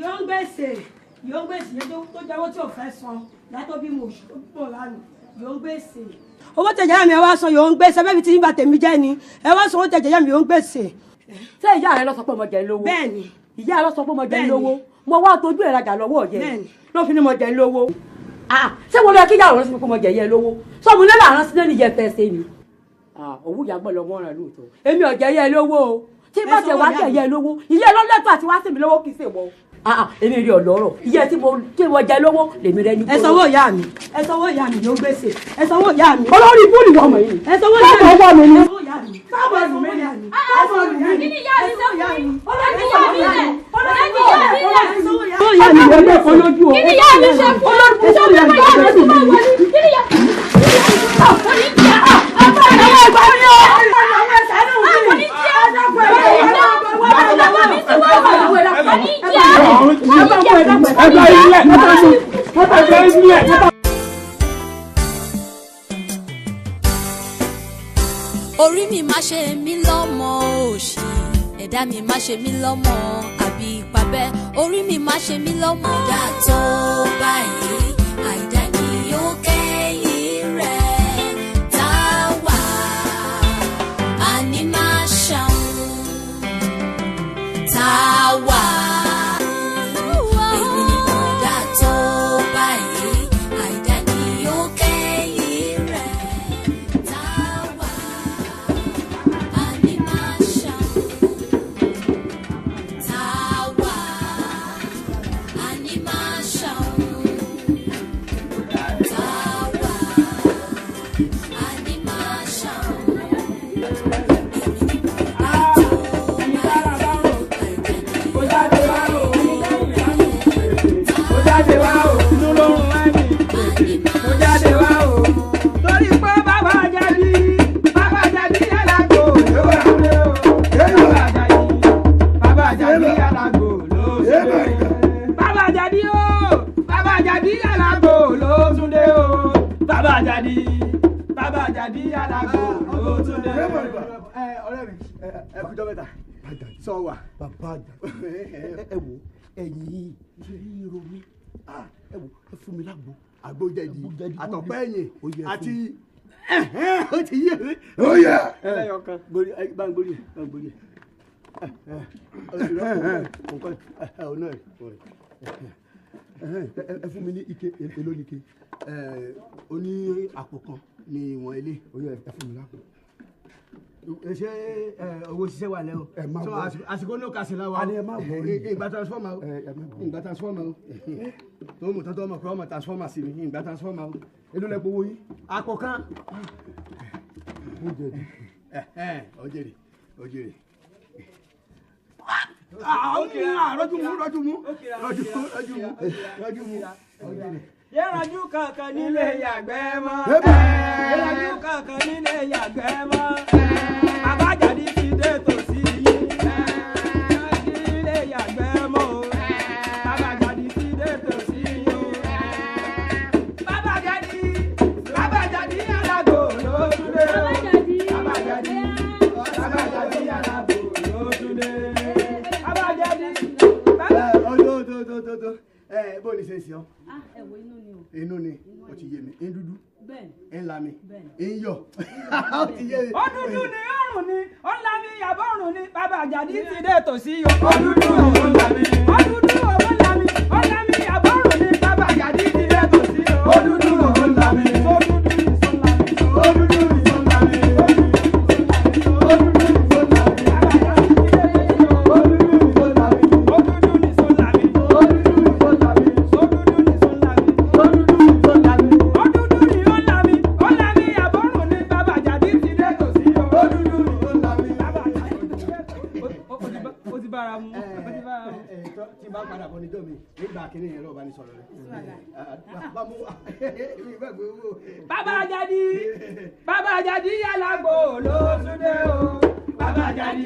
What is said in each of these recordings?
Yóò ń gbèsè yóò ń gbèsè yẹn tó jẹ́wọ́ tí ò fẹ́ san látó bí mo bọ̀ lánàá yóò ń gbèsè. Owó tẹ̀jẹ̀ mi ẹ wá san yóò ń gbèsè bẹ́ẹ̀ bí tí ń bà tèmi jẹ́ ni ẹ wá san owó tẹ̀jẹ̀ mi yóò ń gbèsè. Ṣé ìyá rẹ lọ sọ pé mo jẹ lówó? Bẹ́ẹ̀ni. Ìyá rẹ lọ sọ pé mo jẹ lówó. Mo wá tójú ẹ̀ rajà lọ́wọ́ yẹ. Ló fi ní mo jẹ lówó. Ṣé mo lọ kí ìyá rẹ sọ pé mo jẹ yẹ lówó? Sọ́mu nílò àrán sílẹ̀ ní yẹ fẹ́ ṣe ni. Òwú ìyá gbọ́dọ̀ mọ́ ọ̀ràn lóòótọ́. Èmi ò jẹ yẹ lówó o. Tí bá tẹ̀ wá jẹ yẹ lówó, ìyá lọ́lẹ́tọ̀ àti wá sí mi lówó kì í ṣe wọ́. Èmi rí ọlọ́rọ̀ iye tí mo jẹ lówó lèmi rẹ ní. Ẹ sanwó ìyá mi ẹ sanwó ìyá mi ló gbèsè ẹ sanwó ìyá mi. Olórí ibú ni wọ́n mọ̀ yìí. Ẹ sanwó ìyá mi. Sábà wọ̀ mí ni. Sábà wọ̀ mí ni. Sábà wọ̀ mí ni. Kí ni ìyá mi ṣe fún mi? Olórí ìyá mi lẹ̀. Olórí ìyá mi lẹ̀. Ìyá mi lè lè fọ́ lójú o. Kí ni ìyá mi ṣe fún mi? Ṣé o fẹ́ ìyá mi ṣe fún mi? Kí ni ìyá mi? Orí mi má ṣe mí lọ́mọ òṣì, ẹ̀dá mi má ṣe mí lọ́mọ àbí ìpàbẹ́. Orí mi má ṣe mí lọ́mọ. Àìdá tó báyìí, àìdá ni yóò kẹ́yìn rẹ̀. Tá wà, àní má ṣàwọn. Tá wà, èmi ni mo dá tó báyìí, àìdá ni yóò kẹ́yìn rẹ̀. Tá wà, àní má ṣàwọn. Tá wà, àní má ṣàwọn. Tá wà, àní má ṣàwọn. Èmi ni mo dá tó Torí pé bàbá Àjàdí alágbò ló wà lé o. Bàbá Àjàdí alágbò ló tún dé. Bàbá Àjàdí o, bàbá Àjàdí alágbò ló tún dé o. Bàbá Àjàdí, bàbá Àjàdí alágbò ló tún dé. Ọ̀rẹ́ mi, ẹ kújọ́ mẹ́ta. Sọ wà. Bàbá Àjàdí, ẹ wo ẹ̀yìn ríro mi, ẹ wo ẹ fún mi lágbo. Àgbo jẹ̀dí, àtọ̀pẹ́ ẹ̀yìn àti ó ti yé mi. Ó yẹ. Ẹlẹ́yọkan. Bá ń gbórí, bá ń gbórí. Ẹ fún mi ní ike, èló ni ike? Ó ní àpò kan ní ìwọ̀n ilé. Ó yẹ ẹ fún mi lágbo. Ṣé owó ṣiṣẹ́ wà lẹ́wọ̀? Ẹ má wọ. Àsìkò ní òkàsí la wa. A ní ẹ má wọ rí. Ìgbà transformer o. Ìgbà transformer o. Tó mú tọ́tọ́ ọmọ pé ọmọ transformer sí mi. Ìgbà transformer o. Èló lẹ gbowó yín? Àpò kan. Ó jẹ̀dí. Ó jèrè, ó jèrè. Rọ́jú mú, rọ́jú mú, rọ́jú mú, rọ́jú mú, rọ́jú mú, ó jèrè. Yẹ́ranjú kankan nílé yàgbẹ́ mọ́. Yẹ́ranjú kankan nílé yàgbẹ́ mọ́. Bàbá Àjàdí ti dé tòsí yìí. Nílé yàgbẹ́ mọ́ o. Bàbá Àjàdí ti dé tòsí yìí o. Bàbá Àjàdí, bàbá Àjàdí alágbò ló tún dé o. Bàbá Àjàdí, bàbá Àjàdí alágbò ló tún dé. Bàbá Àjàdí, bàbá. Ọjọ́ tó tó tó tó bó ni ṣe ń ṣe ọ́? Ẹ wo inú ni o. Inú ni, ó ti yé mi, ń dúdú, Bẹ́ẹ̀ni. ń la mi, ń yọ̀, ó ti yé mi. Ó dúdú ni ọrùn ni, ó ń la mi yàbọ̀ ọrùn ni, bàbá Àjàdí ti dé tòsí o. Ó dúdú ó ń la mi. Ó dúdú ó ń la mi, ó ń la mi yàbọ̀ ọrùn ni, bàbá Àjàdí ti dé tòsí o. Ó dúdú ó ń la mi. Ó dúdú ni sọ ń la mi. Ó dúdú ni sọ ń la mi. Ó dúdú ni sọ ń la mi. Ó dúdú ni sọ ń la mi. Ó dúdú ni sọ ń la mi. Ó dúdú ni sọ ń la mi. Ó dúdú ni sọ ń la mi. Ó dúdú ni sọ ń la mi. Ó dúdú ni ó ń la mi. Ó ń la mi yàbọ̀ ọrùn ni, bàbá Àjàdí ti dé tòsí o. Ó dúdú ni ó ń la mi. Bàbá Àjàdí ti dé tòsí o. Ó ti bára mu. Ó ti bára mu. Tí n bá padà bọ̀ níjọ́ mi, nígbà kínní yẹn lọ́ọ́ bá ní sọ̀rọ̀ rẹ̀. Bàbá Àjàdí, bàbá Àjàdí alágbò ló tún dé o. Bàbá Àjàdí,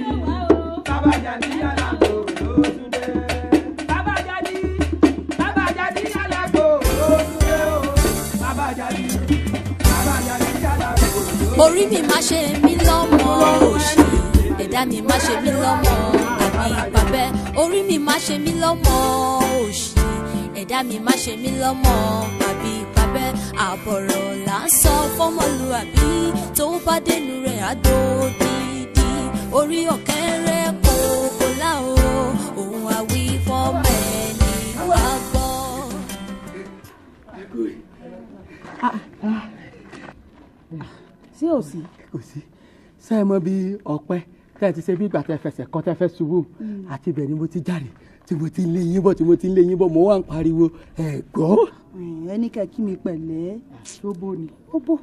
bàbá Àjàdí alágbò ló tún dé. Bàbá Àjàdí, bàbá Àjàdí alágbò ló tún dé o. Bàbá Àjàdí, bàbá Àjàdí alágbò ló tún dé. Orí mi má ṣe mí lọ́mọ òṣì, ẹ̀dá mi má ṣe mí lọ́mọ àbí ìpàbẹ́. Orí mi má ṣe mí lọ́mọ Ẹ̀dá mi má ṣe mí lọ́mọ àbí ìpàbẹ́. Àbọ̀rọ̀ là ń sọ fọ́mọlúàbí, tó bá dénú rẹ̀ á dòdìdì. Orí ọ̀kẹ́rẹ́ kòkó láò, òun àwí fọ́mọ ẹni wá gbọ́. Sí ò sí. Kò sí. Ṣé ẹ mọ̀ bí ọpẹ́ tẹ́ ẹ ti ṣe bí ìgbà tẹ́ fẹsẹ̀ kọ́ tẹ́ fẹ́ ṣubú àti ibẹ̀ ni mo ti jáde tí mo ti ń lé yín bọ̀ tí mo ti ń lé yín bọ̀ mo wà ń pariwo ẹ gbọ́. Ẹni kẹ́ kí mi pẹ̀lẹ́. Tó bó ni. Ó bò.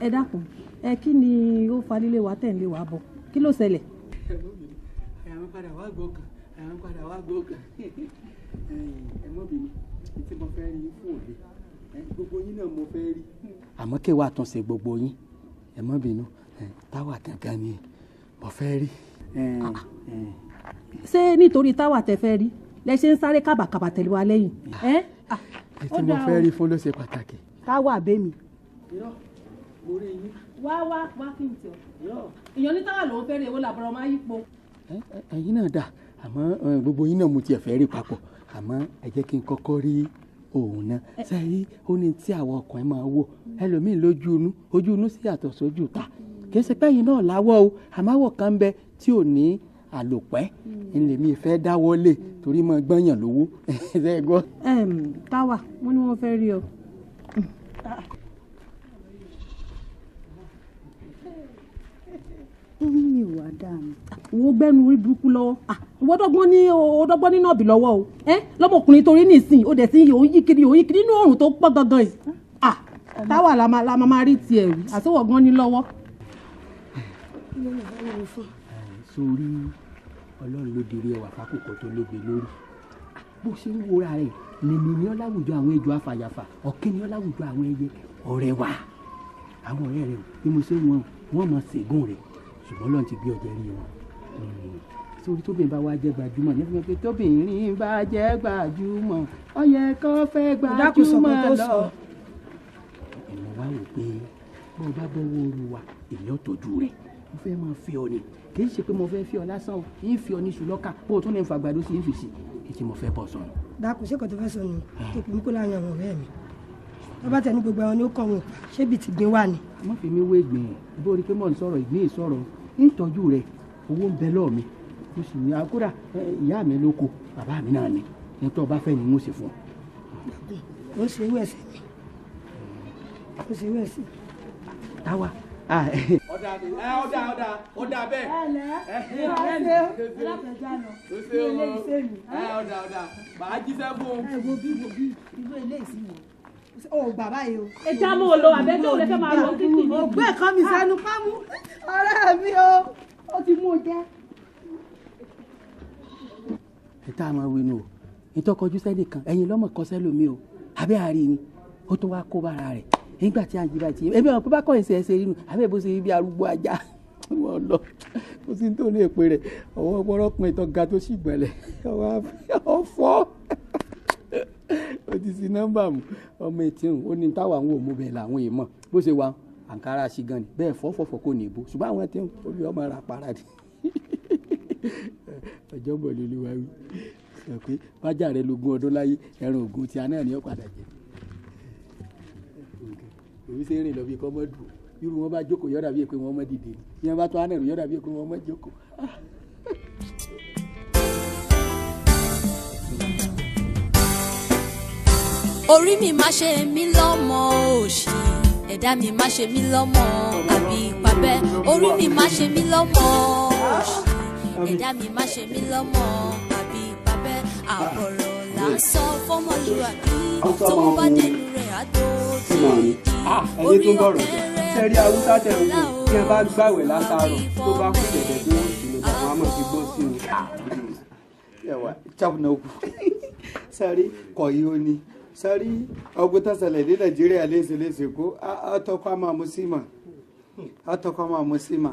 Ẹ dákun, ẹ kí ni ó fa lílé wa tẹ̀ ń lé wa bọ̀, kí ló ṣẹlẹ̀? Àyà mi padà wá gbọ́ kan, àyà mi padà wá gbọ́ kan. Ẹ mọ̀ bínú, tí mo fẹ́ rí fún òde gbogbo yín náà mo fẹ́ rí. Àmọ́ kí wàá tún ṣe gbogbo yín, ẹ mọ̀ bínú, táwa gangan ni mo fẹ́ rí. Ṣé nítorí táwa tẹ fẹ́ rí lẹ ṣe ń sáré kábàkàbà tẹ̀lé wa lẹ́yìn? Ẹ tí mo fẹ́ rí fún ló ṣe pàtàkì. Táwa bẹ́mi. Irọ́, mo rí yín. Wá wá wá kí n tì ọ́. Èèyàn ní táwa lòún fẹ́ rí, èwo làbọ̀rọ̀ máa yípo. Ẹ̀yin náà dà, àmọ́ gbogbo yín náà mo tiẹ̀ fẹ́ rí papọ̀, àmọ́ ẹ jẹ́ kí n kọ́kọ́ rí òun náà. Sẹ́yìn ó ní tí àwọn ọkùnrin máa wò ẹlòmíín lójú inú, ojú inú sì yàtọ̀ sójú ta. Kì í ṣe pé ẹ̀yin náà láwọ̀ o, àmọ́ àwọ̀ kan ń bẹ tí ò ní àlòpẹ́ ńlẹ̀mí fẹ́ dáwọ́lé torí mọ́ gbọ́nyàn lówó. Ẹ gbọ́. Táwa, wọ́n ní wọ́n fẹ́ rí ọ. Mi ò wá dáa mi. Wo gbẹ́nu orí burúkú lọ́wọ́, ìwọ dọ́gbọ́n ní o dọ́gbọ́n nínú ọ̀bì lọ́wọ́ o. Lọ́mọkùnrin torí nísìnyí o dẹ̀ sí òun yí kiri òun yí kiri nínú òòrùn tó pọ̀ gangan yìí. Táwa la máa rí tiẹ̀ rí, àtiwọ̀ gan ní lọ́wọ́. Sórí Ọlọ́run ló dirí ẹwà fákòkò tó lógbe lórí. Bó ṣe ń wúra rẹ̀ nìní ní ọláwùjọ àwọn ejò afàyàfà, ọ̀kẹ́ ní ọláwùjọ àwọn ẹyẹ ọ̀rẹ́ wa. Àwọn ọ̀rẹ́ rẹ̀ bí mo ṣe ń wọn wọ́n mọ̀ ṣègùn rẹ̀, ṣùgbọ́n Ọlọ́run ti gbé ọjọ́ rí wọn. Sórí tóbìnrin bá wá jẹ́ gbajúmọ̀ ní fún mi pé tóbìnrin bá jẹ́ gbajúmọ̀ ó yẹ kó fẹ́ gbajúmọ̀ lọ. Ẹ̀mọ́ wá wò pé bó o bá bọ́wọ́ oru wa èmi ò tọ́jú rẹ̀, mo fẹ́ máa fi ọ ni, kì í ṣe pé mo fẹ́ fi ọ lásán o, ń fi ọ ní ṣùlọ́kà bó o tún ní fagbadó sí ń fi sí kí tí mo fẹ́ bọ̀ sọnù. Dákun, ṣé kò tó fẹ́ sọnù tó pè mí kó láàrin àwọn ọ̀rẹ́ mi tó bá tẹ̀ ní gbogbo àwọn ní ó kọ̀ wọn pa, ṣé bíi ti gbin wà ni. Má fi mí wé gbìn, bó o rí i pé mò ń sọ̀rọ̀ ìgbín ìsọ̀rọ̀ ń tọ́jú rẹ̀, owó ń bẹ lọ́ọ̀ mi, mo sì ní akódà ìyá mi ló kó bàbá mi náà ni, ní tó o bá fẹ́ ni mo sì fún ọ. Ó ṣe irú ẹ̀sìn mi, ó ṣe irú ẹ̀sìn. Táwa. Ọ̀dà ọ̀dà ọ̀dà ọ̀dà bẹ́ẹ̀. Ẹ lẹ́ ẹ ẹ aláfẹ̀já lọ ní ilé iṣẹ́ mi. Ọ̀dà ọ̀dà màá jíṣẹ́ fún un. Ẹ wo bí wo bí irú ilé ìsìn wo o gbà báyìí o. Ẹ já mọ́ ọ lọ, àbẹ́jọ́ ò lè fẹ́ máa lọ títì ní. Ògbé kan mi sẹ́nu pámú ọ̀rẹ́ mi o, ó ti mú un jẹ́. Ẹ tá a máa wí nu o, ìtọ́kọjú sẹ́nìkan ẹ̀yin lọ́mọ kọ sẹ́lómi o, àbẹ́ àárín ni ó tún wá kó bára rẹ̀ nígbà tí a ń yíra tí ebi àwọn pípa kọ́yìn sí ẹsẹ̀ rínu àbẹ́ bó ṣe rí bí arúgbó ajá wọ́n lọ kó sì ń tó ní èpè rẹ̀ ọwọ́ ọpọlọpọ̀ ìtọ́ ga tó sì gbẹ̀lẹ̀ ọ̀fọ́ ó ti sí nọ́mbà mu ọmọ etí ó ní táwa ń wò mú bẹ́ẹ̀ làwọn èèmọ̀ bó ṣe wà àǹkárá sí gan ni bẹ́ẹ̀ fọ́fọ́fọ́ kò ní ìbò ṣùgbọ́n àwọn tí ó fi ọmọ ra para ni ọjọ́ bọ̀ lóluwà wí sọ pé bájà rẹ lógún ọdún láyé ẹran ògùn tí a náà ní ó padà jẹ òun ṣe ń rìn lọ bí kọ́ mọ́ dùn irú wọn bá jókòó yọ̀dà bíi pé wọ́n mọ́ dìde ni bí wọ́n bá tó ánẹ̀rù yọ̀dà bíi pé wọ́n mọ́ jókòó. Orí mi má ṣe mí lọ́mọ òṣì, ẹ̀dá mi má ṣe mí lọ́mọ àbí ìpàbẹ́. Orí mi má ṣe mí lọ́mọ òṣì, ẹ̀dá mi má ṣe mí lọ́mọ àbí ìpàbẹ́. Àbọ̀rọ̀ là ń sọ fọ́mọlúwàbí, tó bá dénú rẹ̀ á dòdìdì. Ẹni tó ń bọ̀rọ̀ sẹ́rí haúsá tẹ̀ ń wò tí ẹ bá gbàwẹ̀ látàárọ̀ tó bá kú dẹ̀dẹ̀ tí wọ́n sì lè bá wọn á mọ̀ sí gbọ́ sí o. Yawa chap na uku. Sẹ́rí kọ̀ yìí ó ní sẹ́rí ọgbọ́n tó ṣẹlẹ̀ ní Nàìjíríà léṣe léṣe kó àtọ́kọ́ àmọ́ àmúsímà àtọ́kọ́ àmọ́ àmúsímà.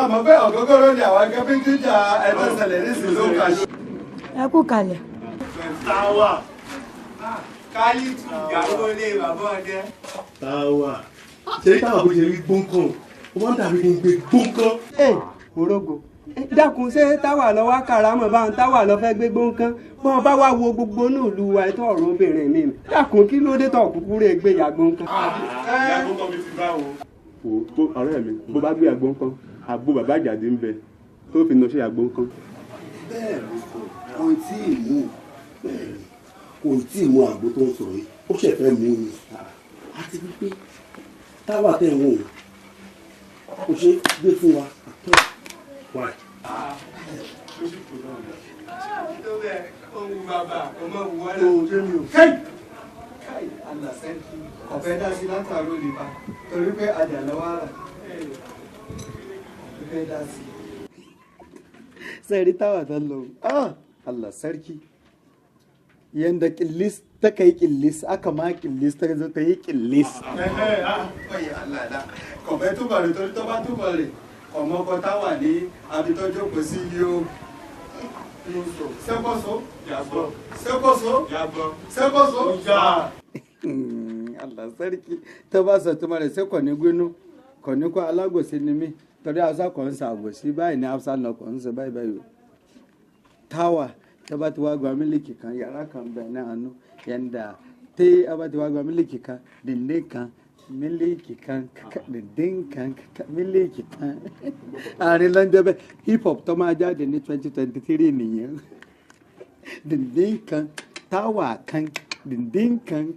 Àmọ́ bẹ́ẹ̀ ọ̀gọ́gọ́rọ́ ni àwọn akẹ́bí jíjà ẹ̀tọ́ ṣẹlẹ̀ nísìnyí ló kà sí. Ẹ kú kalẹ̀. Táwa kálítù ìyàwó ilé bàbá ọdẹ. Dákun ṣé táwa lọ wá karamọ bá ń táwa lọ fẹ́ gbégbó nǹkan bọ́n bá wá wo gbogbo náà lu wa ètò ọ̀rọ̀ obìnrin mi dákun kí ló dé tọ̀ kúkú rẹ̀ gbé yàgbó nǹkan. Yàgbó nǹkan mi ti bá o. Wò ó ọ̀rẹ́ mi bó bá gbé yàgbó nǹkan àgbo bàbá Àjàdí ń bẹ tó fi nà ṣe yàgbó nǹkan. Bẹ́ẹ̀ ló sọ kò tí ì mú kò tí ì mú àgbo tó ń sọ̀rọ̀ yìí ó ṣẹ̀ fẹ́ mú ni àti wípé táwa tẹ̀ ń wò ó ṣe gbé fún wa àtọ́ wáyé. Ọ̀fẹ́ dá sí látàrú nípa torí pé àjàlọ́wọ́ rà ọ̀fẹ́ dá sí. Sẹ́rí táwa tán lọ, Allah sarki. Yanda killis ta kai killis aka ma killis ta zo ta yi killis. Allah da kọ̀fẹ́ túbọ̀ rẹ̀ torí tó bá túbọ̀ rẹ̀ ọmọkọ táwà ní abitọ́jọ́ kò sí yìí o. Sẹ́kọ̀sọ́ yàgbọ́ sẹ́kọ̀sọ́ yàgbọ́ sẹ́kọ̀sọ́ yà. Allah sarki tó bá sọ tó máa rẹ̀ ṣé kò ní gbénú kò ní kó alágòsí ni mí torí haúsá kò ń ṣàgòsí báyìí ní haúsá náà kò ń ṣe báyìí báyìí o. Táwà tó bá ti wá gba mílíkì kan yàrá kan bẹ̀ ní àánú yẹn dà tí a bá ti wá gba mílíkì kan dìndín kan mílíkì kan díndín kan mílíkì kan àárín lọ́njọ́ bẹ́ẹ̀ hip hop tó máa jáde ní 2023 nìyẹn díndín kan táwà kan díndín kan.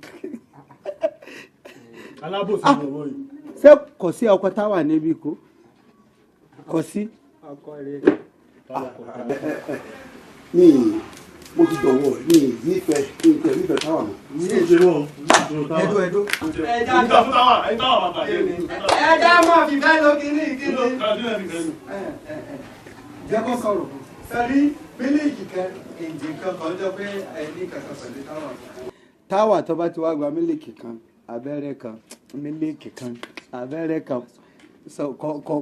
Alábòsí ni owó yìí. Ṣé kò sí ọkọ táwà níbí kó kò sí. Mi mo ti dọ̀wọ́ mi nífẹ̀ẹ́ mi tẹ̀ nífẹ̀ẹ́ táwà mọ́. Ẹdú ẹdú. Ẹja mọ̀ fífẹ́ lókè ní ìkíni. Jẹ́ kó sọ̀rọ̀. Sẹ́rí mílíkì kan èjì kan kan jọ pé ẹni kankan pẹ̀lú táwà. Táwà tó bá ti wá gba mílíkì kan abẹ́rẹ́ kan mílíkì kan abẹ́rẹ́ kan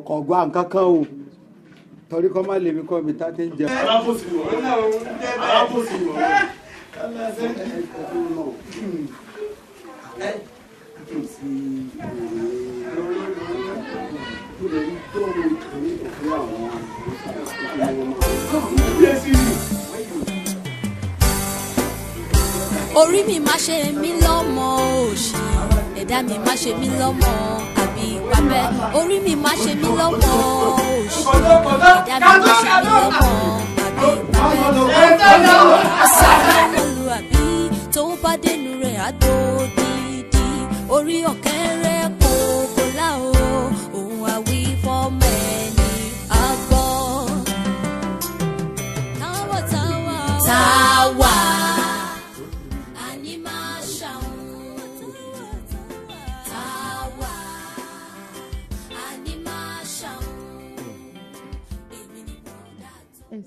kò gba nǹkan kan o torí kọ́ má lè mi kọ́ mi tá ti ń jẹ. Alábòsí ni wọ́n. Alábòsí ni wọ́n. Orí mi má ṣe mí lọ́mọ òṣì, ẹ̀dá mi má ṣe mí lọ́mọ àbí pàbẹ́. Orí mi má ṣe mí lọ́mọ òṣì, ẹ̀dá mi má ṣe mí lọ́mọ àbí pàbẹ́. Olùwàbí tó bá dénú rẹ̀ á tó dídí, orí ọ̀kẹ́rẹ́ kòkó láò, òun àwí fọ́mọ ẹni àgbọ̀. Táwa táwa táwa.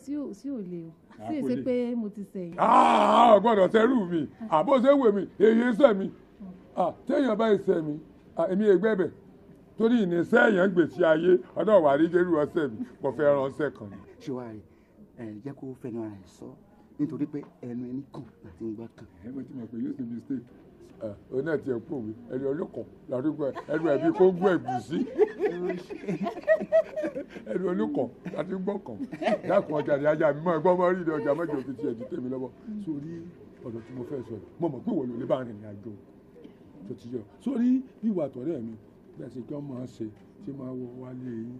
Sí ò lè o sí èsè pé mo ti sẹ̀yìn. Ò gbọ́dọ̀ sẹ́rù mi àbó ṣe wè mí èyí sẹ́ mi téèyàn bá ṣe mi èmi ègbẹ́bẹ̀ torí ìníṣẹ́ èèyàn gbèsè ayé ọ̀dọ̀ wà rí jẹ́rú ọ̀sẹ̀ mi mo fẹ́ ránṣẹ́ kan ni. Ṣé wàá rí ẹ jẹ́ kó fẹnu ara ẹ̀ sọ nítorí pé ẹnu ẹni kàn láti ń gbọ́ kàn. Ẹ mo ti mọ̀ pé yóò ṣe mistake ọ náà tiẹ̀ pò wí ẹnu olókàn ládùúgbò ẹnu ẹ̀bí kóńgó ẹ̀gúsí ẹnu olókàn láti gbọ́ kàn dákun ọjà ní ajá mi mọ́ ẹgbọ́n mọ́ rí ní ọjà mọ́jọ òfin tiẹ̀ ju tèmi lọ́wọ́ sórí ọ̀dọ̀ tí mo fẹ́ sọ yìí mo mọ̀ pé ìwọ ló lè bá rìnrìn àjò tó ti yọ sórí bí ìwà àtọ̀rẹ́ mi bẹ́ẹ̀ ṣe jọ́ máa ṣe tí máa wọ wálé yín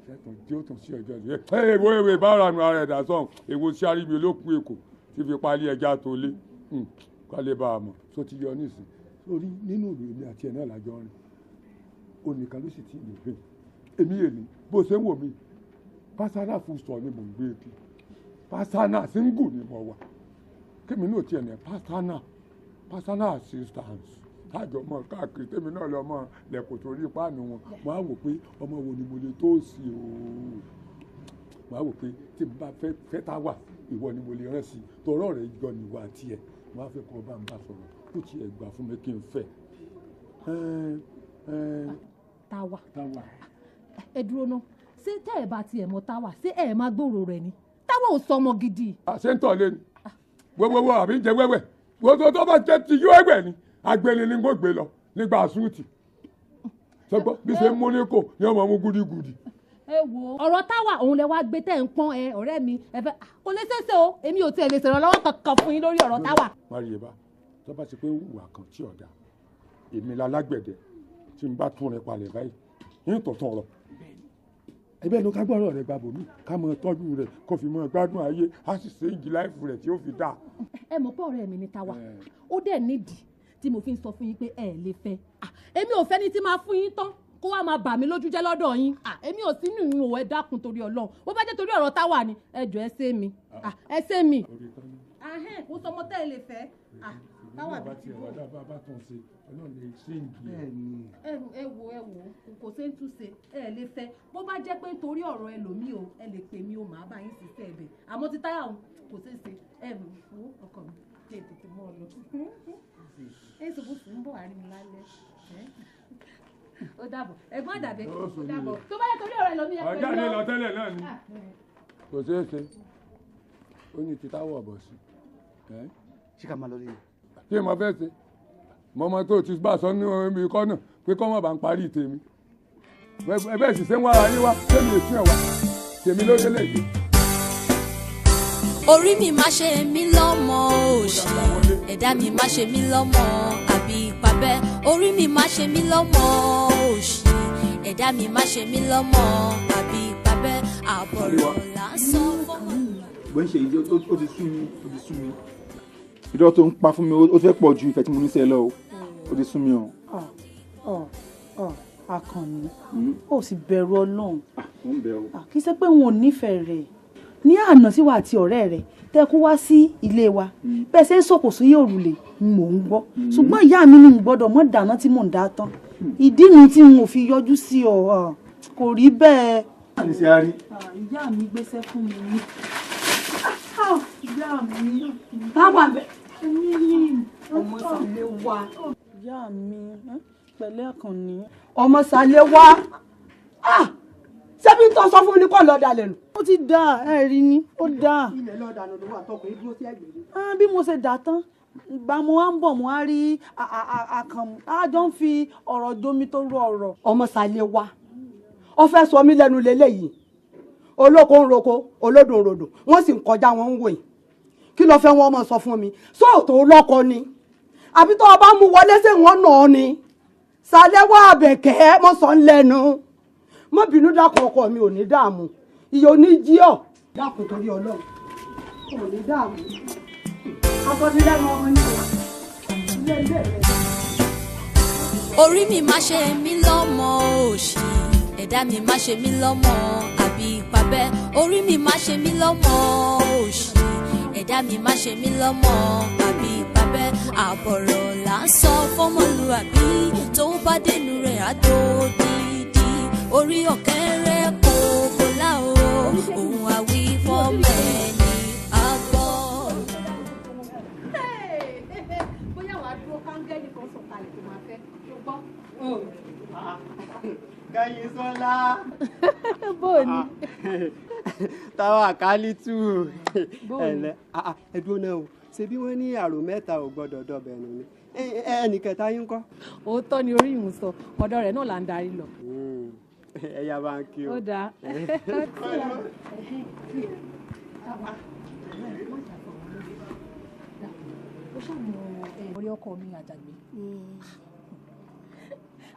sẹ́tàn tí ó tàn sí ọjọ́ ìṣe ẹ èwo èwo ìbára nu ara ẹ̀dá sọ̀hún èwo sí aríbi olókùn èkó tí fi parí ẹja tó lé kálẹ̀ bá a mọ̀ tó ti yọ nísìn sórí nínú ìlú èmi àti ẹ̀ náà lájọ rìn onìkan ló sì ti lè gbé èmi èmi bó ṣe ń wò mí pásánà fún sọ ni mò ń gbé kí pásánà síngù ni mo wà kémi náà tiẹ̀ ní pásánà assistance tájọ mọ káàkiri tèmi náà lọ mọ lẹkọọ torí páànù wọn mo á wò pé ọmọ wo ni mo lè tó sí o mo á wò pé tí n bá fẹ́ tá wà ìwọ ni mo lè rán sí tọrọ rẹ jọ níwà tiẹ̀ mo á fẹ́ kọ́ bá ń bá sọ̀rọ̀ kó tiẹ̀ gbà fún mi kí n fẹ́. Táwa ẹ dúró ná ṣé tẹ́ ẹ bá tiẹ̀ mọ Táwa ṣé ẹ máa gbòòrò rẹ̀ ni Táwa ò sọ ọmọ gidi. Ṣé ń tọ̀ lé ni wẹ́wẹ́wẹ́ àbí ń jẹ wẹ́wẹ́ wọ́n tó bá jẹ́ ti yó ẹgbẹ́ ni agbẹni ni kò gbé lọ nígbà súùtì sọgbọ́n bí ṣe ń mú ní kò ní ọmọ mú gúdígúdí. Ẹ wo ọ̀rọ̀ táwa òun lẹ wá gbé tẹ̀ ń pọ́n ẹ ọ̀rẹ́ mi ẹ fẹ́ kò lè ṣeéṣe o, èmi ò tiẹ̀ lè ṣèrànlọ́wọ́ kankan fún yín lórí ọ̀rọ̀ táwa. Máríyébá, tó bá ti pé wùwà kan tí ọ̀dà èmi lálágbẹ̀dẹ tí n bá tún rẹ palẹ̀ báyìí ní tọ̀tọ̀ ọ̀rọ̀ ẹbẹ́ ló ká gbọ́rọ̀ rẹ gbàbọ̀ mí ká mọ tọ́jú rẹ kó fi mọ gbádùn ayé á sì ṣe ìjì láìfù rẹ tí ó fi dáa. Ẹ mọ̀ pé ọ̀rẹ́ mi ni Táwa, ó dẹ̀ nídìí tí mo fi ń sọ fún yín pé ẹ lè fẹ́. Èmi ò fẹ́ ní tí máa fún yín tán kó wá máa bà mí lójú jẹ́ lọ́dọ̀ yín. Èmi ò sínú ìrìn òwò, ẹ dákun torí Ọlọ́run. Bó bá jẹ́ torí ọ̀rọ̀ Táwa ni, ẹ jọ̀ọ́ ẹ ṣe mi, ẹ ṣe mi. Kò sọmọ tẹ́ ẹ lè fẹ́. Táwa bí ti wà dábàá bá tún ṣe Ọlọ́run lè ṣe ń gbé. Ẹ wo ẹ wo kò ṣe ń túnṣe, ẹ lè fẹ́. Bó bá jẹ́ pé nítorí ọ̀rọ̀ ẹlòmíì o, ẹ lè pè mí o, màá bá yín ṣiṣẹ́ ẹ̀bẹ̀. Àmọ́ ti táyà o kò ṣeé ṣe. Ẹ mú ọkọ mi kí ẹ tètè mọ́ ọ lọ. Ẹ sọ fún ń bọ̀ wá rí mi lálẹ́. Ó dàbọ̀ ẹ̀gbọ́n àdàbẹ̀, ó dàbọ̀. Tó bá yẹ torí ọ̀rọ̀ ẹlòmíì ẹ pè mí o. Ọjà ni lọ tẹ́lẹ̀ náà ni. Kò ṣeé ṣe, ó ní ti táwọ̀ ọ̀bọ̀ sí. Ṣé ká máa lọ lé? Kí mo fẹ́ ṣe mọ́mọ́ tó ti bá sọ ní ibi kọ́ náà pé kọ́ mọ̀ bá ń parí tèmi ẹ bẹ́ẹ̀ sì ṣe ń wá ara yín wá tèmi èsì ẹ̀ wá tèmi ló délé yìí. Orí mi má ṣe mí lọ́mọ òṣì, ẹ̀dá mi má ṣe mí lọ́mọ àbí ìpàbẹ́. Orí mi má ṣe mí lọ́mọ òṣì, ẹ̀dá mi má ṣe mí lọ́mọ àbí ìpàbẹ́. Àbọ̀rọ̀ là ń sọ fọ́mọ. Bó ń ṣe yìí ó ti sú mi, ó ti sú mi. Irọ́ tó ń pa fún mi ó fẹ́ pọ̀ ju ìfẹ́ tí mo ní sí ẹ lọ o, ó ti sú mi o. Àkànní, ó sì bẹ̀rù Ọlọ́run. Mo ń bẹ̀ o. Kì í ṣe pé wọn ò nífẹ̀ẹ́ rẹ̀. Ní àná sí wa àti ọ̀rẹ́ rẹ̀ tẹ́ kó wá sí ilé wa, bẹ́ẹ̀ ṣe ń sọ̀kò sí òrùlé mò ń gbọ́. Ṣùgbọ́n ìyá mi ni n gbọ́dọ̀ mọ́ dáná tí mò ń dá tán. Ìdí nu tí n ò fi yọjú sí ọ kò rí bẹ́ẹ̀. Ìyá mi gbéṣẹ́ fún mi ní. Ìyá mi. Táwa bẹ. Ọmọ sàlẹ̀ wá. Ìyá mi pẹ̀lẹ́ Àkànní. Ọmọ sàlẹ̀ wá. Ṣebí tó sọ fún mi ní kò lọ́ọ́ dalẹ̀ nù. Ó ti dà, ẹ rí ni, ó dà. Ilẹ̀ lọ́ọ́ dànù ló wà tọkùnrin dúró sí ẹ̀gbẹ́ mi. Bí mo ṣe dà tán, ìgbà mo wá ń bọ̀ mo wá rí Àkànmú. A jọ ń fi ọ̀rọ̀ jomi tó rú ọ̀rọ̀. Ọmọ sàlẹ̀ wá. Ó fẹ́ sọ mí lẹ́nu lélẹ́yìí. Olóko ń roko, olódò ń rodò, wọ́n sì ń kọjá wọn ń wò yìí. Kí ló fẹ́ wọn mọ̀ sọ fún mi? Sóòtò lọ́kọ ni àbí tó o bá mú wọlé ṣé wọ́n nà ọ́ ni? Sàlẹ́wọ́ Àbẹ̀kẹ́ mọ́ sọ ń lẹ́nu. Mọ́ bínú, dákun ọkọ mi, ò ní dààmú, ìyá ò ní jí ọ̀. Dákun torí Ọlọ́run, ò ní dààmú. Akọ́nilẹ́nu ọmọ ní ilé ilé rẹ̀. Orí mi má ṣe mí lọ́mọ òṣì, ẹ̀dá mi má ṣe mí lọ́mọ àbí ìpàbẹ́. Orí mi má ṣe mí lọ́mọ òṣì, ẹ̀dá mi má ṣe mí lọ́mọ àbí ìpàbẹ́. Àbọ̀rọ̀ là ń sọ fọ́mọlúàbí, tó bá dénú rẹ̀ á tó dídí. Orí ọ̀kẹ́rẹ́ kòkó láò, òun àwí fọ́mọ ẹni àgbọ̀. Bóyá wàá dúró kángẹ́lì kan sọ̀kalẹ̀ tó máa fẹ́ ṣùgbọ́n. Kẹ́yìnsọ́lá. Bó ni. Táwa Kálítù. Ẹ̀lẹ́ ẹ̀dùn náà o, ṣebí wọ́n ní àrò mẹ́ta ò gbọ́dọ̀ dọbẹ̀ nù ni, ẹnì kẹta yín kọ́. Òótọ́ ni orí ìhùn sọ, ọ̀dọ̀ rẹ̀ náà là ń darí lọ. Ẹ̀yà bá ń kí o. Ó dáa. Ó ṣàmù orí ọkọ mi Àjàgbé.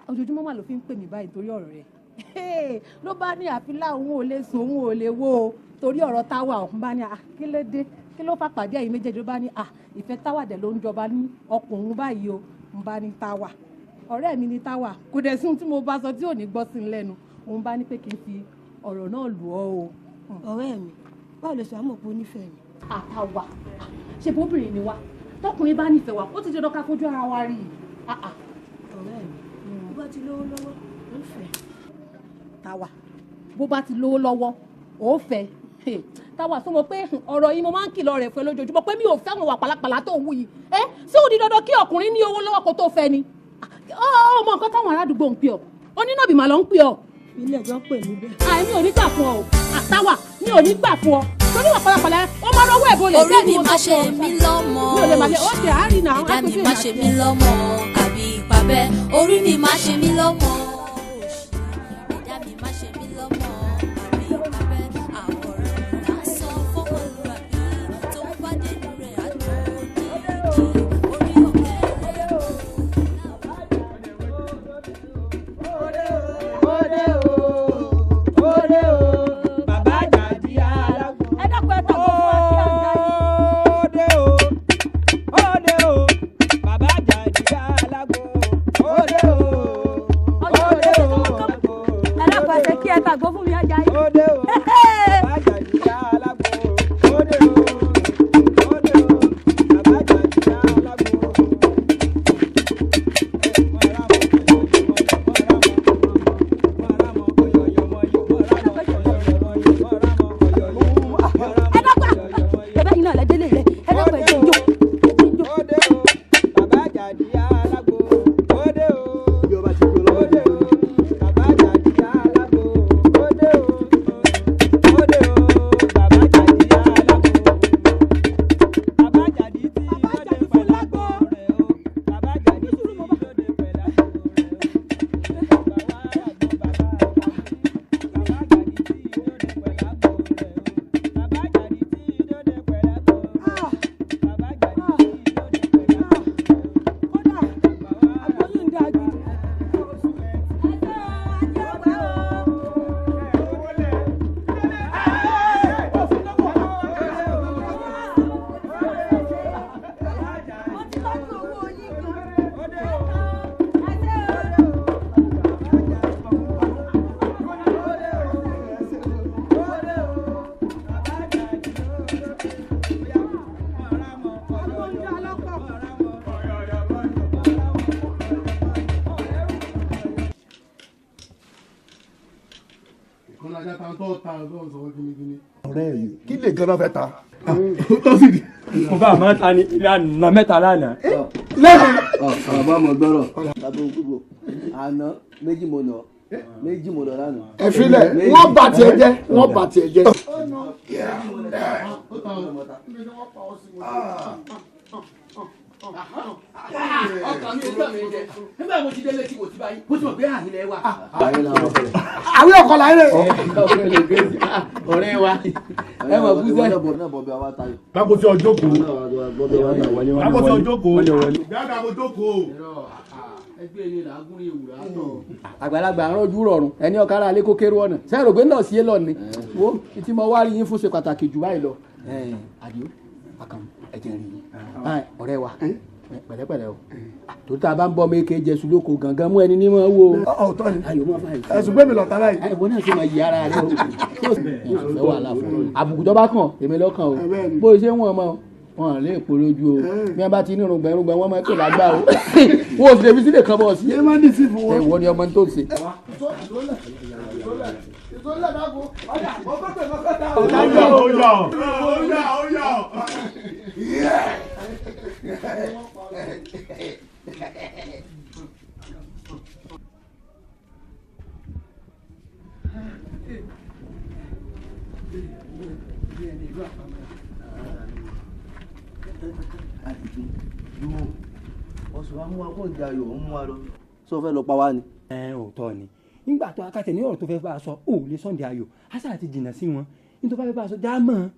Ojoojúmọ́ mà ló fi ń pè mí báyìí torí ọ̀rọ̀ rẹ̀. Ló bá ní àfilá òun ò lè sùn, òun ò lè wó o torí ọ̀rọ̀ Táwa. Òun bá ní kí ló dé, kí ló fà pàdé ẹ̀yin méjèèjì? Ló bá ní ìfẹ́ Táwa dẹ̀ ló ń jọba ní ọkùnrin báyìí o. Ń bá ní Táwa ọ̀rẹ́ mi ní Táwa, kò dẹ̀ sí ohun tí mo bá sọ tí ò ní gbọ́ sí i lẹ́nu. Òun bá ní pé kí n fi ọ̀rọ̀ náà lù ọ́ o. Ọ̀rẹ́ mi, báwo lè sọ àmọ̀ pé ó nífẹ̀ẹ́ mi? Àtàwà ṣe bóbìnrin ni wá, tọkùnrin bá nífẹ̀ẹ́ wa ó ti dandan ká fojú ara wa rí i. Ọ̀rẹ́ mi, bó bá ti lówó lọ́wọ́ ó fẹ́. Táwa bó bá ti lówó lọ́wọ́ ó fẹ́. Táwa sọ mọ pé ọ̀rọ̀ yìí mo máa ń kìlọ̀ rẹ̀ fún ẹ lójoojúmọ́ pé mi ò fẹ́ àwọn wà pàlàpàlà tó wù yìí. Ẹ ṣé ó di dandan kí ọkùnrin ní owó lọ́wọ́ kó tó fẹ́ ni? Ọmọ nǹkan táwọn aládùúgbò ń pè ọ́, onínàbì mà ló ń pè ọ́. Ilé ẹjọ́ pè mí bẹ́ẹ̀. Àìmí ò ní gbà fún ọ o, Táwa mi ò ní gbà fún ọ torí wà pàlàpàlà ó máa rọwọ́ ẹ̀ bolẹ̀. Orí mi má ṣe mí lọ́mọ òṣì, ẹ̀dá mi má ṣe mí lọ́mọ àbí ìpàbẹ́. Orí mi má ṣe mí lọ́mọ òṣì, ẹ̀dá mi má ṣe mí lọ́mọ Kí ẹ tàgbọ́ fún mi ọjà yìí. Ó dé o, bàbá Àjàdí alágbo. Ó dé o, ó dé o, bàbá Àjàdí alágbo. Ẹ dọ́gba bẹ́ẹ̀ yìí náà lẹ́dẹ́lẹ̀ rẹ ẹ dọ́gba ẹ̀ jọ. Ó dé o, bàbá Àjàdí alágbo. Ó dé o, ó dé o, bàbá Àjàdí alágbo. Ó dé o, ó dé o, bàbá Àjàdí alágbo. Bàbá Àjàdí tí lóde pẹ̀lú àgbo rẹ̀ o. Bàbá Àjàdí tí lóde pẹ̀lú àgbo rẹ̀ o. Bàbá àgbo bàbá Àjàdí. Bàbá Àjàdí tí lóde pẹ̀lú àgbo rẹ̀ o. Bàbá Àjàdí tí lóde pẹ̀lú àgbo rẹ̀ o. Bàbá Àjàdí tí lóde pẹ̀lú àgbo rẹ̀ o. Ọ̀rẹ́ mi kí lè gan-an fẹ́ ta. Tó sì di. Mo bá àmọ́ ta ni ilé àná mẹ́ta lánàá. Lẹ́nu. Bàbá mo gbọ́rọ̀ bàbá gbogbo àná méjì mo nà méjì mo nà lánàá. Ẹ filẹ̀ wọ́n bà tiẹ̀ jẹ́ wọ́n bà tiẹ̀ jẹ́. Ọkàn mi ò mi jẹ nígbà mo ti délé tí kò ti báyìí mo ti mọ̀ pé àhìn lẹ wà. Àwọn ọkọ̀ láyé rẹ̀. Ọ̀rẹ́ wa ẹ mọ̀ kú sẹ́. Báko tí ọjọ́ kò. Báko tí ọjọ́ kò. Dáadáa mo jókòó. Ẹgbẹ́ ni làágùn ní ewùrà tọ̀. Àgbàlagbà ń rọ́jú rọrùn ẹni ọ̀kára alẹ́ kó kéré ọ̀nà sẹ́yìn rògbé náà sí é lọ ni wo tí mo wá rí yín fún ṣe pàtàkì jù báyìí lọ. Àdìó Àkànmú ẹ̀jẹ̀ rí yín ọ̀rẹ́ wa pẹ̀lẹ́pẹ̀lẹ́ o torí tá a bá ń bọ́ méke jẹ̀sùn lóko gangan mú ẹni ní mọ̀ wo. Ọ̀tọ̀ ni ayò mọ́ fàyè. Ẹ̀sùn gbé mi lọ tàbá yìí. Ẹ̀wọ̀n náà sì máa yí ara rẹ o. Ìfẹ́ wàhálà fún un àbùkù tó bá kàn èmi lọ́kàn o bó o ṣe ń wọ̀n mọ́ wọn lè polójú o bí wọn bá ti ní irùngbọ̀n irùngbọ̀n wọn máa ń pè lágbá o wọn ò sì lè fi sílẹ̀ kan bọ̀ sí. Ẹ̀wọ̀n ni ọmọ tó ń ṣe. Ọ̀sùn wa mú wa kó ń jayò ó mú wa lọ. Sọ fẹ́ lọ pa wá ni. Ẹ òótọ́ ni nígbà tó akátẹ̀ ní ọ̀rọ̀ tó fẹ́ bá a sọ ò lè Sunday Ayọ̀ àṣà àti jìnnà sí wọn nítorí bá fẹ́ bá a sọ já mọ́.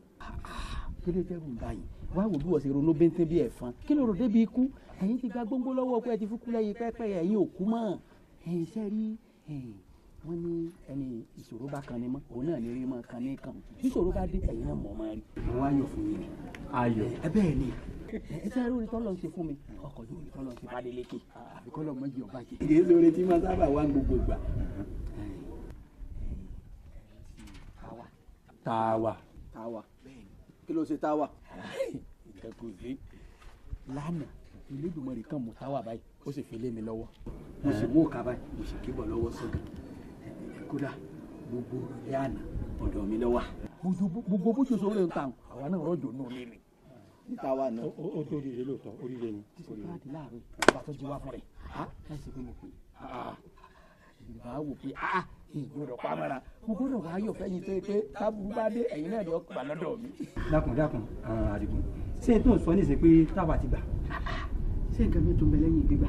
Kí ló dẹ́rù báyìí wá wò bí wọ́n ṣe ronú bíntín bí ẹ̀fọn kí ló rò débi ikú ẹ̀yin ti gba gbóngbó lọ́wọ́ pé ẹ ti fúkú lẹ́yìn pẹ́pẹ́ ẹ̀yin ò kú mọ́ ẹ̀yin ṣe rí wọ́n ní ẹni ìṣòro bá kan ní mọ́ òun náà ní rí mọ́ kan ní kan ìṣòro bá dé ẹ̀yin náà mọ̀ máa rí mo wá yọ̀ fún yín ni. Ayọ̀ ẹ bẹ́ẹ̀ ni ẹ ṣe rí tọ́lọ́ ń ṣe fún mi ọkọ̀ yóò rí tọ́lọ́ ń ṣe fadé lékè àbí kọ́lọ́ mọ́ jì ọba jẹ. Èyí sóore tí máa sábà wá gbogbo ìgbà. Tàwa. Tàwa kí ló ṣe táwa. Nǹkan kò sí lánàá Olódùmarè kan mú táwa báyìí ó sì fi lé mi lọ́wọ́ mo sì mú òkà báyìí mo sì kébọ̀ lọ́wọ́ sọ́gà kódà gbogbo ìrọ̀lẹ́ àná ọ̀dọ̀ mi ló wà. Gbogbo bó ṣe sọ ń ta àwa náà rọ̀jò nù lé mi. Táwa náà. Ó tó oríire lóòótọ́ oríire ni. Tí sọ káàdì láàárọ̀ ìgbà tó jí wá fún rẹ̀ láìsí pé mo pè é ìgbà wò pé ìgbọ́dọ̀ pamọ́ra mo gbọ́dọ̀ wá yọ̀ fẹ́yìn tó yẹ pé táburú bá dé ẹ̀yin náà ni ó gbà lọ́dọ̀ mi. Dákun dákun Àdìgún ṣé n tó ń sọ nísìnyí pé táwa ti gbà. Ṣé nǹkan mi tún bẹ lẹ́yìn gbígbà.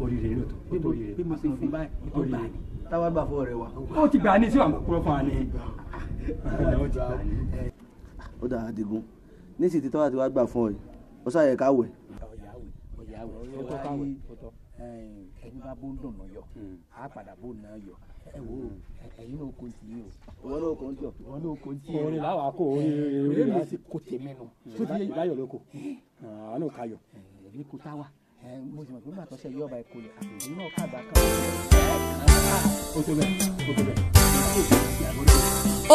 Oríire lóòótọ́ ó tó oríire. Bí mo ṣe fún báyìí ó gbà ní. Táwa gbà fún ọ̀rẹ́ wa. Ó ti gbà ní sí àwọn kúrò fún wa ni. Ó ti gbà ní. Ó dà Àdìgún níṣìí tí táwa ti wá gbà fún ọ yìí ó ṣàyẹ ká wẹ̀. Ọ̀yàwó ó tọ́ káwẹ̀ ẹni bá bó ń dùn náà yọ á padà bó náà yọ ẹ wo ẹ̀yin náà kò tí o. Ìwọ náà kò ń jọ. Ìwọ náà kò tí o. Orin làwọn kò orin orin mi sì kò tèmi nù. Ìbáyọ̀ ló kò àánú kayọ̀. Èmi kò táwa mo sì mọ̀ pé gbàtọ́ sẹ́ yọ̀ọ̀bà ẹ̀kọ́ lẹ̀ ẹ̀yin náà kàgbà kan. Ó tó bẹ́ẹ̀ ó tó bẹ́ẹ̀.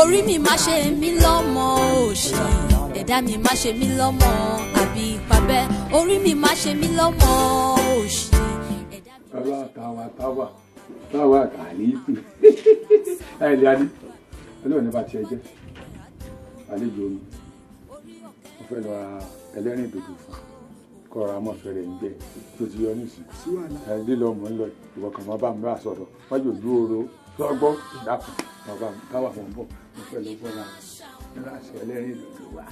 Orí mi má ṣe mí lọ́mọ òṣì, ẹ̀dá mi má ṣe mí lọ́mọ àbí ìpàbẹ́. Orí mi má ṣe mí lọ́mọ òṣì. Táwa táwa táwa táwa kàlífì ẹ lè adé ọlọ́run ní bá tiẹ̀ jẹ́ àlejò mi mo fẹ́ lọ ra ẹlẹ́rìn dòdò fún kọ́ra mọ́fẹ́rẹ́ ń jẹ́ tó ti yọ nísìn ẹ lílọ mò ń lọ ìwọ kan máa bá mi bá sọ̀rọ̀ wájú ojú ooro lọ́gbọ́ ìdákùn máa bá mi táwa mọ̀ ń bọ̀ mo fẹ́ lọ bọ́ra láṣẹ ẹlẹ́rìn dòdò wá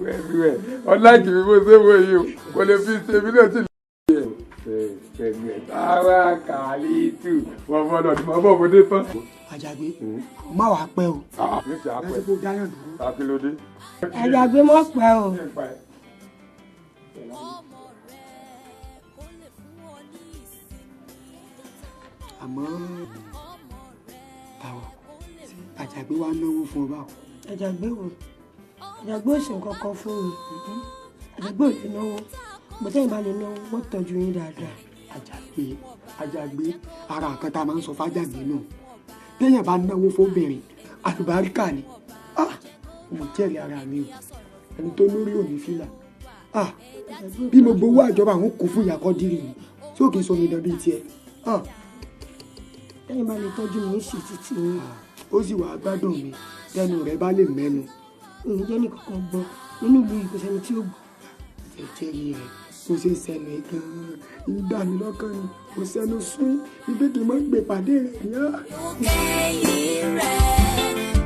wẹ́ẹ̀wẹ́ ọ̀làjì mi bó ṣe wọ yìí o kò lè fi ṣe mí náà sí táwa kàlítù wọ́n bọ́ lọ́dún mọ́ bọ́ mo dé tán. Àjàgbé má wàá pẹ́ o. Lásìkò dáyọ̀ dúró. Akílódé. Àjàgbé mọ́ pẹ́ o. Àmọ́ táwa Àjàgbé wa náwó fún ọ báwo. Àjàgbé wo? Àjàgbé ò ṣe nǹkan kan fún mi. Àjàgbé ò lè náwó. Bọ́tẹ́ ìbá lè náwó, wọ́n tọ́jú yín dáadáa. Àjàgbé Àjàgbé ara nǹkan tá a máa ń sọ fájàgbé náà téèyàn bá náwó fóbìnrin àlùbáríkà ni. Mo jẹ́rìí ara mi o, ẹni tó lórí òní fìlà. Bí mo gbowó àjọba àwọn kò fún ìyàkọ́ dírì mi tí ò kì í sọ mi dán bíi tiẹ̀. Téèyàn bá lè tọ́jú mi ń ṣe títí yín. Ó sì wàá gbádùn mi tẹnu rẹ bá lè mẹ́nu. Ǹjẹ́ nìkankan gbọ́ nínú ìlú yìí kò sẹ́ni tí ó gbọ́. Jẹ́rìí rẹ̀ kò ṣe sẹ́nu ẹ̀ gan-an ń dà mí lọ́kàn ni kò sẹ́nu sún ibi kì í mọ́ gbé pàdé rẹ̀ ní. Kẹ́yìn rẹ̀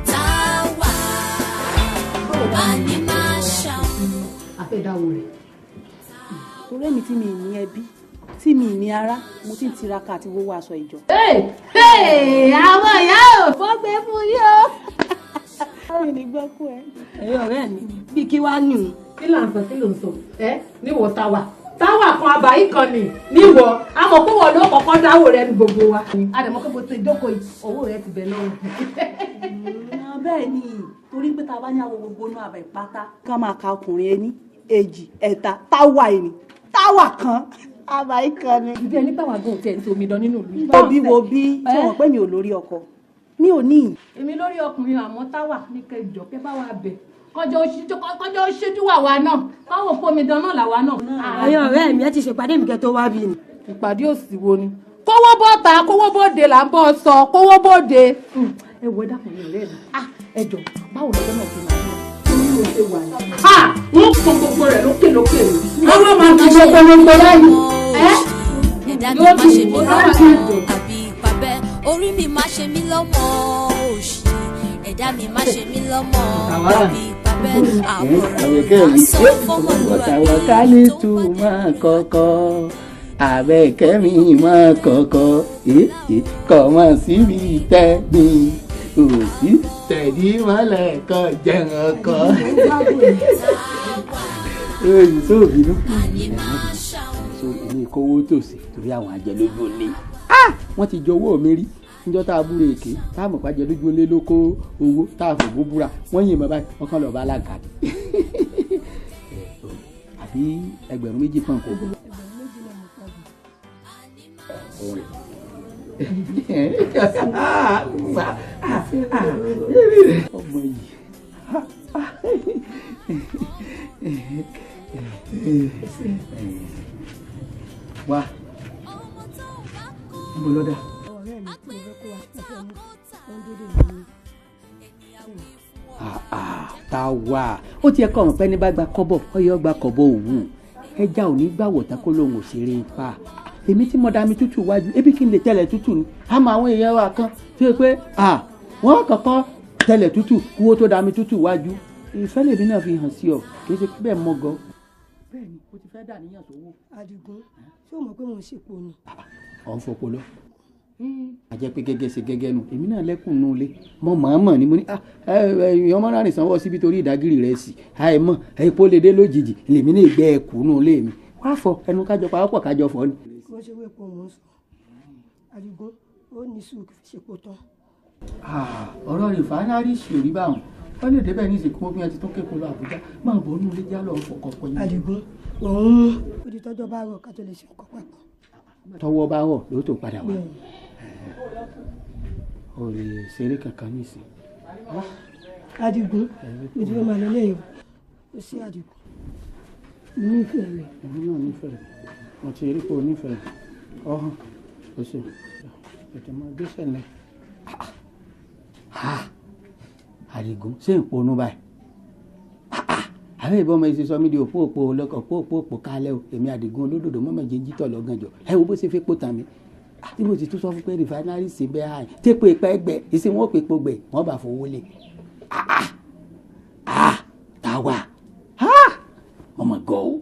táwa bá ní máa ṣàwọn. Àfẹ́dáwò rẹ̀. Torí èmi tí mi ní ẹbí tí mi ní ará mo ti ń tiraka àti wówó aṣọ ìjọ. Àwọn ìyá ò fọ́gbẹ́ fún yín o. Mi ní gbọ́ kú ẹ. Ẹ̀yin ọ̀rẹ́ mi bí kí wàá nù. Kí là ń sọ kí ló ń sọ ẹ níwọ táwa táwa kan àbáyé kan nì níwọ àmọ́ pé wọn ló kọ́kọ́ dáwò rẹ ní gbogbo wa. Àdàmọ́ pé mo ti jókòó yìí owó rẹ ti bẹ̀ lọ́wọ́. Bẹ́ẹ̀ ni torí pé tá a bá ní àwọn gbogbo inú àbá ìpátá ká máa ka ọkùnrin ẹni èjì ẹ̀ta táwa ẹni táwa kan àbáyé kan ni. Ìbí ẹni pàwọn àgọ́ òtí ẹ̀ ń tó omi dán nínú ìlú yìí. Wo bí wo bí tí wọ́n pè mí ò lórí ọkọ mi ò ní. Èmi lórí ọkùnrin àmọ́ táwa ní kẹjọ kẹ bá wa bẹ̀ kọjọ oṣojú wà wá náà káwọn òpó mi dán náà làwa náà. Ẹ̀yin ọ̀rẹ́ mi ẹ ti ṣèpàdé mi kẹ́ tó wá bí ni. Ìpàdé òsì wo ni. Kówó bọ́ta kówó bóde là ń bọ́ sọ kówó bóde. Ẹ wo ẹ dákun ní ọ̀rẹ́ mi ẹ jọ báwo lọ́jọ́ náà fi máa ń lọ torí o ṣe wà ní. Wọ́n kọ gbogbo rẹ̀ lókè lókè mi. Àwọn máa fi gbogbo gbogbo láyé. Ẹ̀dá mi má ṣe mí lọ́mọ àbí ìpàbẹ́. Orí mi má ṣe mí lọ́mọ òṣì. Ẹ̀dá mi má ṣe mí lọ́mọ àbí ìpàbẹ́. Àbọ̀rọ̀ má sọ fọ́mọlúwàbí. Tàwákálítù máa kọ́kọ́ Àbẹ̀kẹ́mi máa kọ́kọ́ kọ̀ mọ́ síbi tẹ́gbìn òsì tẹ̀dí mọ́lẹ̀ kan jẹun ọkọ. Èyí tó bínú. So èmi kówó tòsí torí àwọn àjẹlójú olé. Wọ́n ti jọ owó mi rí níjọ́ tá a búra èké tá a mọ̀ pé àjẹlójú olé ló kó owó tá a fògbó búra wọ́n yìnbọn báyìí wọ́n kàn lọ́ọ́ bá alága ni. Àbí 2,000 pọ̀n kò bọ̀. Ọmọ yìí wá ń bọ̀ lọ́dà. Ọ̀rẹ́ mi tí mo fẹ́ kó wa fẹ́ mú wọn dúró dè mí. Táwa ó tiẹ̀ kọ́ ọ̀hún pẹ́ ní bá gba kọ́bọ̀ ọyọ́ gba kọ́bọ̀ òwú ẹja ò ní gbàwọ̀ tán kó lóun ò ṣeré pa èmi tí mo da mi tútù wájú ebi kí n lè tẹ̀lẹ̀ tútù ni àmọ́ àwọn èèyàn wa kan tó yẹ pé wọ́n kọ́kọ́ tẹ̀lẹ̀ tútù kúwó tó da mi tútù wájú ìfẹ́ lèmi náà fi hàn sí ọ kì í ṣe bẹ́ẹ̀ mọ́ gan. Bẹ́ẹ̀ni o ti fẹ́ dà níyàn sówó. Àdìgún ṣé o mọ̀ pé mò ń ṣèpò ni. Ọ̀ ń fọpọ lọ. A jẹ́ pé gẹ́gẹ́ ṣe gẹ́gẹ́ nu èmi náà lẹ́kùn nù lé mọ mọ̀ọ́mọ̀ ni mo ní ọmọ rárìn sanwó síbi torí ìdágìrì rẹ̀ sí àìmọ̀ epo lè dé lójijì lèmi ní ìgbẹ́ ẹ̀kú nù lé mi wá fọ ẹnu kájọ pawọ́pọ̀ kájọ fọ ni. Bó ṣe wé epo mò ń sọ Àdìgún ó ní sùúrù kì í ṣe epo tán. Ọ̀rọ̀ rìfáínárì sì rí báwọn wọ́n lè débẹ̀ ní ìsìnkú bí wọ́n ti tó kéko lọ Àbújá máa bọ̀ nínú ilé jálọ̀ fọkànpọ̀ yìí. Àdìgún òun ó di tọ́jọ́ bá rọ̀ ká tó lè ṣe nǹkan papọ̀. Tọwọ́ bá rọ̀ ló tó padà wá. O lè ṣeré kankan nísìn. Adigun, mo ti fẹ́ máa lọ lẹ́yìn o. Sí Adigun, mo nífẹ̀ẹ́ rẹ̀. Èmi náà nífẹ̀ẹ́ rẹ̀, mo ti rí pé o nífẹ̀ẹ́ rẹ̀. Ọ̀hún, o ṣe ètò máa gbéṣẹ̀ lẹ̀. Adigun, ṣé n ponú báyìí? Àbẹ́ ìbọn ọmọ ìṣe sọ mí di òpó òpó olóko òpó òpó òpó kálẹ̀ o. Èmi Adigun olódòdó mọ́mọ́ jẹ́ jítọ̀ lọ́gànjọ́. Ẹ wo bó ṣe fẹ́ pò tàn mí. Tí mo ti tún sọ fún pé rìfánárì sí bẹ́ẹ̀ hàn tẹ́pọ̀ ìpẹ́ gbẹ ìsìn wọn ò pè po gbẹ wọ́n bá fowó lé. Táwa mọ̀mọ̀ gọ́ o,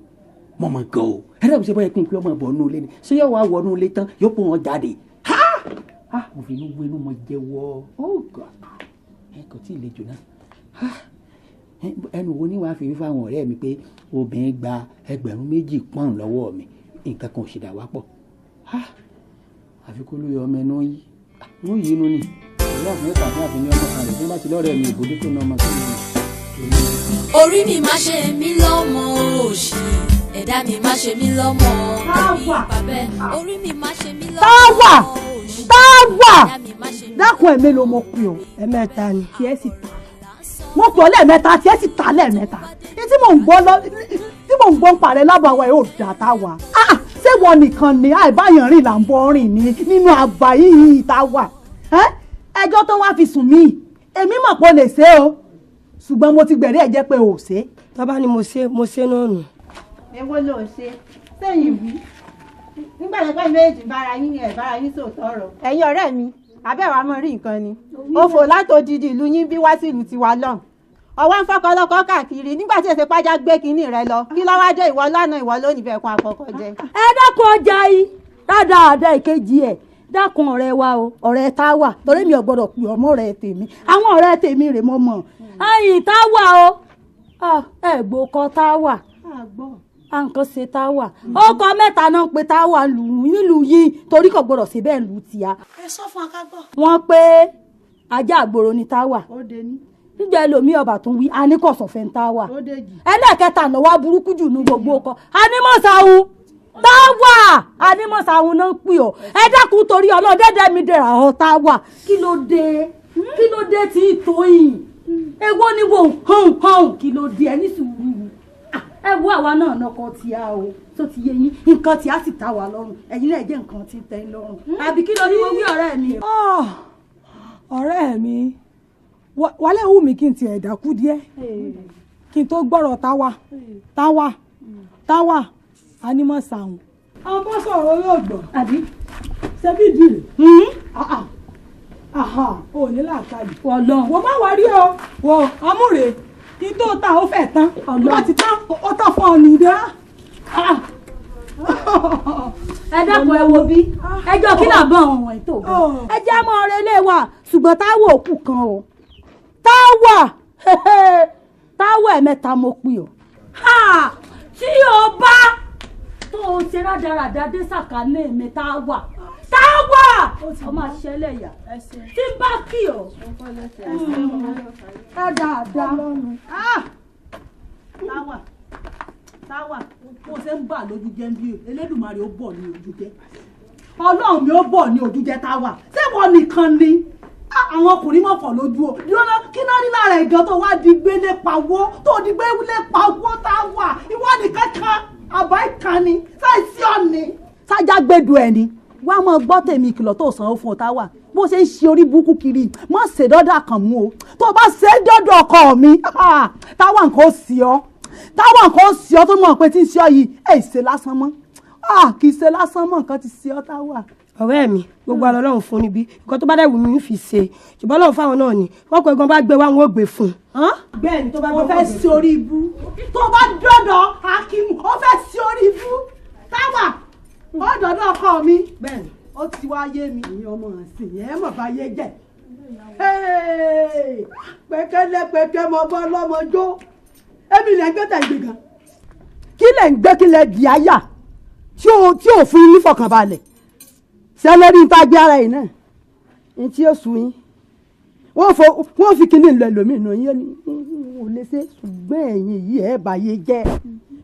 mọ̀mọ̀ gọ́ o. Ẹ dàbí ṣe báyìí pín pín ọmọ ìbọn nù ilé ni. Ṣé yóò wá wọnú ilé tán yóò pọ̀ wọn jáde? Mo fi inú wénú mo jẹ́wọ́. Oh God, ẹ kò tí ì le jù náà. Ẹnu wo ni wàá fi wí fáwọn ọ̀rẹ́ mi pé obìnrin gba 2,000 pọ́ùn lọ́wọ́ mi, nǹkan kan ò sì dà wá pọ̀. Àfi kó lóye ọmọ ẹnu yìí wọ́n yìí inú ni ìyá àfihàn tàbí àfihàn ọmọ kan rẹ̀ tí wọ́n bá ti lọ́rẹ̀ẹ́ mi ìbòdí tó ná ọmọ tó ní. Orí mi má ṣe mí lọ́mọ òṣì, ẹ̀dá mi má ṣe mí lọ́mọ àbí bàbẹ́. Orí mi má ṣe mí lọ́mọ òṣì. Táwà dákun, ẹ̀mí ló mọ̀ pé o. Ẹ̀mẹ́ta ni. Tiẹ̀ sì ta mo pọ̀ lẹ́ẹ̀mẹ́ta, tiẹ̀ sì ta lẹ́ẹ̀mẹ́ta. Ní tí mò ń gbọ́ lọ, tí mò ń gbọ́ ń parẹ́ lábàáwá yóò dà táwa. Ṣé wọn nìkan ni àìbáyàn rìn là ń bọ́ rìn ní nínú àbá yìí táwa? Ẹjọ́ tó wá fi sùn mí, èmi mọ̀ pé o lè ṣe o, ṣùgbọ́n mo ti gbẹ̀rí ẹ̀ jẹ́ pé o ò ṣe. Tọ́ba ni mo ṣe, mo ṣe náà nù. Èwo ló ń ṣe sẹ́yìn wí nígbà tó pẹ́ méjì bára yín ẹ̀ bára yín sòótọ́ ọ̀rọ̀. Ẹ̀yin ọ̀rẹ́ mi, àbẹ̀wò àmọ́ rí nǹkan ni ó fò látòdìdí ìlú yín bí wá sí ìlú tiwa lọ́hùn. Ọwọ́ ń fọ́kọ́lọ́kọ́ káàkiri nígbà tí èsè pàjá gbé kinní rẹ lọ. Kí ló wá dé ìwọ lánàá ìwọ lónìí fẹ́ kún àkọ́kọ́ jẹ. Ẹ dákun ọjà yìí dáadáa ìkejì ẹ dákun ọ̀rẹ́ wa o, ọ̀rẹ́ Táwà, torí mi ò gbọ́dọ̀ pè ọmọ ọ̀rẹ́ tèmi, àwọn ọ̀rẹ́ tèmi rè mọ́ mọ́. Ayin Táwà o, ẹ gbó kọ Táwà, à nǹkan ṣe Táwà, ó kọ mẹ́ta náà pé Táwà lù nílùú yìí torí kò gbọ́dọ̀ ṣe bẹ́ẹ̀ lù tìá. Ẹ sọ fún akágbọ́. Wọ́n pé ajá àgbòrò ni Táwà, nígbà ẹlòmíì ọba tó ń wí aníkọ̀sọ̀fẹ́ ń Táwà. Ẹlẹ́ẹ̀kẹta lọ́wọ́ burúkú jù ní gbogbo ọkọ anímọ̀sáhun Táwà, anímọ̀sáhun náà ń pè ọ́. Ẹ dákun torí ọlọ́dẹ́dẹ́ mi dẹ̀ra ọ́ Táwà, kí ló dé, kí ló dé tí ì tó yìí? Èwo ni wo hàn hàn, kí ló dé? Ẹ ní sùúrù. Ẹ wo àwa náà nọkọ tí a o tó ti yé yín, nǹkan tí a sì ta wà lọ́rùn, ẹ̀yin náà jẹ́ nǹkan tí ń tẹ́ lọ́rùn. Àbí kí ló ní mo wí ọ̀rẹ́ mi? Ọ̀rẹ́ mi, wálé wù mí kí n tiẹ̀ dákú díẹ̀ kí n tó gbọ́rọ̀ Táwà Táwà Táwà anímọ̀sáhùn. Àwọn sọ̀rọ̀ olóògbọ̀ àbí ṣebí ìdílé ò ní làákàyè. Ọlọ́run wò má wá rí o, wò ọmúre kí n tó ta ó fẹ́ tán, tó bá ti tán ó tán fún ọ nìdá. Ẹ dákun, ẹ wo bí ẹjọ́ kí là ń bọ̀ àwọn wọ̀nyí tó ẹ jẹ́ mọ́ ọ̀rẹ́ ilé wa, ṣùgbọ́n Táwà òkú kan o. Táwà Táwà ẹ̀mẹ́ta mo pè ọ́. Tí o bá tó o ṣe rádaràda dé sàkánì mi Táwà Táwà ọmọ àṣẹlẹ̀ yà tí n bá kí ọ. Dáadáa Táwà Táwà, bó ṣe ń bà lójú jẹ́ ń bí Elédùmarè ó bọ̀ ní ojú jẹ́, Ọlọ́run mi ó bọ̀ ní ojú jẹ́. Táwà, ṣé wọ́n nìkan ni àwọn ọkùnrin mọ̀ fọ̀ lójú o? Yọ́nà kí náà rí lára ẹ̀gán tó wá di gbélé pawó, tó di gbélé pawó Táwà, ìwọ nìkan kan àbá ìkànnì sáìsì ọ̀nì. Sájà gbẹdùn ẹ̀ ni wàá mọ gbọ́ tèmi, ìkìlọ̀ tó sanwó fún ọ Táwà, bó ṣe ń ṣe orí burúkú kiri mọ̀ ṣe dọ́dọ̀ kàn mú o. Tó o bá ṣe dọ́dọ̀ ọkọ mi Táwà, nǹkan ó sì ọ́, Táwà nǹkan ó sì ọ́, tó mọ̀ pé tí ń ṣe ọ yìí ẹ̀ ṣe lásán mọ́, kì í ṣe lásán mọ́, nǹkan ti ṣe ọ́ Táwà. Ọ̀rẹ́ mi, gbogbo àlọ́ Ọlọ́run fún níbí nǹkan tó bá dẹ̀ wù mí fi ṣe, ṣùgbọ́n Ọlọ́run fáwọn náà ni wọ́n kọ ẹ̀gbọ́n bá gbé wá wọn ò gbé fún un. Bẹ́ẹ̀ni, tó bá fẹ́ ṣe orí ibú, tó bá dọ́dọ̀ Akímù ó fẹ́ ṣe orí ibú Táwà, ó dọ́dọ̀ ọkọ mi. Bẹ́ẹ̀ni, ó ti wá yé mi. Ìyẹn ọmọ ọ̀sìn yẹn mọ̀ bá yé jẹ́. Pẹ̀kẹ́lẹ́ pẹ̀kẹ́ mọ bọ́ lọ́mọjó, èmi lè gbé tẹ̀ gbé gan. Kí lẹ̀ ń gbé, kí lẹ̀ di àyà tí ò fún yín fọkànbalẹ̀? Sẹlẹ́rì ń tá gbé ara yìí náà ní tí ó sùn yín, wọ́n fi kíní lọ ẹlòmíì nù yín ò lè ṣe, ṣùgbọ́n ẹ̀yin yìí ẹ̀ bá yé jẹ́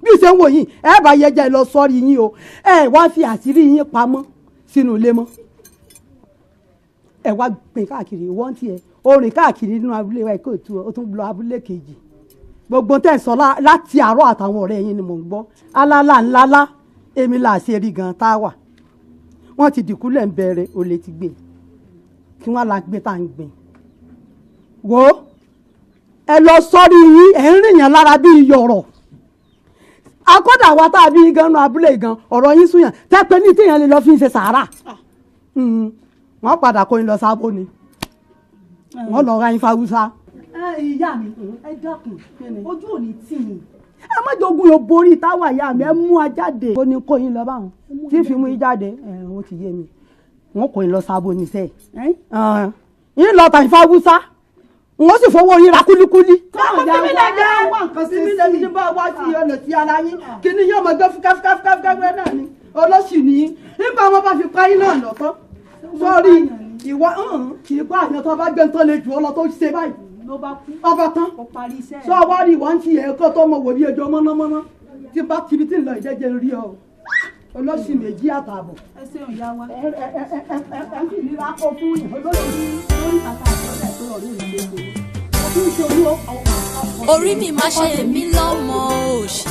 bí ṣe ń wò yín, ẹ̀ bá yé jẹ́ lọ sọ́ọ́rì yín o. Ẹ̀ wá fi àṣírí yín pamọ́ sínú ilé mọ́. Ẹ wá gbìn káàkiri wọ́n tiẹ̀ ó rìn káàkiri nínú abúlé wa kó tu ó tún lọ abúlé kejì. Gbogbo tẹ́ ń sọ láti àárọ̀ àtàwọn ọ̀rẹ́ yín ni mò ń gbọ́. Alálà ńlálá èmi là ṣe rí gan tá a wà. Wọ́n ti dìkúlẹ̀ ń bẹ̀rẹ̀ olè ti gbé. Kí wọ́n la gbé tá à ń gbìn. Wo ẹ lọ sọ́rí yín ẹ̀ ń rìnyàn lára bí iyọ̀rọ̀. Akọ́dà wa tá a bí gan nu abúlé gan ọ̀rọ̀ yín súnyàn tẹ́pẹ́ ní téèyàn lè lọ fi ń ṣe sàárà. Wọ́n padà kó yín lọ sábó ni wọ́n lọ ra yín fáwúsá. Ìyá mi ẹ dákun ojú ò ní tì yín. Ẹ má jogun yóò borí táwa ìyá mi ẹ mú a jáde. Ó ní kó yín lọ báwọn tí fi mú yín jáde ó ti yé mi wọ́n kó yín lọ sábó ní sẹ́ẹ̀. Yín lọ tà yín fáwúsá wọ́n sì fọwọ́ yín ra kúlíkúlí. Káwọn ìyá wa wá nǹkan sí mi lẹ́nu ní bá wá sí ọ̀nà sí ara yín kí ni yóò máa gbé fúkẹ́fúkẹ́fúkẹ́ náà ni olóṣì ni nígbà wọn bá fi pa yín náà lọ́tọ́ sórí ìwọ kì í pa àyàn tó bá gbé tó lè jù ọ lọ tó ṣe báyìí ọba tán sọ wá rí ìwọ ń ti ẹ̀ kó tó mọ wòlíì ẹjọ́ mọ́nàmọ́ná tí bá tibi tí ń lọ ìjẹ́jẹ́ rí ọ olóṣì méjì àtààbọ̀. Ẹ ṣeun ìyá wa. Ẹ ẹ ẹ ẹ ẹ ń fi ìnira kó fún yìí olóṣì lórí kàtà àtọ́lẹ̀ pé ọ̀rẹ́ mi lè ṣe. Orí mi má ṣe mí lọ́mọ òṣì,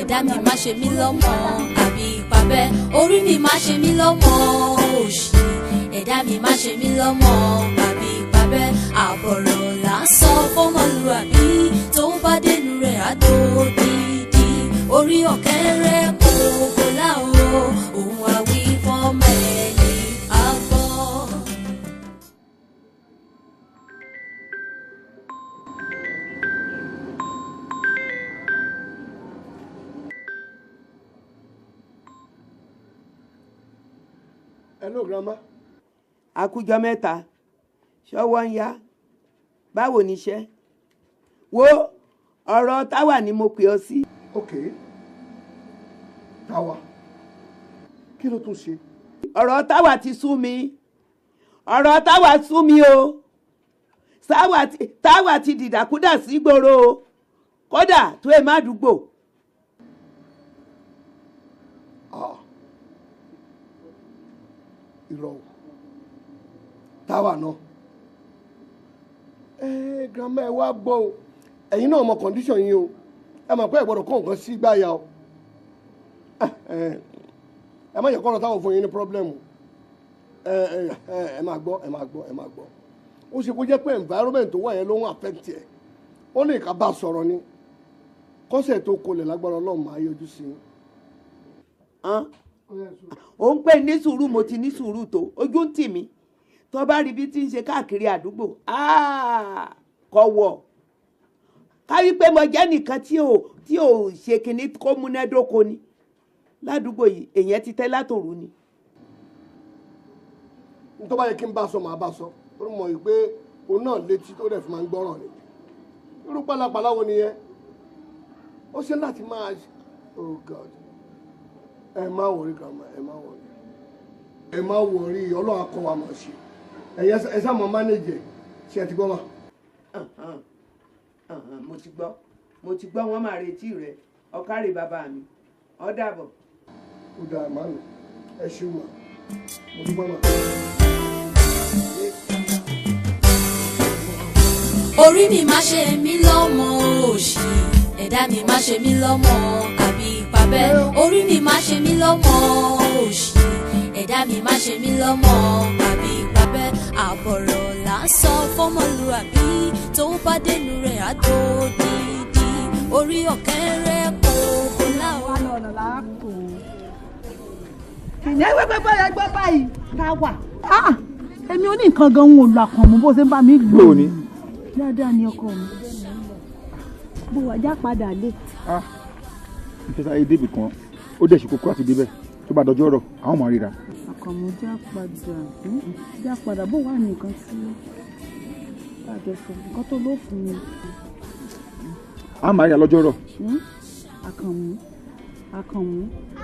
ẹ̀dá mi má ṣe mí lọ́mọ àbí ìpàbẹ́. Orí mi má ṣe mí lọ́mọ òṣì, ẹ̀dá mi má ṣe mí lọ́mọ àbí ìpàbẹ́. Àbọ̀rọ̀ là ń sọ fọ́mọlúàbí tó bá dénú rẹ̀ á dòdìdì. Orí ọ̀kẹ́rẹ́ kòkó láwo òun àwí fọ́mọ ẹni àgbọ̀. Hello, grandma. Àkújọ mẹ́ta ṣọwọ́ ń yá báwo níṣẹ́ wo ọ̀rọ̀ táwa ni mo pè ọ́ sí. Ok, táwa kí ló tún ṣe. Ọ̀rọ̀ táwa ti sú mi, ọ̀rọ̀ táwa sú mi o. Táwa ti dìdàkudà sí gbòòrò o, kódà tó ẹ má dùgbò. Irọ́ o, táwa náà ẹ grandma ẹ wá gbọ́ o, ẹ̀yin náà mọ condition yín o, ẹ mọ̀ pé ẹ gbọ́dọ̀ kó nǹkan sí gbáyà o. Ẹ má yẹ kọ́rọ̀ táwọn fún yín ní problem o. Ẹ máa gbọ́ ẹ máa gbọ́ ẹ máa gbọ́. Ó ṣe kó jẹ́ pé environment tó wà yẹn ló ń affect ẹ̀, ó ní ìka bá sọ̀rọ̀ ni kọ́sẹ̀ tó kolẹ̀ lágbára Ọlọ́run máa yọjú sí i. Ó ń pè ní sùúrù, mo ti ní sùúrù tó ojú ń tì mí tó bá rí bí tí ń ṣe káàkiri àdúgbò kọ wọ̀ káwí pé mo jẹ́ nìkan tí ò ṣe kinní kó múnádóko ni ládùúgbò yìí, èèyàn ti tẹ́ látòrú ni. Tó bá yẹ kí n bá sọ màá bá sọ, ó mọ̀ pé òun náà létí tó dẹ̀ fi máa ń gbọ́ràn ni. Irú pálapàla wo nìyẹn? Ó ṣe láti máa oh God, ẹ má wọrí grandma, ẹ má wọrí, ẹ má wọrí, Ọlọ́run á kọ́ wa mọ̀ ṣe. Ẹ sá mọ mánéjì ẹ ṣe ẹ ti gbọ́ mà. Mo ti gbọ́, mo ti gbọ́, wọ́n máa retí rẹ ọ̀kárì bàbá mi, ó dàbọ̀. Ó dáa màmí, ẹ ṣeun mà, mo dúpẹ́ mà. Orí mi má ṣe mí lọ́mọ òṣì, ẹ̀dá mi má ṣe mí lọ́mọ àbí ìpàbẹ́. Orí mi má ṣe mí lọ́mọ òṣì, ẹ̀dá mi má ṣe mí lọ́mọ àbí ìpàbẹ́. Àbọ̀rọ̀ là ń sọ fọ́mọlúàbí tó bá dénú rẹ̀ á dòdìdì. Orí ọ̀kẹ́rẹ́ kòkó láwọn. Ìyẹn wẹ́pẹ́pẹ́ rẹ gbọ́ báyìí ká wà. Èmi ò ní nǹkan gan-an ò lọ àkànmú bó ṣe ń bá mi lò. Lóòní. Dáadáa ni ọkọ mi. Bó wà já padà lé. Ìfẹ́ sáré débì kan, ó dẹ̀ ṣe kókó àti débẹ̀ tó bá dọjọ́ rọ̀, àwọn máa ríra. Àkànmú já padà, já padà bó wà ní nǹkan tí àjọsọ nǹkan tó ló fún mi. A máa ríra lọ́jọ́ rọ̀. Àkànmú, Àkànmú.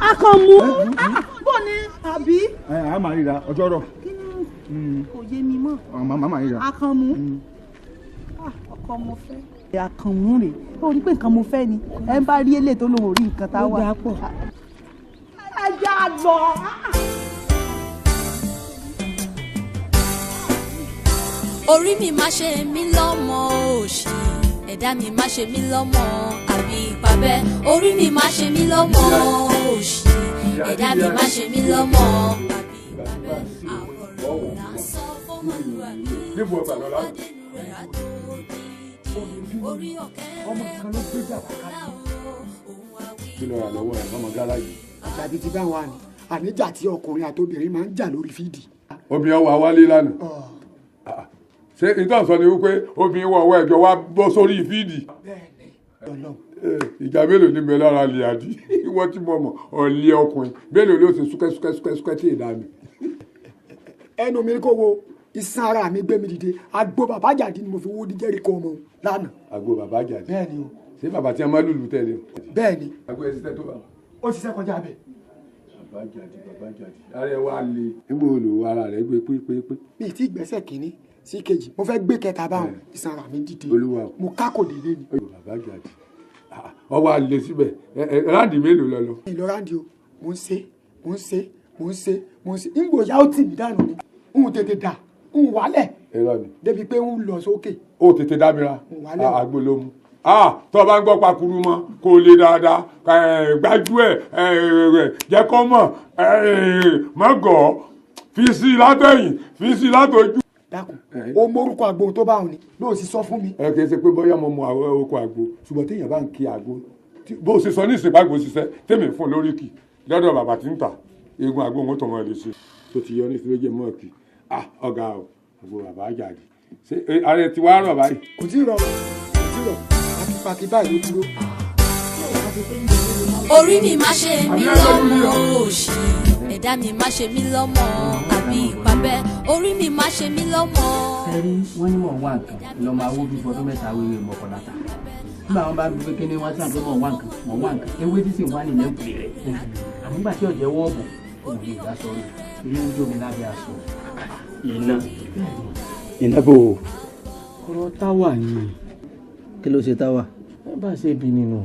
Àkànmú bó ni àbí. A máa ríra ọjọ́ rọ̀. Kí ni kò yé mi mọ́. A máa ríra. Àkànmú ọkọ mo fẹ́. Àkànmú rè ó rí pé nǹkan mo fẹ́ ni ẹ ń bá rí eléyìí tó lóun ò rí nǹkan tá a wà. Ẹ já lọ. Orí mi má ṣe mí lọ́mọ òṣì, ẹ̀dá mi má ṣe mí lọ́mọ àbí ìpàbẹ́. Orí mi má ṣe mí lọ́mọ òṣì, ẹ̀dá mi má ṣe mí lọ́mọ àbí ìpàbẹ́. Àbọ̀rọ̀ là ń sọ fọ́mọlúwàbí tó bá dénú rẹ̀ á tó dídí. Orí ọ̀kẹ́rẹ́ Kí ló rà lọ́wọ́ ẹ̀ lọ́mọ gáràjì? Àjàdí ti bá wa ni àníjà tí ọkùnrin àtobìnrin máa ń jà lórí fídì. Obìnrin ọwọ́ awálé lánàá. Ṣé ìtàn sọ ni wípé obìnrin wọ ọwọ́ ẹ̀jọ̀ wá bọ́ sórí fídì? Ìjà mélòó ní bẹ lára lè àdí? Ìwọ tí mo mọ̀ ọ̀lẹ́ ọkùnrin mélòó ló ṣe súkẹ́ súkẹ́ súkẹ́ súkẹ́ tí ì dá mi. Ẹnu mi kò wo iṣan ara mi gbé mi dìde, àgbo bàbá Àjàdí ni mo fi wó díjẹ́rì kọ́ ọmọ lánàá. Àgbo bàbá Àjàdí? Bẹ́ẹ̀ni o. Ṣé bàbá tí a máa lùlù tẹ̀lé? Bẹ́ẹ̀ni. Àgbo ẹ̀ ṣiṣẹ́ tó bá. Ó ṣiṣẹ́ kọjá bẹ́ẹ̀. Bàbá Àjàdí, bàbá Àjàdí, ara ẹ wá le. Nígbà wo lò ara rẹ gbé pépépé? Mi ì tí gbẹ́sẹ̀ kínní sí kejì, mo fẹ́ gbé kẹta báwọn, iṣan ara mi dìde. Olúwa o. Mo kákò délé ni. Bàbá Àjàdí, ọwọ́ a lè síbẹ̀, ráǹdì mélòó lọ lọ? Mi lọ ráǹdì o, mò ń ṣe, mò ń ṣe, mò ń ṣe, mò ń ṣe, ń gbòòyà ó tì mí dànù ni, ń tètè dà, ń wálẹ̀. Irọ́ ni. Débi pé ń lọ sókè. Ó tètè dábìra, wálẹ̀ o. Àgbo ló mú. Tó o bá ń gbọ́ pakuru mọ́ kó o lè dáadáa, gbájú ẹ̀ jẹ́ kó mọ̀, mọ́gọ̀ fi sí i látẹ̀yìn, fi sí i látọjú. Dákun, o mórúkọ àgbo tó bá òun ni lóò sì sọ fún mi. Ẹ kì í ṣe pé bóyá mo mọ àwọn oko àgbo, ṣùgbọ́n téèyàn bá ń kí àgbo bó o ṣe sọ ní ìsìnkú àgbo ṣiṣẹ́ tèmi fún lórí kì lọ́dọ̀ bàbá tí ń tà eegun àgbo òun tó mọ̀ lè ṣe tó ti yọ ní ìsinmi jẹ́ mọ́ kì. Ọ̀gá o, àgbo bàbá Àjàdí, ṣé ààrẹ ti wá rọ̀ báyìí? Kò tí ì rọ̀, kò tí ì rọ̀, pàkípàkí báyìí ló dúró. Orí mi má ṣe mí lọ́mọ òṣì, ẹ̀dá mi má ṣe mí lọ́mọ àbí ìpàbẹ́. Orí mi má ṣe mí lọ́mọ. Sẹ́rí wọ́n ní mọ̀ wá nǹkan lọ́mọ awó bí fọdún mẹ́ta wéwé mọ̀kànlá ta. Nígbà wọn bá ń gbé kíní wọn sáà pé mọ̀ wá nǹkan, mọ̀ wá nǹkan, ewé tí sì ń wá nìyẹn kùlé rẹ̀. Àmọ́ nígbà tí ọ̀jẹ̀ wọ́ọ̀bù kò lè dá sọ́rọ̀, ilé ń jó mi lábẹ́ aṣọ. Iná. Iná bò ó. Ọ̀rọ̀ táwà ni. Kí ló ṣe táwà? Bá a ṣe bí nínú.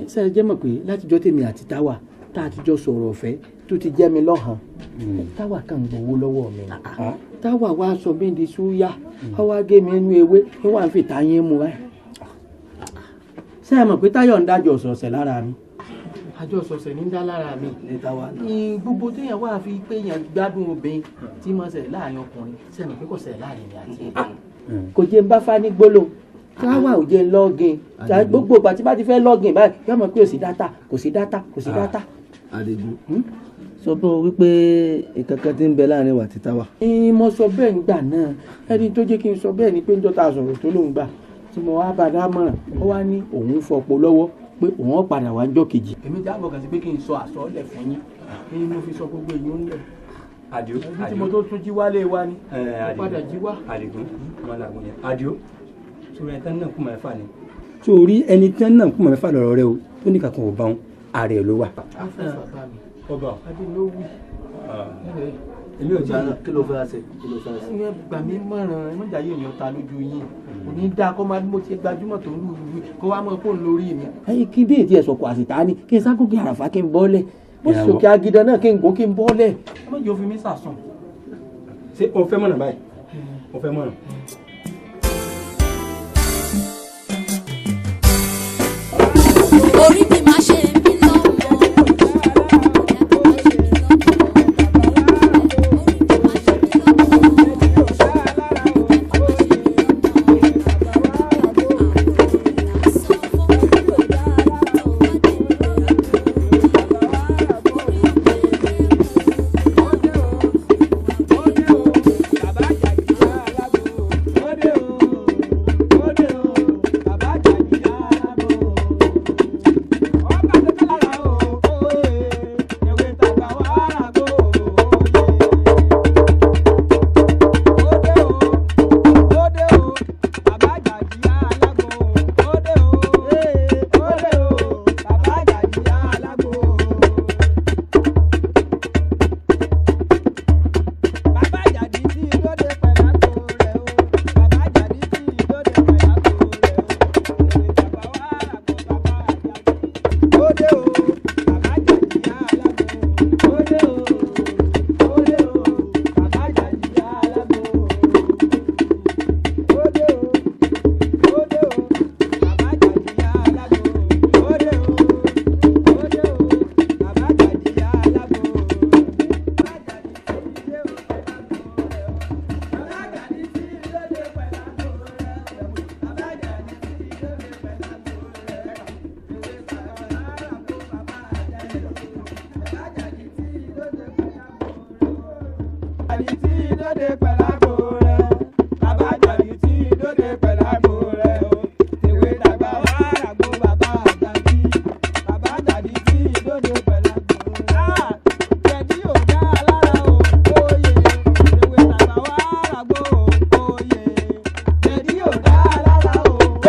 Sẹ́rí jẹ́ mọ̀ pé látijọ́ tèmi àti táwà tá a ti jọ sọ̀rọ̀ ọ̀fẹ́ tó ti jẹ́ mi lọ́hàn. Táwà kàn ń gbowó lọ́wọ́ mi. Táwà wá sọ mí di súyà, ó wá gé mi inú ewé, ó wà ń fi tayín mu báyìí. Ṣé ẹ mọ̀ pé Táyọ̀ ń dájọ́ ọ̀sọ̀ọ̀sẹ̀ lára mi? Àjọ ọ̀sọ̀ọ̀sẹ̀ ní ń dá lára mi. Ní táwà náà. Gbogbo téèyàn wá fi pé èèyàn gbádùn obìnrin tí mo ṣẹlẹ̀ láàrin ọkùnrin, ṣé ẹ mọ̀ pé kò ṣẹlẹ̀ láàrin mi àti ẹ̀. Kò jẹ́ ń bá fá ní gbólóhùn. Táwà ò jẹ́ lọ́gìn. Gbogbo ìgbà tí bá ti fẹ́ lọ́gìn báyìí, yóò mọ̀ pé kò sí dátà, kò sí dátà, kò sí dátà. Àdìgún, sọ fún ọ wípé ìkankan tí ń bẹ láàrin wa àti táwà. Mo sọ bẹ́ẹ̀ nígbà náà, ẹni tó jẹ́ kí n sọ bẹ́ẹ̀ ni pé níjọ́ tá a sọ̀rọ̀ tó lóun gbà tí mo wá bá a dámọ̀ràn, ó wá ní òun fọpo lọ́wọ́ pé òun ó padà wá níjọ́ kejì. Èmi já bọ̀ kàn sí pé kí n sọ àsọlẹ̀ fún yín ni mo fi sọ gbogbo èyí ń lẹ̀. Àdìó, Ẹni tí mo tó tún jí wálé wa ni mo padà jí wá. Àdìgún, wọn làgùn yẹn. Àdìó, sórí ẹni tán náà kú mẹ́fà ni. Sórí ẹni tán náà kú mẹ́fà lọ́rọ̀ rẹ o, tó ní kankan ò bá wọn, ààrẹ ló wà. Ọba. Adé ló wí. Èmi ò jẹ́ Kí ló fẹ́ ṣe? Kí ló fẹ́ ṣe? Ẹ gbà mí mọ̀ràn, ẹ má jàyè èèyàn ta lójú yín. Kò ní dáa kó máa mo ti gbajúmọ̀ tó ń lù lù kó wá mọ̀ kó ń lórí mi. Ẹyin kí bí ètí ẹ̀sọ̀ kò àsìta ni kí n ságòkè àràfà kí n bọ́lẹ̀. Bó sì sòkè agidan náà kí n gò kí n bọ́lẹ̀. Ẹ má jẹ́ òfin mi sàsùn. Ṣé o fẹ́ mọ̀nà báyìí? O fẹ́ mọ̀nà? Orí mi má ṣe mí lọ́mọ.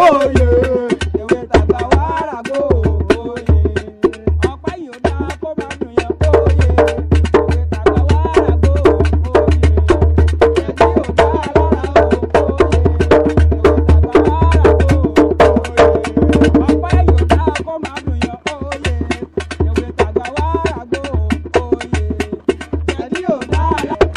òye ewé tàgbà wá ràgó òye ọ̀pá yìí ó dá kó máa dùn yàn òye ewé tàgbà wá ràgó òye ẹbí ò dá lára òye ewé tàgbà wá ràgó òye ọ̀pá yìí ó dá kó máa dùn yàn òye ewé tàgbà wá ràgó òye ẹbí ò dá lára.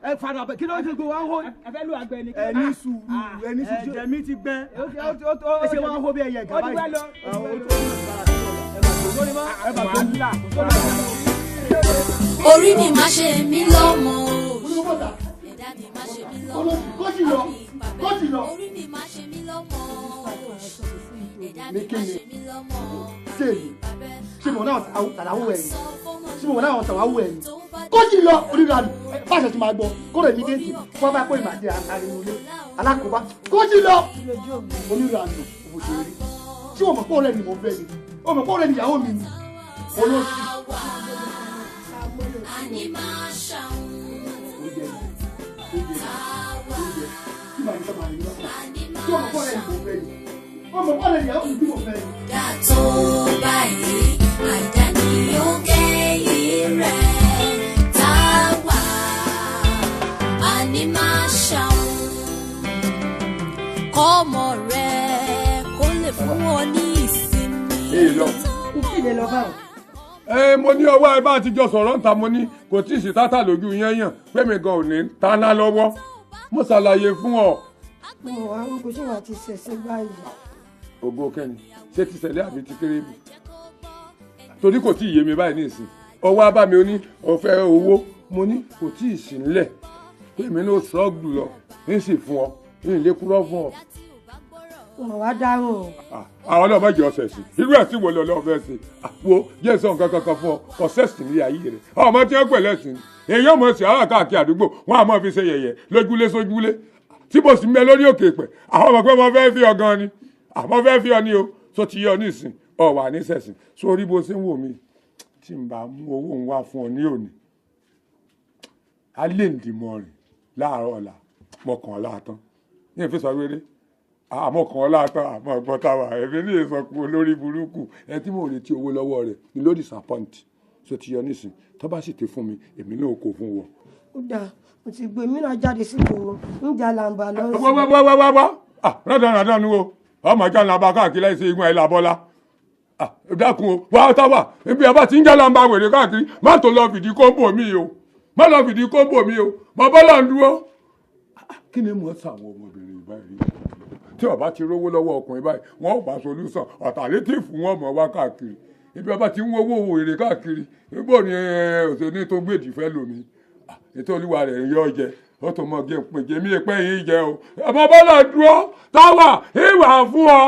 Ẹ fara bẹ kí ló ń ṣe gbogbo wa ń hó. Ẹ ní sùúrù, ẹ ní sùúrù. Ẹ̀jẹ̀ mi ti gbẹ. Ẹ ṣe wá ń hó bí ẹyẹ gàba yìí. Orí mi má ṣe mí lọ́mọ òṣì, ẹ̀dá mi má ṣe mí lọ́mọ àbí ìpàbẹ́. Orí mi má ṣe mí lọ́mọ òṣì, ẹ̀dá mi má ṣe mí lọ́mọ àbí ìpàbẹ́. Ṣé mo náà tàdáwó ẹ̀ ni? Ṣé mo náà tàdáwó ẹ̀ ni? Kó sì lọ oníranù báṣẹ tí máa gbọ́ kó rẹ̀ mí déètì kó bá pé ìmàdé ariwo ilé alákòóbá kó sì lọ oníranù òṣèré tí o mọ̀ pé ọ̀rẹ́ ni mo fẹ́ ni o mọ̀ pé ọ̀rẹ́ ni ìyàwó mi ni olóṣù. Àní máa ṣàwọn Tí o mọ̀ pé ọ̀rẹ́ ni mo fẹ́ ni o mọ̀ pé ọ̀rẹ́ ni ìyàwó mi tí mo fẹ́ ni. Dà tó báyìí, àìdá ni ó kẹ́yìn rẹ̀ táwa. Àní máa ṣàwọn kọ́mọ rẹ̀ kó lè fún ọ ní ìsinmi. Ìkéde lọ báwo. Ẹ mo ní ọwọ́ ẹ bá ti jọ sọ̀rọ̀ níta, mo ní kò tí ì sí tátà lójú yẹn yàn pé mi gan ò ní taná lọ́wọ́, mo ṣàlàyé fún ọ. Mo wà ń kó ṣé wàá ti ṣẹ̀ṣẹ̀ báyìí. Ògo kẹ́ni ṣé ti ṣẹlẹ̀ àbí ti kéré bù torí kò tí ì yé mi báyìí nísìn ọwọ́ abá mi ó ní ọ̀fẹ́ owó, mo ní kò tí ì sí nílẹ̀ pé èmi náà sọ́ọ̀gù lọ ń sì fún ọ ń lè kúrọ́ fún ọ. Mo wá dárò o. Àwọn ọlọ́mọ jẹ́ ọ̀sẹ̀ sí irú ẹ̀ tí wo lọ́ọ́ fẹ́ ṣe wo jẹ́ sọ nǹkan kankan fún ọ ọ̀sẹ̀ sì ní ayé rẹ̀ ọmọ tí wọ́n pè lẹ́sìn èyí ọmọ sì àwọn káàkiri àdúgbò wọn àmọ́ fi ṣe yẹ̀yẹ́ lójúlé sójúlé tí mo sì ń bẹ lórí òkè pẹ̀ àwọn ọmọ pé mo fẹ́ fi ọ gan ni àmọ́ fẹ́ fi ọ ní o tó ti yọ nísìn ọ wà nísẹ̀sìn sórí bó ṣe ń wò mí tí n bá mú owó ń wá fún ọ ní òní alẹ́ ǹdìmọ̀ rìn láàárọ̀ ọ̀la mọ̀kànlá tán ní ìfisọ̀ wéré àmọ́ kan látàn àmọ́ gbọ́ táwa ẹ̀mí ní ìsọkun olórí burúkú ẹ tí mò ń retí owó lọ́wọ́ rẹ̀ ni ló disappoint so ti yọ nísìn tó bá sì ti fún mi èmi náà kò fún wọn. Ó dáa, mo ti gbé mi náà jáde sí ìgboro ń jà làǹbà lọ sí. Wá wá wá wá wá rádàn rádàn nu o ọmọ ìjà làǹbà káàkiri láìsí igun ẹ̀ làbọ́lá dákun o wá táwà ibi ọba ti ń jà làǹbà wèrè káàkiri má tó lọ fìdí kóńbò mi o má lọ fìdí kóńbò mi o mọ bọ́lá ń dúró. Kí ni mo sàwọn ọmọbìnrin báyìí tí ọba ti rówó lọ́wọ́ ọkùnrin báyìí wọn ò bá solúsàn ọ̀tàlétìfù wọn mọ̀ wá káàkiri ibi ọba ti ń wọ́wọ́ wèrè káàkiri níbo ni òṣèlú tó gbèdì fẹ́ lómi ètò olúwa rẹ̀ ń yọ jẹ ó tó mọ gé pin jẹ mí pẹ́ yìí jẹ o ọmọ bọ́lá dúró táwà ìwà fún ọ.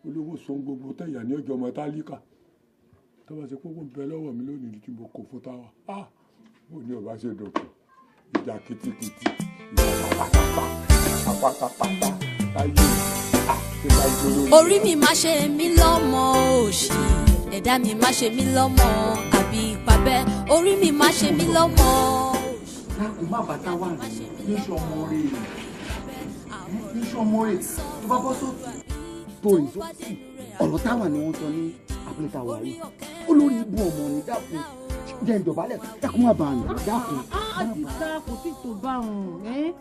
Olówó so gbogbo tẹ̀yà ní ọjọ́ ọmọ tálíkà tọ́wọ́ ṣe kókó ń bẹ lọ́wọ́ mi lónìí tí mo kò fún táwà bó ní ọba ṣe dọ̀kọ̀ ìjà kìtìkìtì ìjà pátápátá pátápátá láyé àti láyé lórí. Orí mi má ṣe mí lọ́mọ òṣì, ẹ̀dá mi má ṣe mí lọ́mọ àbí ìpàbẹ́. Orí mi má ṣe mí lọ́mọ òṣì. Dákun má bàtà wà ní sọmọ rẹ ní sọmọ rẹ tó bá bọ́ sóòtù tó rìn sóòtù ọ̀rọ̀ táwa ni wọ́n sọ ní abúlé táwa yìí olórí ibú ọmọ ni dákun jẹ́ ìdọ̀bálẹ̀ dákun má bàa nù dákun. Àdìsá kò tí tó bá òun ẹ́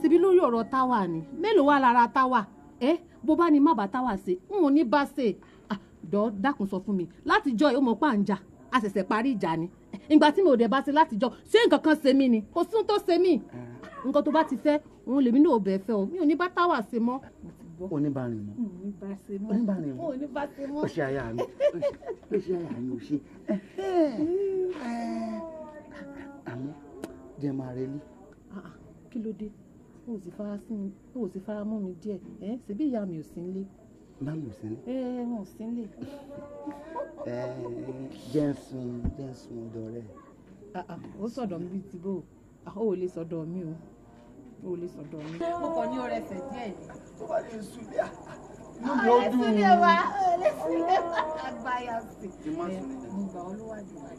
síbi lórí ọ̀rọ̀ táwa ni mélòó wà lára táwa ẹ́ bó bá ní má bá táwa ṣe n ò ní bá ṣe dọ́ dákun sọ fún mi látijọ́ yìí ó mọ̀ pé à ń jà a ṣẹ̀ṣẹ̀ parí ìjà ni Ìgbà tí mi ò dẹ̀ bá ti látijọ́, ṣé nǹkan kan ṣe mí ni? Kò sí ohun tó ṣe mí. Nǹkan tó bá ti fẹ́, òun lèmi náà ò bẹ̀ fẹ́ o. Mi ò ní bá Táwà ṣe mọ́. Oníbàárìn mọ́. Oníbàárìn mọ́. Ó ṣe aya mi. Ó ṣe aya mi ò ṣe. Àmọ́ jẹ́ máa relé. Kí ló dé? O ò sì fara sí mi, o ò sì fara mọ́ mi díẹ̀. Ṣebí ìyá mi ò sí nílé. Ìyá mi ò sí nílé. Wọn ò sí nílé. Jẹ́ ń sun ọ̀dọ̀ rẹ̀. Ó sọ̀dọ̀ mi bíi ti bó o. O ò lè sọ̀dọ̀ mi o. O ò lè sọ̀dọ̀ mi. Mo kàn ní ọrẹ ẹsẹ̀ díẹ̀ ni. Tó bá lè sùn bí i inú mi ó dùn. Ọ̀rẹ́ sílé wa, ọ̀rẹ́ sílé wa, àgbáyà sí. Ìgbà wo ló wà jù wá?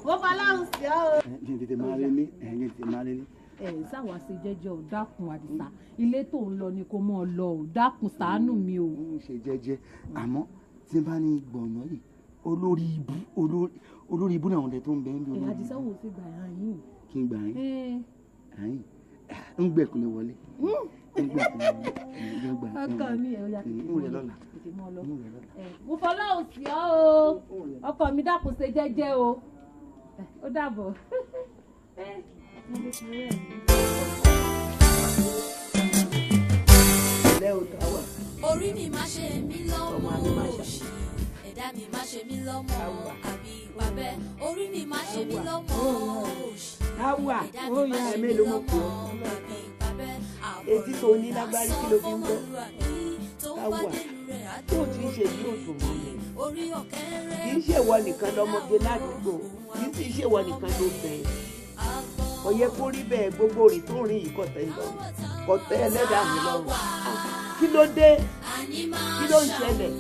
Mo fọláhùn sí ọ o. Tètè máa lé ní, tètè máa lé ní. Ẹ sáwà ṣe jẹ́jẹ́ ò dákun Àdìsá, ilé tó ń lọ ni kò mọ̀ ọ́ lọ ò dákun ṣàánú mi o. Ń ṣe jẹ́jẹ́ àmọ́ tí n bá ní gbọ̀nà yìí olórí ibú olórí ibú náà ọ̀dẹ tó ń bẹ ń bí olórí. Àdìsá wò sí gbà yín. Kí n gbà yín àyìn ń gbẹ̀kúnlẹ̀ wọlé ń gbẹ̀kúnlẹ̀ wọlé ọkọ mi ẹ̀ ọ̀yà ń rẹ̀ lọ́la. Mo fọláhùn sí ọ o, ọkọ mi dákun ṣe jẹ́jẹ́ o, ó dàbọ̀. Orí mi má ṣe mí lọ́mọ òṣì, ẹ̀dá mi má ṣe mí lọ́mọ àbí ìpàbẹ́. Orí mi má ṣe mí lọ́mọ òṣì, ẹ̀dá mi má ṣe mí lọ́mọ àbí ìpàbẹ́. Etí tó ní lágbárí kí ló fi ń gbọ́? Táwà tó ti ń ṣe bí òdùn mọ́ mi. Kì í ṣèwọ nìkan lọ́mọge ládùúgbò, kì í sì ṣèwọ nìkan ló bẹ̀ẹ́. Kò yẹ kó rí bẹ́ẹ̀ gbogbo rìn tó rìn yìí kọ̀tẹ́ lọ́rùn, kọ̀tẹ́ ẹlẹ́dàá mi lọ́rùn. Kí ló dé? Kí ló ń ṣẹlẹ̀?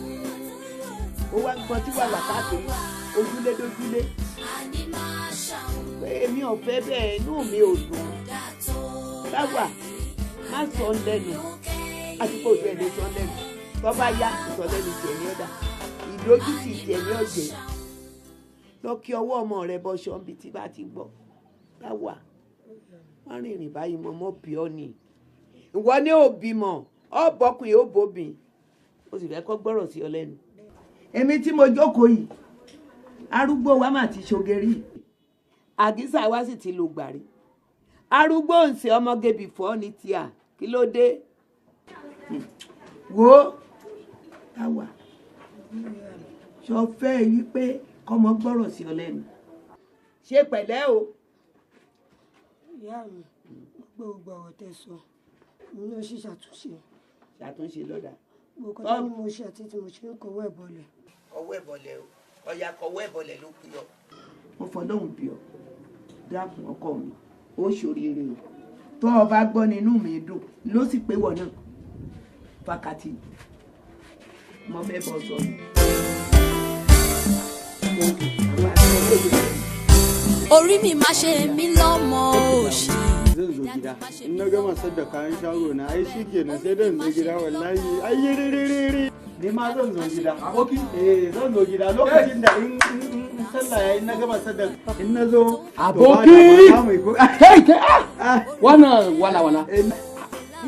Ó wá ń gbọ́n tí wàhálà káàkiri ojúlé dójúlé. Èmi ò fẹ́ bẹ́ẹ̀, inú mi ò dùn. Táwà má sọ ń lẹ́nu, àti kò tó ẹ̀ lè sọ ń lẹ́nu. Tó bá yá ìsọlẹ́nu tiẹ̀ ní ọ̀dà, ìdójútì tiẹ̀ ní ọ̀jẹ̀. Lọ kí ọwọ́ ọmọ rẹ bọ́ ṣọ́nbi tí bá ti gbọ́. Táwà má rìnrìn báyìí mọ́ mọ́ bí ọ ni. Ìwọ ní òbí mọ̀, ọ bọ́kùn ó bóbìn, ó sì fẹ́ kọ́ gbọ́rọ̀ sí ọ lẹ́nu. Èmi tí mo jókòó yìí, arúgbó wa mà ti ṣogerí, àgísà wa sì ti lò gbàrí. Arúgbó ń ṣe ọmọge bìfọ́ ní tíà, kí ló dé? Wo Táwà sọ fẹ́ yí pé kọ́mọ gbọ́rọ̀ sí ọ lẹ́nu. Ṣe pẹ̀lẹ́ o. Ìyá mi, gbogbo ọ̀rọ̀ tẹ́ sọ, mo ní ó sì ṣàtúnṣe. Ṣàtúnṣe lọ́dà. Gbogbo kọjá ni mo ṣe àti tí mo ṣe ń kọwọ́ ẹ̀ bọ̀lẹ̀. Kọwọ́ ẹ̀ bọ̀lẹ̀ o, ọ̀yà kọwọ́ ẹ̀ bọ̀lẹ̀ ló pè ọ́. Mo fọlọ́hùn bí ọ, dákun ọkọ mi, ó ṣoríire o. Tó o bá gbọ́ nínú mi dùn, ló sì pé wọ̀ náà. Fákàtì, mo fẹ́ bọ́ sọ. Orí mi má ṣe mí lọ́mọ òṣì. Zan zo gida in na gama sadda kayan shago na ai shikenan sai dan zo gida wallahi ai rere ni ma zan zo gida aboki eh zan zo gida lokacin da in sallah yayi na gama sadda in na zo aboki kai kai ah wannan wala wala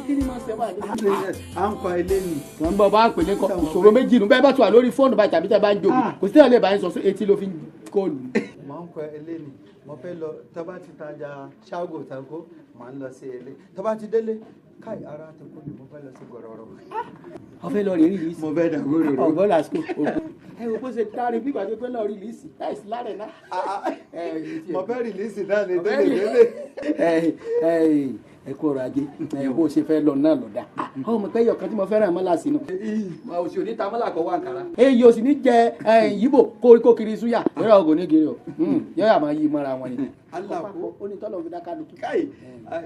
kí ni máa ṣe wà lórí. À ń kọ ilé ni. wọ́n bọ̀ bá ń pè ní kọ ìṣòro méjì nù bẹ́ẹ̀ bá ti wà lórí fóònù báyìí tàbí tẹ́ bá ń jòkó kò sí ẹ̀lẹ́ bá ń sọ sí etí ló fi ń kóòlù. Mo ń kọ ilé ni mo fẹ́ lọ tó bá ti tajà ṣáàgò tako mà ń lọ sí ilé tó bá ti délé káì ara ti kú ni mo fẹ́ lọ sí gọ̀rọ̀rọ̀. Wọ́n fẹ́ lọ rí rìlíìsì. Mo fẹ́ dà gòròrò. Ọ̀gbọ́n làásìkò òkú. Ẹ wo bó ṣe dárí bí ìgbàgbé pé lọ rìlíìsì láìsí lárẹ̀ náà. Mo fẹ́ rìlíìsì náà ní délé délé. Ẹ kú ọrọ̀ ajé bó ṣe fẹ́ lọ náà lọ́dà. Ọmọ pé ẹyọkan tí mo fẹ́ràn mọ́là sínú. Òsì òní ta mọ́là kọ́ wá nkàrà. Èyí ò sì ní jẹ yíbò kó kiri súyà. Yọ̀rọ̀ ògùn ní kiri o. Yọ̀rọ̀ àmọ́ yí mọ́ra wọn ni. Aláko ó ní tọ́lọ̀ fi dáká lókè. Káì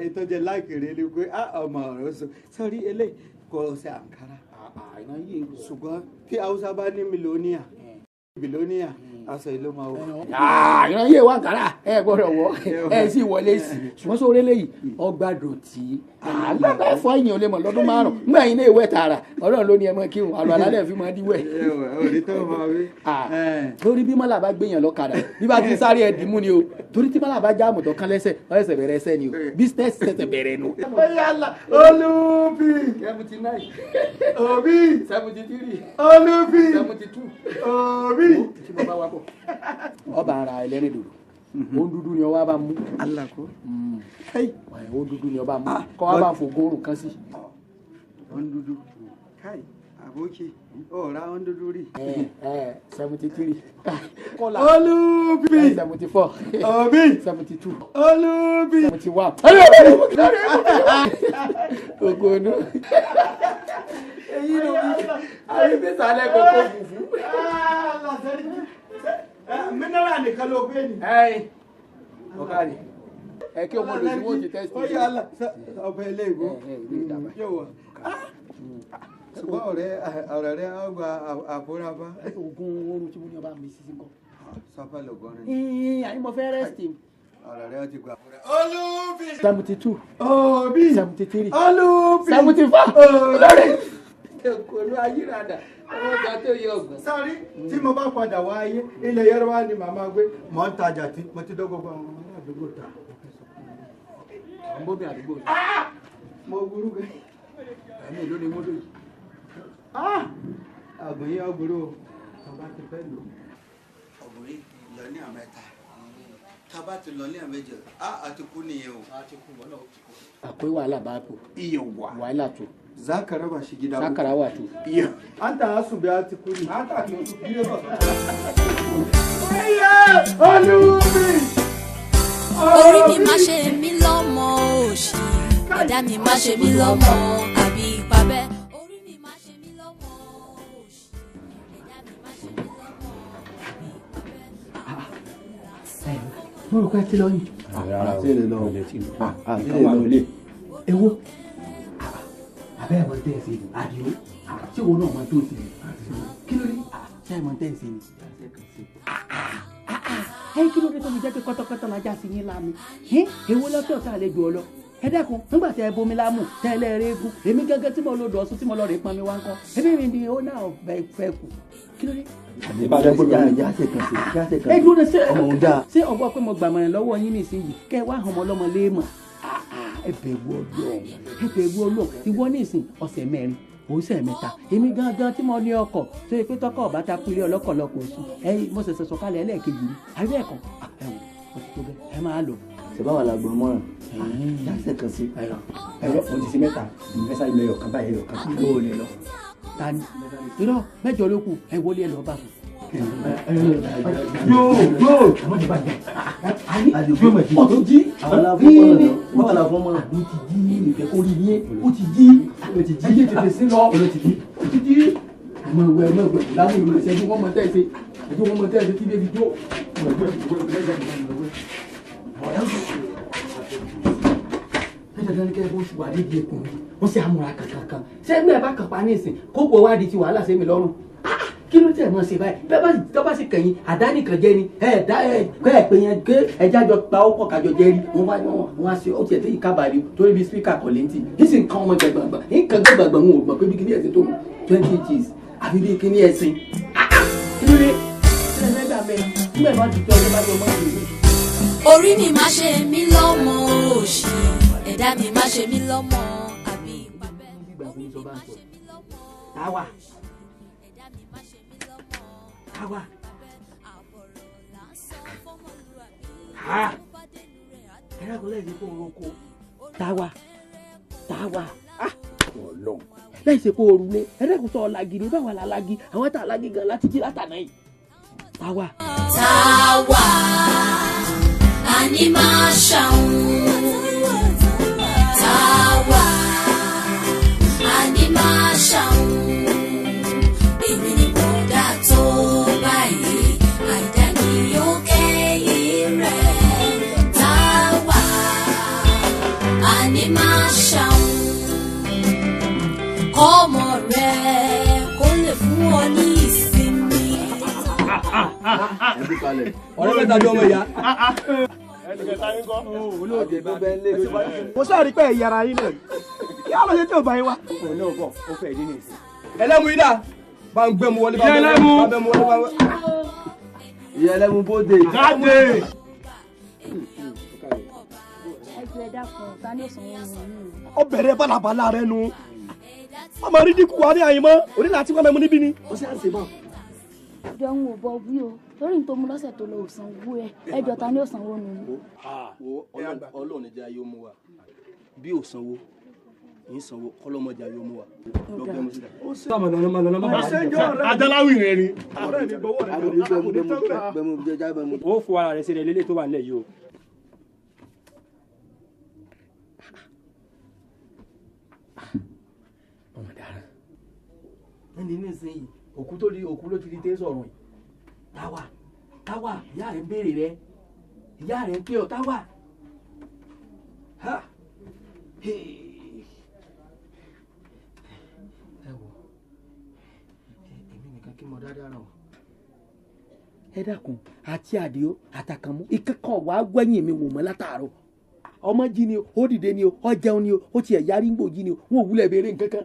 ètò jẹ láìkèrè ni pé ọmọ ọ̀rọ̀ sọ sórí eléyìí kò ṣe àǹkárá. Ṣùgbọ́n tí Haúsá bá ní mílíọ̀nìyà Bìlóníà aṣọ ìlú máa wọ. Ìran yé wa kàrà ẹ gbọ́dọ̀ wọ ẹ sì wọlé sí, ṣùgbọ́n sóore léyìí ọgbà dọ̀tí àgbàgbà ẹ̀fọ́ ẹ̀yìn ò lè mọ̀ lọ́dún 5 nígbà yín lè wẹ̀ tààrà. Ọlọ́run ló ní ẹ mọ kírun àlọ́ alálẹ̀ fi mọ díwẹ̀. Orí tó máa wí. Lórí bí mọ́là bá gbéyàn lọ́kadà bí bá ti sáré ẹ̀ dìímú ni o, torí tí mọ́là bá já àmọ̀tọ́ kán lẹ́sẹ̀ ọ̀sẹ̀ bẹ̀rẹ̀ ẹsẹ̀ ni o, bísínẹ́sì tẹ̀sẹ̀ bẹ̀rẹ̀ nu. Yálà olúbi. 79. Obi. 73. Olúbi. 72. Obi. Ọba ara ẹlẹ́rìn dòdò òun dúdú ni ọwọ́ bá mú. Alako. Òun dúdú ni ọba mú kọ́ wa bá fògórùn kan sí. Òun dúdú káì àbókì ọ̀rá òun dúdú rí. 73. Olúbi. 74. Obi. 72. Olúbi. 71. Ògònú. Èyí ló bí àrífẹ́sàlẹ̀ kókó fùfú. Mineral nìkan ló gbé ni. Ọ̀kadì ẹ kí ọmọ lòdì wọ́n ti tẹ́sítì. Ó yà á ọbẹ̀ ilé ìwé yóò wà. Ṣùgbọ́n ọ̀rẹ́ rẹ̀ á gba àfúrábá. Oògùn oorun tí mo ní ọba mi sísí nǹkan. Sọ́fà lògùn rẹ̀. Àyìn mo fẹ́ rẹ́sìtì. Ọ̀rẹ́ rẹ̀ ti gba àfúrá. Olúbi. 72. Obi. 73. Olúbi. 74. Lórí. Ògùn ayírádà ọmọ ìgbà tó yẹ ọgbọ̀n. Sáré tí mo bá padà wá ayé ilẹ̀ Yorùbá ni màmá gbé mọ̀ ń tajà tí mo ti dọ́gbọ́gbọ́ àwọn ọmọ àdúgbò ta. Àwọn bóbi àdúgbò. Mo burú gẹ́. Ẹ̀mí ìlú ni mọ́tò yìí. Àgùn yín ọgbòrò bàbá ti fẹ́ lò. Ọ̀gbìn lọ ní àmẹ́ta tá a bá ti lọ ní àmẹ́jọ á àti kú nìyẹn o. Akwai wàhálà bá kù. Yawwa. Wàhálà tó. Za ka raba shi gida Za ka raba to. An ta su biya ti kuri. An ta su biya ba. Olúbi. Orí mi má ṣe mí lọ́mọ òṣì, ẹ̀dá mi má ṣe mí lọ́mọ àbí ìpàbẹ́. Orí mi má ṣe mí lọ́mọ òṣì, ẹ̀dá mi má ṣe mí lọ́mọ àbí ìpàbẹ́. Mo rò pé ẹ ti lọ yìí. Àti lè lọ. Àti lè lọ. Ewo. Abẹ́ ẹ̀ mọ tẹ́ ẹ ṣe ni Àdìó, ṣé wo náà mọ tó ṣe ni? Kí ló dé? Ṣé ẹ mọ tẹ́ ẹ ṣe ni? Ẹ kí ló dé tó fi jẹ́ pé kọ́tọ́kọ́tọ́ la já sí yín lámì? Èwo lọ́tọ̀ tá a lè jù ọ lọ? Ẹ dákun, nígbà tẹ ẹ bomi lámù, tẹ ẹ lẹ́ẹ̀rẹ́ egun, èmi gángan tí mo lọ dọ̀ ọ̀sùn tí mo lọ rè pọn mi wá ń kọ́. Èmi mi ni ó náà fẹ́ kù. Kí ló dé? Ẹ dúró ṣe ṣé ọgbọ́n pé mo gbàmọ̀ràn lọ́wọ́ yín nísìnyí kẹ́ ẹ wá hàn ọmọ ọlọ́mọ léèmọ̀. Ẹ bẹ̀rù Ọlọ́run, ẹ bẹ̀rù Ọlọ́run. Ìwọ nísìn ọ̀sẹ̀ 4 ọ̀sẹ̀ 3 èmi gangan tí mo ní ọkọ̀ tó yẹ pé tọkọ̀ ọ̀bá ta kú ilé ọlọ́kọ̀ lọ kò sùn. Ẹ mo ṣẹ̀ṣẹ̀ sọ̀kalẹ̀ ẹlẹ́ẹ̀kejì ni àbí ẹ̀kọ́ ẹ wò ó ti tó bẹ́ẹ̀ ẹ máa lọ. Ṣé báwa la gbọ́n mọ́ràn? Yáṣẹ̀ kan sí. Ẹ̀rọ mo ti ṣe 3 mo fẹ́ sáré lọ ẹyọ̀kan báyìí ẹyọ̀kan. Ó lè lọ. Ta ni? Irọ́ 8 ló kù ẹ wọlé ẹ lọ bá sùn. Yóò yóò. Ó ti jí. Àwọn aláfọ́ mọ́ràn. Ó ti jí ìfẹ́ kó rí yé. Ó ti jí. Ó ti jí. Ẹ jẹ́ tètè sí lọ. Ó ti jí. Ó ti jí. Ẹ̀mọ̀ ìwẹ̀ ẹ̀mọ̀ ìwẹ̀ láwọn ìlú ẹ̀ṣẹ̀ wọ́n mọ tẹ́ ẹ ṣe. Ẹ̀jẹ̀ wọ́n mọ tẹ́ ẹ ṣe tí bébí jó. Dandan ni kẹ́ ẹ bó ṣùgbọ́n àdéjì ẹkùn mi wọ́n sì àmúra kankankan ṣé ẹgbẹ́ ẹ bá kàn pa ní ìsìn kókó wá di ti wàhálà sí mi lọ́rùn kí ló tẹ̀ mọ́ ṣe báyìí bẹ́ẹ̀ bá tọ́ bá sì kẹ̀yìn àdánìkan jẹ́ ni ẹ dá ẹ kẹ́ ẹ pé yẹn ké ẹjá jọ pa ó pọ̀ kájọ jẹ́ rí wọ́n wá wọ́n wá ṣe ó tiẹ̀ tó yìí kábàárì torí bí spíkà kọ̀ létí yìí sì ń kan ọmọ gbàgbàgbà nǹkan gbàgbàgbà ń wò gbọ̀n pé bí kíní ẹ̀sìn tó mú 20 inches àbí bí kíní ẹ̀sìn kí ló dé kí ló dé nígbà bá ti tọ́ ọjọ́ bá jọ mọ́ ìlú. Orí mi má ṣe mí lọ́mọ òṣì, ẹ̀dá mi má ṣe mí lọ́mọ àbí ìpàbẹ́. Orí mi má ṣe mí lọ́mọ òṣì, ẹ̀dá mi má ṣe mí lọ́mọ àbí ìpàbẹ́. Àbọ̀rọ̀ là ń sọ fọ́mọlúwàbí, tó bá dénú rẹ̀ á dùn. Ẹ̀rọ lẹ́yìn kó roko. Táwa táwa Ọlọ́run lẹ́yìn ṣe kó orúlé ẹ̀rẹ́kùn sọ ọ̀làgì ní báwa la lagi àwọn tá a lagi gan láti jí látàná yìí. Táwa. Táwa àní máa ṣàwọn. Táwa àní máa ṣàwọn. Èmi ni mo dá tó báyìí, àìdá ni ó kẹ́yìn rẹ̀. Táwa àní máa ṣàwọn. Kọ́mọ rẹ̀ kó lè fún ọ ní ìsinmi. Ọ̀rẹ́ mẹ́ta jọ ọmọ ìyá. Mo sáré pé ẹ̀yà ara yín náà kí á lọ ṣe tí ò bá yín wá. Òun náà bọ̀, ó fẹ́ dín ní ìsìn. Ẹlẹ́mu yìí dà, bá ń gbẹ́mu wọlé, bá ń gbẹ́mu wọlé, bá ń. Ìyá ẹlẹ́mu bóde. Jáde. Ó bẹ̀rẹ̀ bálabàlà rẹ nu. Ọmọ rí dínkù wá ní àyìnmọ́, òní láti wá mẹ́mu níbí ni. Ó sì à ń ṣe bá. Jọ ń wò bọ wí o, torí n tó mú lọ́sẹ̀ tó lọ ò sanwó ẹ, ẹjọ́ ta ni ò sanwó nu. Ọlọ́run jẹ́ ayé ó mú wa. Bí ò sanwó, ń sanwó, kọ́lọ́mọdé ayé ó mú wa. Adáláwì rẹ ni. Ó fọ ara rẹ sílẹ̀ lélẹ̀ tó wà nílẹ̀ yìí o. Ọmọ dára. Ẹni nísìnyí, òkú tó di òkú ló ti di tẹ́ sọ̀rọ̀ yìí. Táwa, Táwa, ìyá rẹ̀ ń béèrè rẹ. Ìyá rẹ̀ ń pè ọ́ Táwa. Ha! Ẹ wò, èmi nìkan kí mo dáadáa ràn o. Ẹ dákun, àti Àdìó àtàkànmú ìkẹ́kọ̀ọ́ wàá gbẹ̀yìn mi wò mọ́ látàárọ̀. Ọmọ jí ni o, ó dìde ni o, ó jẹun ni o, ó tiẹ̀ yarí ń gbòjì ni o, wọn ò wúlẹ̀ béèrè nǹkan kan.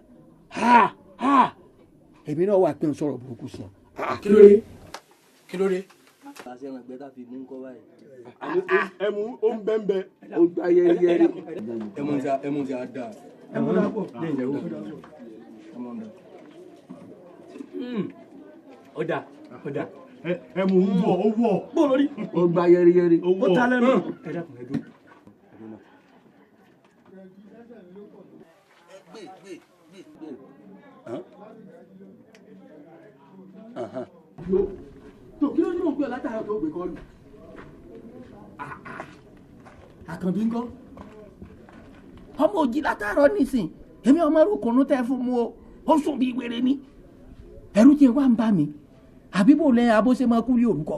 Ha! Ha! Èmi náà wà pé n sọ̀rọ̀ burúkú sí ọ. Kí ló dé? Kí ló dé? Ẹmu ó ń bẹ́ẹ̀. Ó gbá yẹ́rìyẹ́rì. Ẹmu ti a da. Ẹmu náà pọ̀. Ní ìyẹ̀wò. Ẹmu ń da. Ó da, ó da. Ẹmu ń wọ̀, ó wọ̀. Bó lórí. Ó gbá yẹ́rìyẹ́rì. Ó ta lẹ́nu. Ẹ dákun, ẹ dúró. Tó kí ló ní mò ń pè ọ́ látàárọ̀ tó gbé kọ́ọ̀lù? Àkànbí ńkọ́? Ọmọ òjì látàárọ̀ nísìn, èmi ọmọ orúkùnrin tẹ́ fún mu o, ó sùn bí wèrè ni. Ẹ̀rù tiẹ̀ wá ń bá mi, àbí bò lẹ́ abó ṣe máa kú ní orúkọ.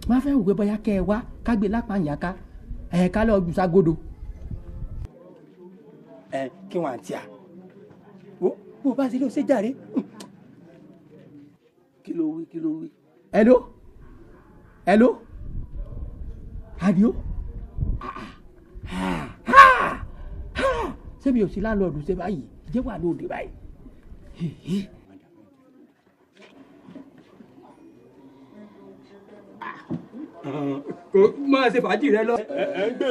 Má fẹ́ wò pé bóyá kẹ́ ẹ wá ká gbé lápá ìyáká, ẹ̀ ká lọ jù ságodo. Ẹ kí wọn àti à. Wo bó bá ṣe ló ṣe jàre. Kí ló wí, kí ló wí? Hello? Hello? Àdìó? Ṣé mi ò sí láńlọ́ọ̀dù ṣe báyìí? Jẹ́ wà lóde báyìí. Kò máa ṣe fàájì rẹ lọ. Ẹ ń gbé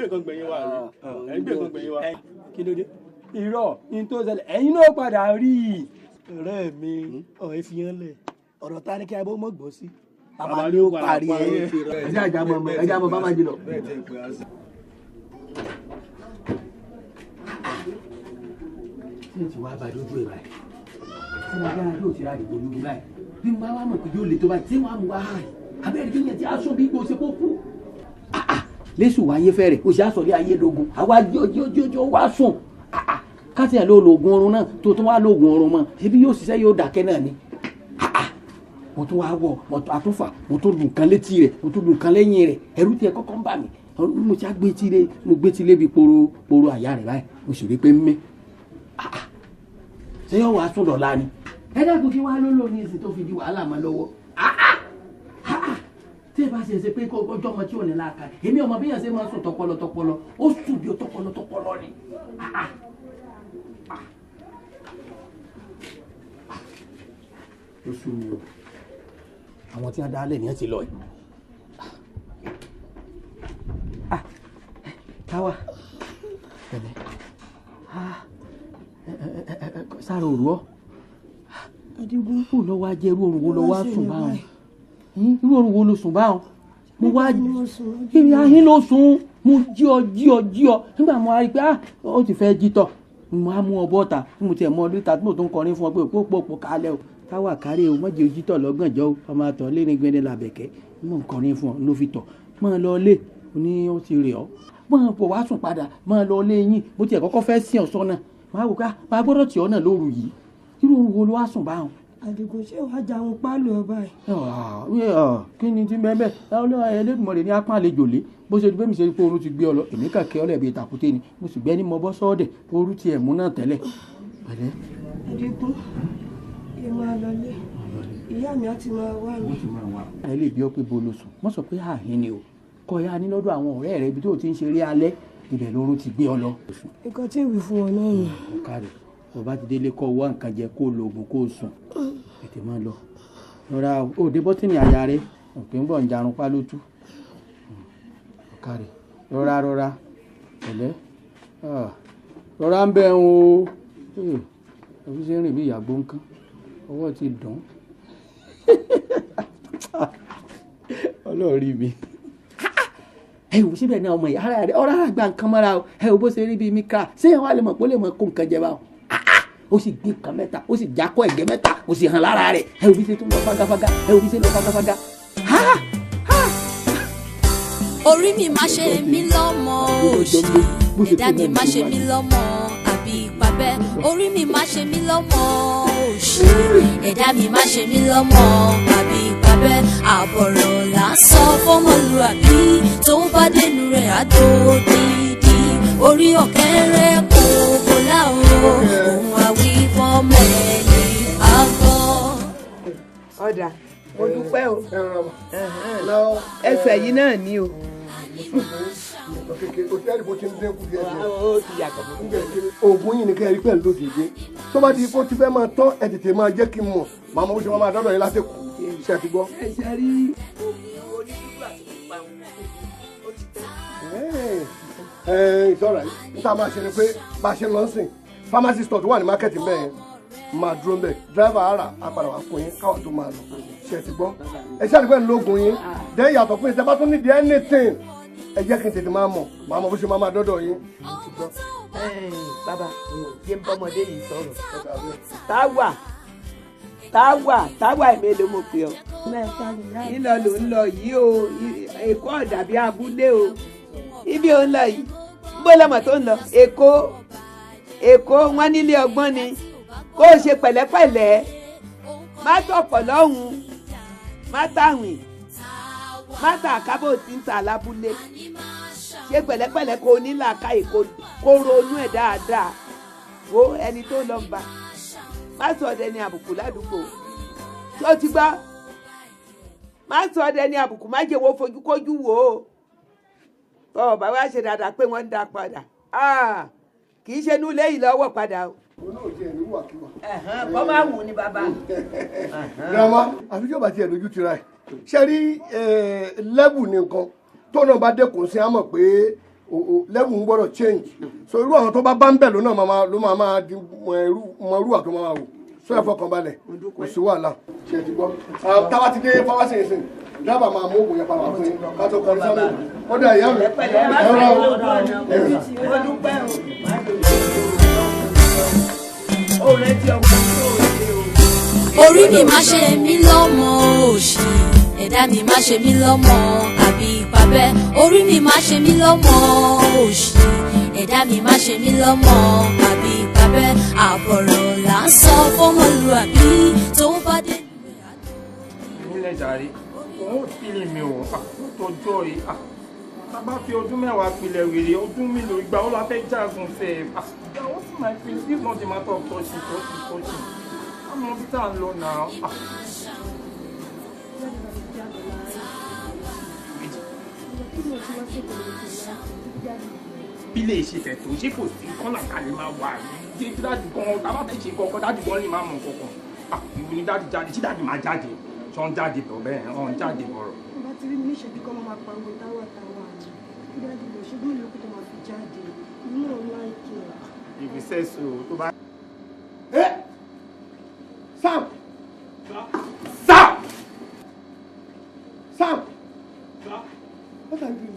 nǹkan gbẹ̀yìn wa rí. Ẹ ń gbé nǹkan gbẹ̀yìn wa. Kí ló dé? Irọ́ ní tó ṣẹlẹ̀, ẹ̀yin náà padà rí i. Ọ̀rẹ́ mi, ọ̀rẹ́ fi hàn lẹ̀. Ọ̀rọ̀ ta ni kí abọ́ mọ̀ gbọ́ sí. Bàbá ló parí ẹ̀. Ẹ jẹ́ àjà mọ̀, ẹ jẹ́ àmọ̀ bá máa jìnà. Ṣé ti wá bá dójú ẹ̀ báyìí? Ṣé máa dára yóò ti ra àdìgbò lógi báyìí? Bí mo bá wá mọ̀ pé yóò le tó báyìí, tí wọ́n á mú wá hàn. Abẹ́rẹ́ kí ni ẹ̀ ti aṣọ bí gbòòsè kó kú. Lẹ́sùn wáyé fẹ́rẹ̀, o sì aṣọ ní ayé dogun. Àwa jí ó wá sùn. Káṣí ẹ̀ ló lo oògùn oorun náà tó tún wá lo oògùn oorun mọ́. Ṣebí yóò ṣiṣẹ́ yóò dákẹ́ náà ni. Mo tún wá wọ̀, mo tún àtúnfà, mo tún lu nǹkan létí rẹ̀, mo tún lu nǹkan lẹ́yìn rẹ̀. Ẹ̀rù tiẹ̀ kọ́kọ́ ń bà mí. Mo ti á gbé etí lé, mo gbé etí lé bí poro poro àyà rẹ̀ báyìí. Mo sì rí pé ń mí. Ṣé yóò wá sùn dọ̀la ni? Ẹ dákun kí wàá ló lò ní ìsìn tó fi di wàhálà mọ́ lọ́wọ́. Tí ẹ bá ṣe ṣe pé kó ọjọ́ ọmọ tí ò ní láàka, èmi ọmọ bí yẹn ṣe máa ń sùn tọpọlọ tọpọlọ, ó sùn bí ó tọpọlọ tọpọlọ ni. Ó sùn mí o. Àwọn tí wọ́n dá lẹ̀ ní ẹ̀ ti lọ yìí. Táwa, pẹ̀lẹ́, sára òru ọ́. Adigun. Kó lọ wá jẹ irú oorun wo lọ wá sùn báwọn? Irú oorun wo ló sùn báwọn? Mo wá ibi ahín ló sùn, mo jí ọ jí ọ jí ọ. Nígbà mo wá rí i pé ó ti fẹ́ jí tọ̀, mo á mú ọ bọ́ta, mo tiẹ̀ mọ lóta tí mo tún kọrin fún ọ pé òpó òpó kálẹ̀ o. Táwa kárẹ̀ o, mọ̀jẹ̀ ojú tọ̀ lọ́gànjọ́ o, ọmọ àtọ̀ lé ní gbẹ́ndé làbẹ̀kẹ́. Mo ń kọrin fún ọ ló fi tọ̀. Mọ́ lọ lé, o ní ó ti rè ọ́. Mọ́ bọ̀ wá sùn padà, mọ́ lọ lé yín. Mo tiẹ̀ kọ́kọ́ fẹ́ sí ọ̀sán náà. Màá wò ká, máa gbọ́dọ̀ tì ọ́ náà lóru yìí. Irú oorun wo ló wá sùn báwọn? Àdìgún, ṣé wàá jaun pálọ̀ ẹ báyìí? Kí ni ti bẹ́ẹ̀ bẹ́ẹ̀? Ẹlẹ́dùnmọ̀rẹ́ ní apá àlejò lé. Bó ṣe bẹ́ẹ̀ mi ṣe rí pé oorun ti gbé ọ lọ, èmi kàn kẹ́ ọ lẹ̀ bí ìtàkùté ni. Mo sì gbẹ́ ní mo bọ́ sọ́ọ̀dẹ̀, oorun ti ẹ̀ mú náà tẹ́lẹ̀. Pẹ̀lẹ́. Àdìgún, Ẹ máa lọlé. Ìyá mi á ti máa wá mi. Ẹ lè bí ọ pé bolo sùn, wọ́n sọ pé àhín ni o. Kọ́ ya ní lọ́dọ̀ àwọn ọ̀rẹ́ rẹ ibi tó ti ń ṣeré alẹ́, ibẹ̀ lóorun ti gbé ọ lọ. Nǹkan tí ń wí fún ọ náà nù. Ọ̀kadì, ọba ti délé kọ́ wá nǹkan jẹ kó lo oògùn kó sùn. Tètè máa lọ. Rọra o, dé bọ́tìnì àyà rẹ, òpin ń bọ̀ ń jarun pa lótú. Ọ̀kadì, rọra rọra, pẹ̀lẹ́. Rọra ń bẹ̀ ń o. Òfin ṣe ń rìn bí ìyàgbó nǹkan, ọwọ́ ti dùn. Ọlọ́ọ̀rí mi. Ẹ wò síbẹ̀ náà ọmọ yìí, ara rẹ̀ ọ̀rọ̀ ara gba nǹkan mọ́ra o. Ẹ wò bó ṣe rí bíi mikra, ṣé ẹ wá lè mọ̀ pé ó lè mọ̀ kó nǹkan jẹ báwọn? Ó sì gbé nǹkan mẹ́ta, ó sì jákọ́ ẹ̀gẹ́ mẹ́ta, ó sì hàn lára rẹ̀. Ẹ wò bí ṣe tún lọ fágáfágá, ẹ wò bí ṣe lọ fágáfágá. Orí mi má ṣe mí lọ́mọ òṣì, ẹ̀dá mi má ṣe mí lọ́mọ àbí ìpàbẹ́. Orí mi má ṣe mí lọ́mọ òṣì, ẹ̀dá mi má ṣe mí lọ́mọ àbí ìpàbẹ́. Àbọ̀rọ̀ là ń sọ fọ́mọlúàbí, tó bá dénú rẹ̀ á tó dídí. Orí ọ̀kẹ́rẹ́ kòkó láwo, òun àwí fọ́mọ ẹni àgọ́. Ọ̀dà, mo dúpẹ́ o. Ẹsẹ̀ yìí náà ni o. Oògùn yìí ni kẹ́ ẹ rí pẹ̀lú lójijì tó bá di kó ti fẹ́ máa tán, ẹ tètè máa jẹ́ kí n mọ̀, màá mọ bó ṣe máa dọ́dọ̀ yín lásìkò. Ṣe ti gbọ́. Ẹ ṣe rí oògùn onídùúgbò àti pupa ó ti tẹ́. Ẹ ìṣọ́ra yìí níta máa ṣe ni pé bá a ṣe lọ sìn pharmacy store tó wà ní mákẹ́tì bẹ́ẹ̀ máa dúró ń bẹ̀, dírẹ́fà ara apàdà wà fún yín káwọn tó máa lọ. Ṣe ti gbọ́? Ẹ ṣe àdúgbò ẹ̀ lóògùn yín dẹ́ yàtọ̀ fún ìṣẹ́ bá tún nídìí anything, ẹ jẹ́ kí n tètè máa mọ̀, màá mọ̀ bó ṣe máa máa dọ́dọ̀ yín. Bàbá, jẹ́ ń bọ́mọdé yìí sọ̀rọ̀. Táwà táwà táwà èmi ló mọ̀ pé ọ. Ńlọ ló ń lọ yìí o, Èkó ọ̀dàbí abúlé o. Ibi ò ń lọ yìí, ń bó lọ́mọ tó ń lọ. Èkó Èkó wọn nílé ọgbọ́n ni. Kó o ṣe pẹ̀lẹ́pẹ̀lẹ́, má tọ̀pọ̀ lọ́hùn-ún, má tàwìn, má tà kábò tí ń ta lábúlé. Ṣe pẹ̀lẹ́pẹ̀lẹ́ kó o ní làákàyè, kó ronú ẹ̀ dáadáa. Wo ẹni tó lọ ń ba, má sọ ọdẹ ní àbùkù ládùúgbò. Tó ti gbọ́, má sọ ọdẹ ní àbùkù, má jẹ́ wo fojúkójú wò ó. Tọ́ ọ bá wá ṣe dáadáa pé wọ́n ń dá padà, kì í ṣe inú ilé yìí lọ́wọ́ padà o. Kọ́ máa wù ní bàbá. Girama, àfijọ́ bàtí ẹ̀ lójú tira ẹ̀ ṣe rí lẹ́bù ní nǹkan tó náà bá dẹ́kun sí, á mọ̀ pé lẹ́bù ń gbọ́dọ̀ change. So irú àwọn tó bá bá ń bẹ̀ ló náà ló máa máa di mọ irú àtọ́ máa wò. So ẹ fọkàn balẹ̀, kò sí wàhálà. Ṣe ti gbọ́? Táwa ti dé fáwásì ìsìn, dábàá máa mú oògùn yẹn padà wá fún yín ká tó kọrin sọ́nà. Ó dà ìyá mi. Orí mi má ṣe mí lọ́mọ òṣì, ẹ̀dá mi má ṣe mí lọ́mọ àbí ìpàbẹ́. Orí mi má ṣe mí lọ́mọ òṣì, ẹ̀dá mi má ṣe mí lọ́mọ àbí ìpàbẹ́. Àbọ̀rọ̀ là ń sọ fọ́mọlúàbí, tó bá dé. Nílẹ̀ jàre, òun ò tí lè mi ò tọjọ́ yìí. Tá bá fi ọdún mẹ́wàá pilẹ̀ wèrè, ọdún mélòó ìgbà ó la fẹ́ jágun fẹ́. What's my face? This is not the matter of touching, touching, touching. Àmọ́ bí tá à ń lọ náà. Bí lè ṣe fẹ̀ tó, ṣé kò sí kọ́nà kalẹ̀ máa wà ní dájú gan, tá bá fẹ́ ṣe kọ́kọ́ dájú gan lè má mọ̀ kankan. Ìwọ ni dájú jáde, ṣé dájú máa jáde? Ṣé wọ́n jáde bọ̀ bẹ́ẹ̀, wọ́n jáde bọ̀rọ̀. Bá ti rí mi níṣẹ́jú kọ́ máa pariwo táwà táwà ni. Kí dájú lọ ṣe bí ìlú kó tó máa fi jáde. Inú ò láìkí ẹ̀. If you say so, tó bá. Sam! Sam! Sam! What are you doing?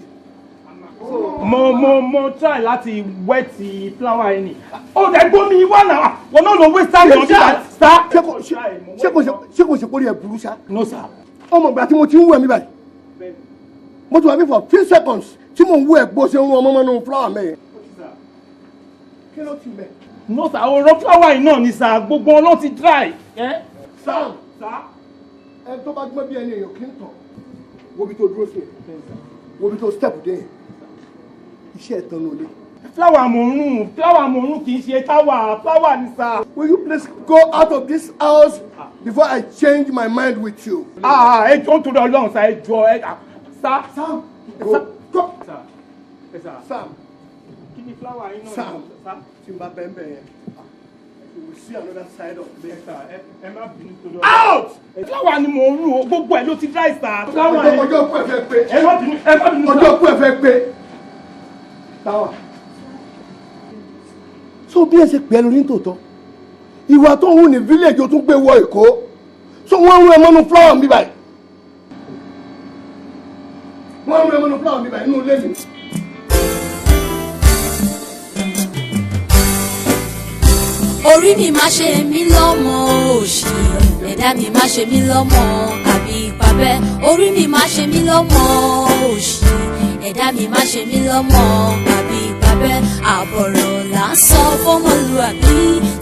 Mo try láti wet flower yìí ni. Ó dẹ̀ gbómi wá náà. Wọ́n náà lọ waste time on that. Ṣé kò ṣe kórìí ẹ̀ burú ṣá? No sir. Ọmọ ìgbà tí mo ti ń wú ẹ̀mí báyìí. Mo ti wà bí for few seconds tí mò ń wú ẹ̀ bó ṣe ń rún ọmọ mọ́nú flower mẹ́yẹn. Kí ló ti mẹ́? No sir, ọ̀rọ̀ flower yìí náà ni sir, gbogbo wọn ló ti dry. Sam! Ẹni tó bá gbọ́n bí ẹni èèyàn kì í tàn. Wo bí tó dúró sí yẹn. Wo bí tó step dé yẹn. Iṣẹ́ ẹ̀tàn ló lé. Flower mò ń rùn, flower mò ń rùn, kì í ṣe táwà, flower ni sà. Will you please go out of this house before I change my mind with you? Ah, ẹ jọ̀ọ́ nítorí Ọlọ́run sà, ẹ jọ̀ọ́ ẹ sà. Sam, go, go. Sam, kí ni flower yín náà? Sam, tí n bá bẹ́ẹ̀ bẹ́ẹ̀ yẹn, you will see another side of me. Ẹ má bínú torí Ọlọ́run. Out! Flower ni mò ń rùn o, gbogbo ẹ̀ ló ti dry sà. Flower ni. Ọjọ́ kú ẹ fẹ́ pé. Ẹ má bínú, ẹ má bínú sà. Ọjọ́ kú ẹ fẹ́ pé. Táwa. So bí ẹ ṣe pè é lórí tòótọ́, ìwà tó ń hù ní village o tún gbé wọ Èkó, so wọ́n ń rún ẹ mọ́nú flower mi báyìí. Wọ́n ń rún ẹ mọ́nú flower mi báyìí nínú ilé mi. Orí mi má ṣe mí lọ́mọ òṣì, ẹ̀dá mi má ṣe mí lọ́mọ àbí pàbẹ́. Orí mi má ṣe mí lọ́mọ òṣì, ẹ̀dá mi má ṣe mí lọ́mọ àbí pàbẹ́. Àbọ̀rọ̀ là ń sọ fọ́mọlúàbí,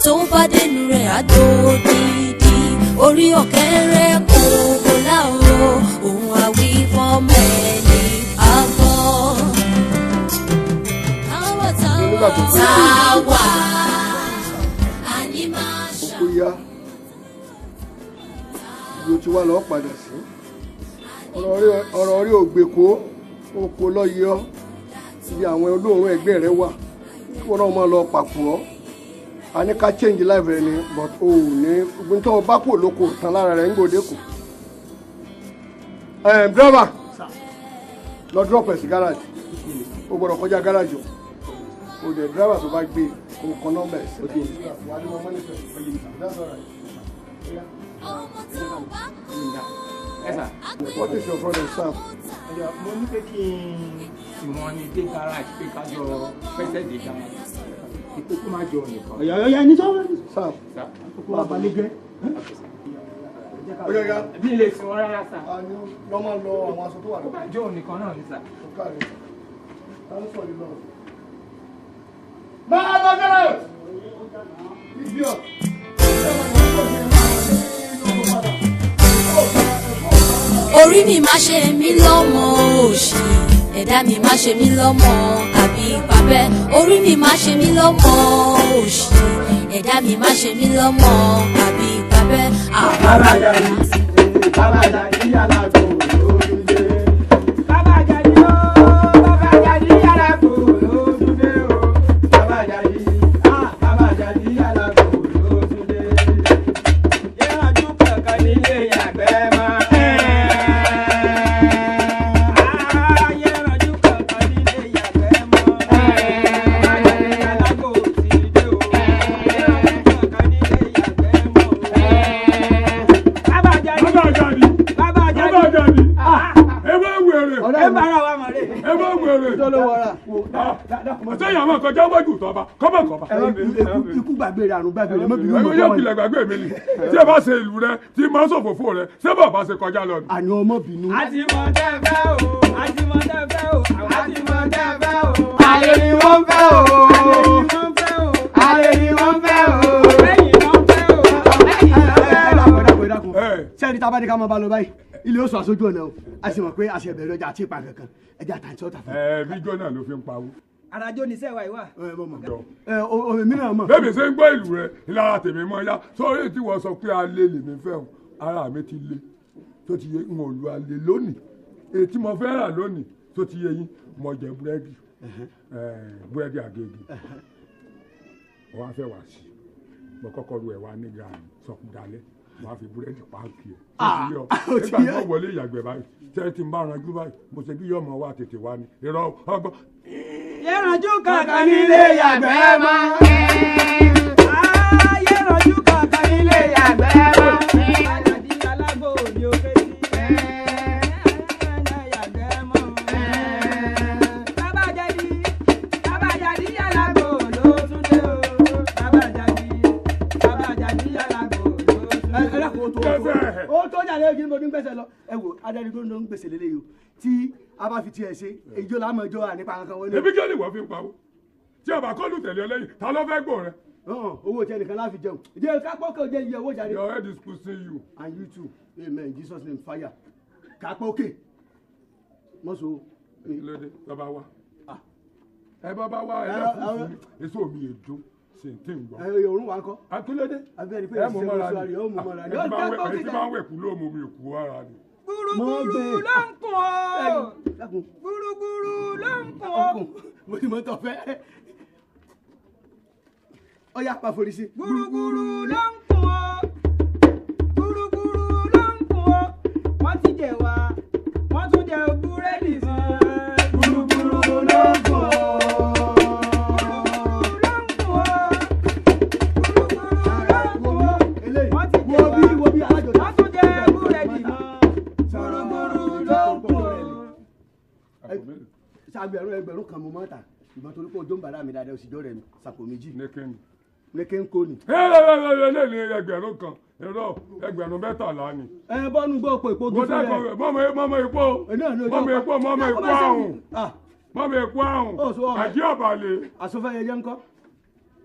tó bá dénú rẹ̀ á dòdìdì. Orí ọ̀kẹ́rẹ́ kòkó láwo, òun àwí fọ́mọ ẹni àbọ̀. Táwa Ó yá, ibi ó ti wá lọ́ọ́ padà sí. Ọ̀rọ̀ orí ògbèkó oko lọ́yẹ ọ́, ibi àwọn olóòórùn ẹgbẹ́ rẹ wà, kí wọ́n náà máa lọ pàpọ̀ ọ́. A ní ká change life rẹ ni, but o ò ní gbogbo tó o bá kò lóko tán lára rẹ ń gbòde kù. Driver, lọ drop ẹ̀ sí garage, o gbọ́dọ̀ kọjá garage o. O dẹ̀ driver tó bá gbé o kọ nọ́mbà ẹ̀ sílẹ̀. That's all right. What is your problem, Sam? Mo ní pé kí n tì wọ́n ní dé garage, pé ká jọ pẹ́sẹ̀ dé garage. Ìpè kó má jọ nìkan. Ọ̀yà ọ̀yà ẹni sọ́wọ́. Sam, máa balẹ̀ jẹ́. Ọ̀yà ọ̀yà. Bí ilé tí wọ́n rárá sà. Lọ máa lọ àwọn aṣọ tó wà lọ. Kó má jọ nìkan náà ní sà. Ọ̀kàrẹ̀. Ta ló sọ yìí lọ? Máa lọ garage! Idiot! Orí mi má ṣe mí lọ́mọ òṣì, ẹ̀dá mi má ṣe mí lọ́mọ àbí pàbẹ́. Orí mi má ṣe mí lọ́mọ òṣì, ẹ̀dá mi má ṣe mí lọ́mọ àbí pàbẹ́. Bàbá Àjàdí, Bàbá Àjàdí alágbó lójúdé. Bàbá Àjàdí ó, Bàbá Àjàdí alágbó lójúdé o. Bàbá Àjàdí, ah, Bàbá Àjàdí alágbó lójúdé. Yẹ́rànjú kankan nílé yàgbẹ́ máa. Sẹ́yìn àwọn kọjá wájú tọba kọ́mọ̀ kọ́ba. Ikú gbàgbé rẹ̀, àrùn gbàgbé rẹ̀, mọ́bìnrin mọ́. Yóò kìlẹ̀ gbàgbé mi ni. Tí ẹ bá ṣe ìlú rẹ, tí máa ń ṣòfófó rẹ, ṣé bàbá ṣe kọjá lọ. Àní ọmọ bínú. A ti mọ tẹ́ fẹ́ o, a ti mọ tẹ́ fẹ́ o, àwa ti mọ tẹ́ fẹ́ o. Àlè ni wọ́n fẹ́ o. Àlè ni wọ́n fẹ́ o. Àlè ni wọ́n fẹ́ o. Lẹ́yìn wọ́n fẹ́ o. Lẹ́yìn wọ́n fẹ́ o. Sẹ́ni tá a bá ní ká máa bá lọ báyìí, ilé oṣù aṣojú ọ̀nà o, a sì mọ̀ pé a ṣe bẹ̀rẹ̀ ọjà àti ìpa kankan, ẹja àtàntí ọ̀tà fún. Ẹ fíjọ náà ló fi ń pawó. Arajó ni sẹ́wà ìwà. Ẹ mi náà mọ̀. Bẹ́ẹ̀ni ṣe ń gbọ́ ìlú rẹ, ìlara tèmi mọ́ yá. Sórí tí wọ́n sọ pé alẹ́ lèmi fẹ́ o, ara mi ti le, tó ti yé n ò lu alẹ́ lónìí. Èyí tí mo fẹ́ rà lónìí tó ti yé yín, mo jẹ búrẹ́dì, búrẹ́dì Àgègè. Wọ́n á fẹ́ wá sí i. Mo kọ́kọ́ ru ẹ̀wà ní gàrí sọkúdalẹ̀, wọ́n á fi búrẹ́dì páàkì ẹ̀. Nígbà tí wọ́n wọlé ìyàgbẹ́ báyìí, tẹ́ ti ń bá ranjú báyìí, mo ṣe bí yọ̀mọ̀ wá tètè wá ni. Irọ́ ọgbọ́n. Yẹ́rànjú kankan nílé yàgbẹ́ mọ́. Yẹ́rànjú kankan nílé yàgbẹ́ mọ́. Àjàdí alágbó ni ó ké sí. Yàgbẹ́ mọ́. Bàbá Àjàdí, Bàbá Àjàdí alágbó ló tún dé o. Bàbá Àjàdí, Bàbá Àjàdí alágbó ló tún dé. Ẹ dákun, ó tó jà lẹ́yìn kí n bọ́ ní gbèsè lọ. Ẹ wò, adarí tó ń lọ ń gbèsè lélẹ́yìí o. Tí a bá fi tiẹ̀ ṣe, èjò làmọ̀ ìjọ wà nípa kankan wọlé. Ebi kí ni wọ́n fi ń pawó? Tí ọba kọlù tẹ̀lé ọ lẹ́yìn, ta ló fẹ́ gbọ́ rẹ? Owó tiẹ̀ nìkan láfi jẹun. Ìjẹ́ kápọ́ kò jẹ́ iye owó jáde. Your head is pushing you. And you too. Amen. Jesus name fire. Kápọ́ òkè. Mọ́sọ̀. Kí ló dé? Lọ́ba wá. Ẹ bá bá wá ẹlẹ́fùfù èso mi èdò sì ń tí ń gbọ́. Ẹ òórùn wa ń kọ́. Akílódé. Abẹ́rẹ́ pé ẹ mú mọ́ra ni ẹ ẹ ti máa ń wẹ̀kú ló mú mi kú ara ni. Gbúrúgbúrú ló ń kún ọ́. Gbúrúgbúrú ló ń kún ọ́. Mo ti mọ tọ́ fẹ́. Ọya pa forí sí. Gbúrúgbúrú ló ń kún ọ́. Gbúrúgbúrú ló ń kún ọ́. Wọ́n ti jẹ wá, wọ́n tún jẹ búrẹ́dì sí. Gbúrúgbúrú ló ń kún ọ́. Wọ́n ti jẹ wá, wọ́n tún jẹ búrẹ́dì mọ́. Gbúrúgbúrú ló ń kún ọ́. Ṣàgbẹ̀rún ẹgbẹ̀rún kan mo máa ta ìbọn torí pé ojú ń bàrà mi dáadáa oṣù jọ rẹ mi sàpò méjì. Nìkẹ́ni. Nìkẹ́ ń kó ni. Ẹ ẹgbẹ̀rún kan ẹ̀rọ ẹgbẹ̀rún 13 ni. Ẹ bọ́nu gbọ́ pé èpo gí fún rẹ. Mọ́mọ́ epo mọ́mọ́ epo mọ́mọ́ epo àrùn mọ́mọ́ epo àrùn àjí ọ̀bàlẹ̀. Àsọfẹ́ yẹyẹ ńkọ́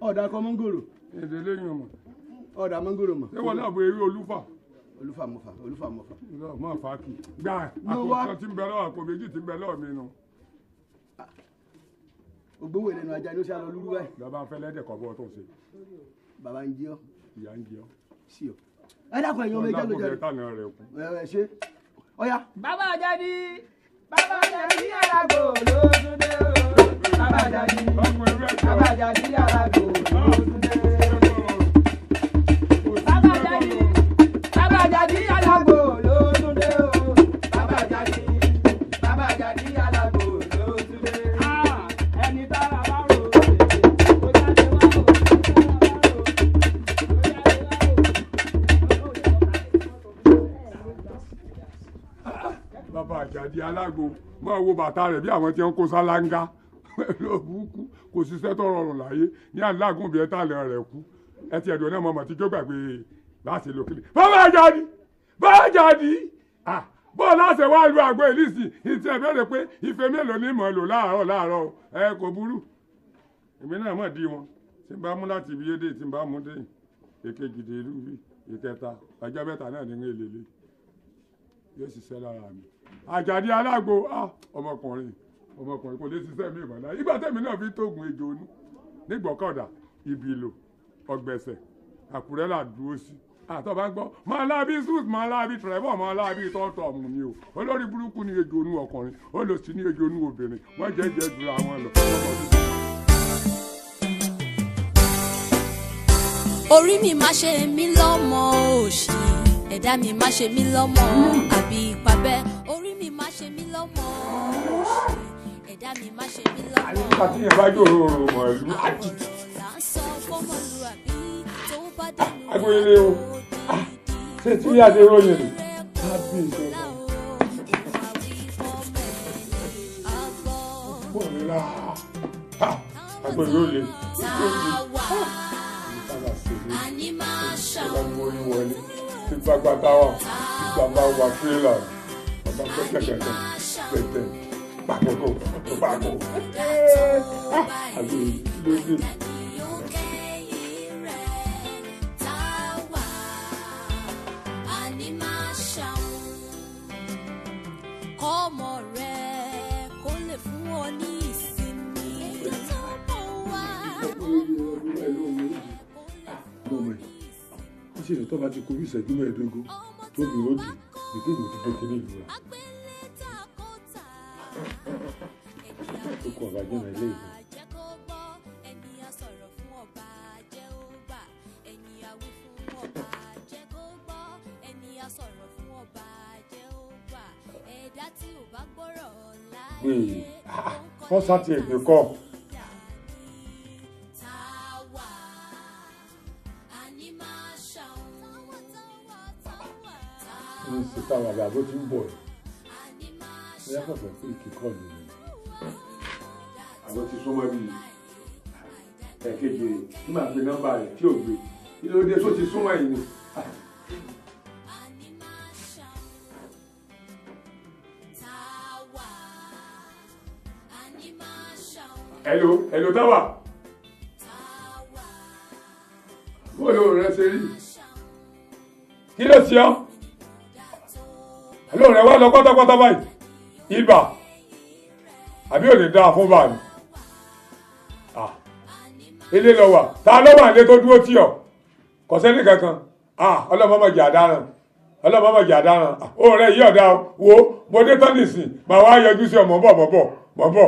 ọ̀dà kọ mọ́ngòrò. Èdè lẹ́yìn ọmọ. Ọ̀dà mọ́ngòrò mọ̀. Ṣé wọn náà bo eré olúfà? Olúfà mọ̀fà olúfà mọ̀fà. Mọ̀ fà kì. Gbà àpò kan tí ń bẹ lọ́wọ́ àpò méjì tí ń bẹ lọ́wọ́ mi nù. Ògbówó ìlẹnu ajá ni ó ṣe àlọ lúrú báyìí. Bàbá ń fẹ́ lẹ́dẹ̀ kọ́ bọ́ tó ṣe. Bàbá ń jí ọ. Ìyá ń jí ọ. Sí ọ. Ẹ dákun ẹ̀yin ọmọ ẹja ló jẹ. Ẹ ṣe. Ọya. Bàbá Àjàdí Bàbá Àjàdí alágbò ló tún dé o. Bàbá Àjàdí Bàbá Àjàdí alágbò ló tún dé. Bàbá Àjàdí Bàbá Àjàdí alágbò ló tún dé o. Bàbá Àjàdí Bàbá Àjàdí alágbò ló tún dé. Ẹni tára bá rò ó kó jáde wá o. Bàbá Àjàdí alágbo máa wo bàtà rẹ̀ bí àwọn tí ń kó sálángá lóbùkú kò ṣiṣẹ́ tó rọrùn láyé ní alágùn bíi ẹ̀ta rẹ̀ kú ẹ ti ẹ̀dùn náà mọ̀mọ́ tí jó gbàgbé láti lò kílè. Bàbá Àjàdí Bàbá Àjàdí bọ́ọ̀ láṣẹ wá lu àgbo ìlísì ìtì ẹ̀ bẹ̀rẹ̀ pé ife mélòó ní mọ̀ lò láàárọ̀ láàárọ̀ ẹ kò burú èmi náà mọ̀ dí wọn tí n bá mú láti ibi yédè tí n bá mú dé èkejì dé ìlú bí ìkẹta ọjọ́ mẹ́ta náà ní èlélé yóò ṣiṣẹ́ lára mi. Àjàdí alágbo ọmọkùnrin ọmọkùnrin kò lè ṣiṣẹ́ mi ìmọ̀lá ìgbà tẹ̀mí náà fi tóògùn ejò onú nígbọ̀kọ̀dà ìbìlò ọ̀gbẹ̀sẹ̀ Àkúrẹ́ là dúró sí àtọ́ba gbọ́ máa lábí sus máa lábí trevor máa lábí tọ́tọ̀mù ni o olórí burúkú ni ejò onú ọkùnrin ó lò sí ní ejò onú obìnrin wọ́n jẹ́ jẹ́ jura wọn lọ. Orí mi má ṣe mí lọ́mọ òṣì ẹ̀dá mi má ṣe mí lọ́mọ àbí ìpàbẹ́ orí mi má ṣe mí lọ́mọ òṣì ẹ̀dá mi má ṣe mí lọ́mọ. Àti yẹn bá yòrò òrò mọ̀lú àti. Agbóyele o ṣé tí yá ṣe ròyìn rè lábẹ́ ìjọba. Bọ́ọ̀lù la agbóyele ó le. Ìjọba mórí wọlé tí gbàgbà táwà tí gbàgbà wà tírélà bàbá gbẹ́gbẹ́gbẹ́ gbẹ̀tẹ̀ pàkókò pàkó. Agbóyele ló dé. Ọmọ rẹ kó lè fún ọ ní ìsinmi. Ó sì ní tó bá ti kú bí ìṣẹ́jú 15 tóbi ó dì ìkéyìí ti gbé kínní ìlú rẹ̀. Ó kọ ọ̀bàjẹ́ náà ilé ìlú. Wọ́n sá ti ègbè kọ́. Ní sísá bàbá bó ti ń bọ̀ ẹ̀ bóyá kò fẹ́ pé kíkọ́ ló ní. Àwọn ti súnmọ́ bí ẹ̀kejì rẹ̀ nígbà pé nọ́mbà rẹ̀ tí ò gbé kí ló dé tó ti súnmọ́ yìí ni. Hello, hello Táwà. Bóòlù rẹ ṣe rí. Kí ló ṣe ọ́? Hello rẹ wá lọ pátápátá báyìí. Ibà. Àbí ò lè dáa fún báyìí. Ilé lọ wà. Ta ló wà nílé tó dúró tì ọ́? Kò sẹ́ni kankan. Ọlọ́mọ mọ̀ jà dáràn. Ọlọ́mọ mọ̀ jà dáràn. Ó rẹ̀ yí ọ̀dà wo mo dé tán nìsín. Màá wá yọjú sí ọ mọ̀ bọ̀ mọ̀ bọ̀ mọ̀ bọ̀.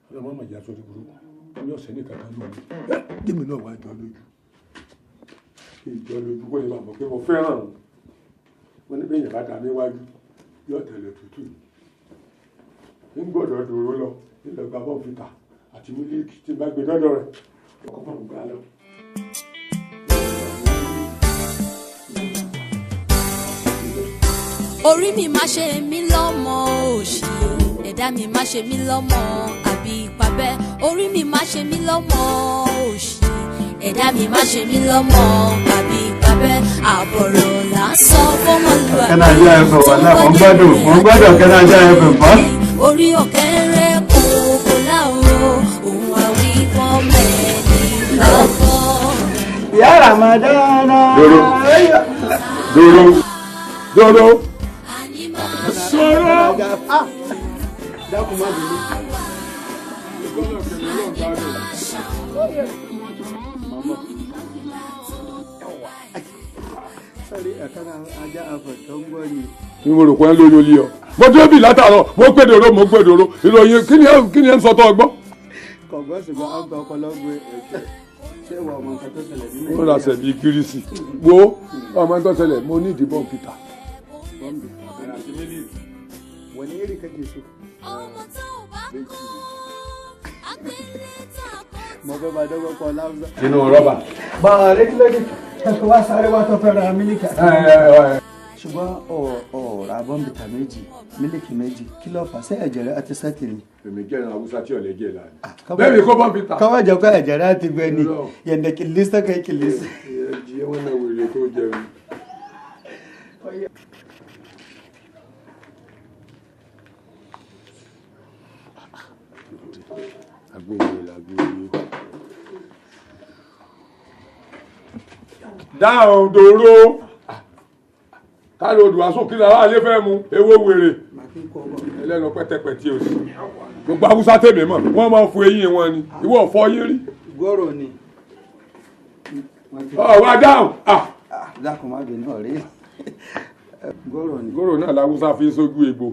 Ọlọ́mọ mọ̀ jà sórí burúkú. Ní ọ̀sẹ̀ ní kankan náà ni. Jẹ́mi náà wá jọ lójú. Kí n jọ lójú kó lè máa mọ̀ pé mo fẹ́ràn òun. Wọ́n ní bẹ́ẹ̀ yẹn bá dá mi wájú yóò tẹ̀lé tútù. Ń gbọ́dọ̀ dòró lọ nílẹ̀ gba bọ́ǹfìtà àti mílíkì tí n bá gbé dọ́dọ̀ rẹ̀ ọkọ̀ bá ń gbá lọ. Orí mi má ṣe mí lọ́mọ òṣì, ẹ̀dá mi má ṣe mí lọ́mọ àbí ìpàbẹ́. Orí mi má ṣe mí lọ́mọ òṣì, ẹ̀dá mi má ṣe mí lọ́mọ àbí ìpàbẹ́. Àbọ̀rọ̀ là ń sọ fọ́mọlúwàbí. Kẹ́nàjà ẹ̀fẹ̀ wà náà, mò ń gbádùn, mò ń gbádùn Kẹ́nàjà ẹ̀fẹ̀ mọ́. Orí ọ̀kẹ́rẹ́ kòkó láòrò, òun àwí fọ́mọ ẹni lọ́kọ́. Ìyá Ramadana. Dòrò dòrò dòrò sọ̀rọ̀. Dákun má bínú. Sọ́rí ẹ̀ka ajá afọ̀ tó ń gbọ́ ni. Ní mo rò pé ń lórí olí ọ. Mo dé bì látàárọ̀, mo pè dòrò, mo pè dòrò. Ìròyìn kí ni ẹ ń sọ tó ọgbọ́n? Kọ̀gbọ́n ṣùgbọ́n à ń gba ọpọlọ gbé ṣé ìwà ọmọ nǹkan tó ṣẹlẹ̀ nínú Ó ra ṣẹ̀bi gírísì. Wo ọmọ tó ṣẹlẹ̀, mo ní ìdìbọn Peter. Wani iri kake so? Mo fẹ́ máa dọ́gbọ́n kọ láwùjọ. Nínú rọ́bà. Bá a rí kílódé tó wá sáré wá tó fẹ́ ra mílíkì. Ṣùgbọ́n ọ̀ ra bọ́ǹbìtà méjì, mílíkì méjì, kí ló fà? Ṣé ẹ̀jẹ̀ rẹ àti sẹ́tì ni? Èmi jẹ́ ìran Haúsá tí ọ̀lẹ́ jẹ́ ìlànà. Bẹ́ẹ̀ni kó bọ́ǹbìtà. Kọ́wọ́ jẹ́ kó ẹ̀jẹ̀ rẹ àti gbẹ ni, yẹ̀ǹdẹ̀ kìlísì kẹ́ kìlísì. Ẹ wọ́n náà wèrè tó jẹun. Dáhùn dòró káàdì odò aṣọ kí lára ayé fẹ́ mu ewé wèrè ẹlẹ́nu pẹ́tẹpẹ́tẹ òsì gbogbo Haúsá tèmi mọ̀ wọ́n máa ń fo eyín wọn ni ìwọ fọ yín rí. Gọ́rọ̀ ni. Ọ̀ wá dáhùn. Dákun má bínú ọ̀rẹ́. Gọ́rọ̀ ni. Gọ́rọ̀ náà làwùsá fi sójú egbò.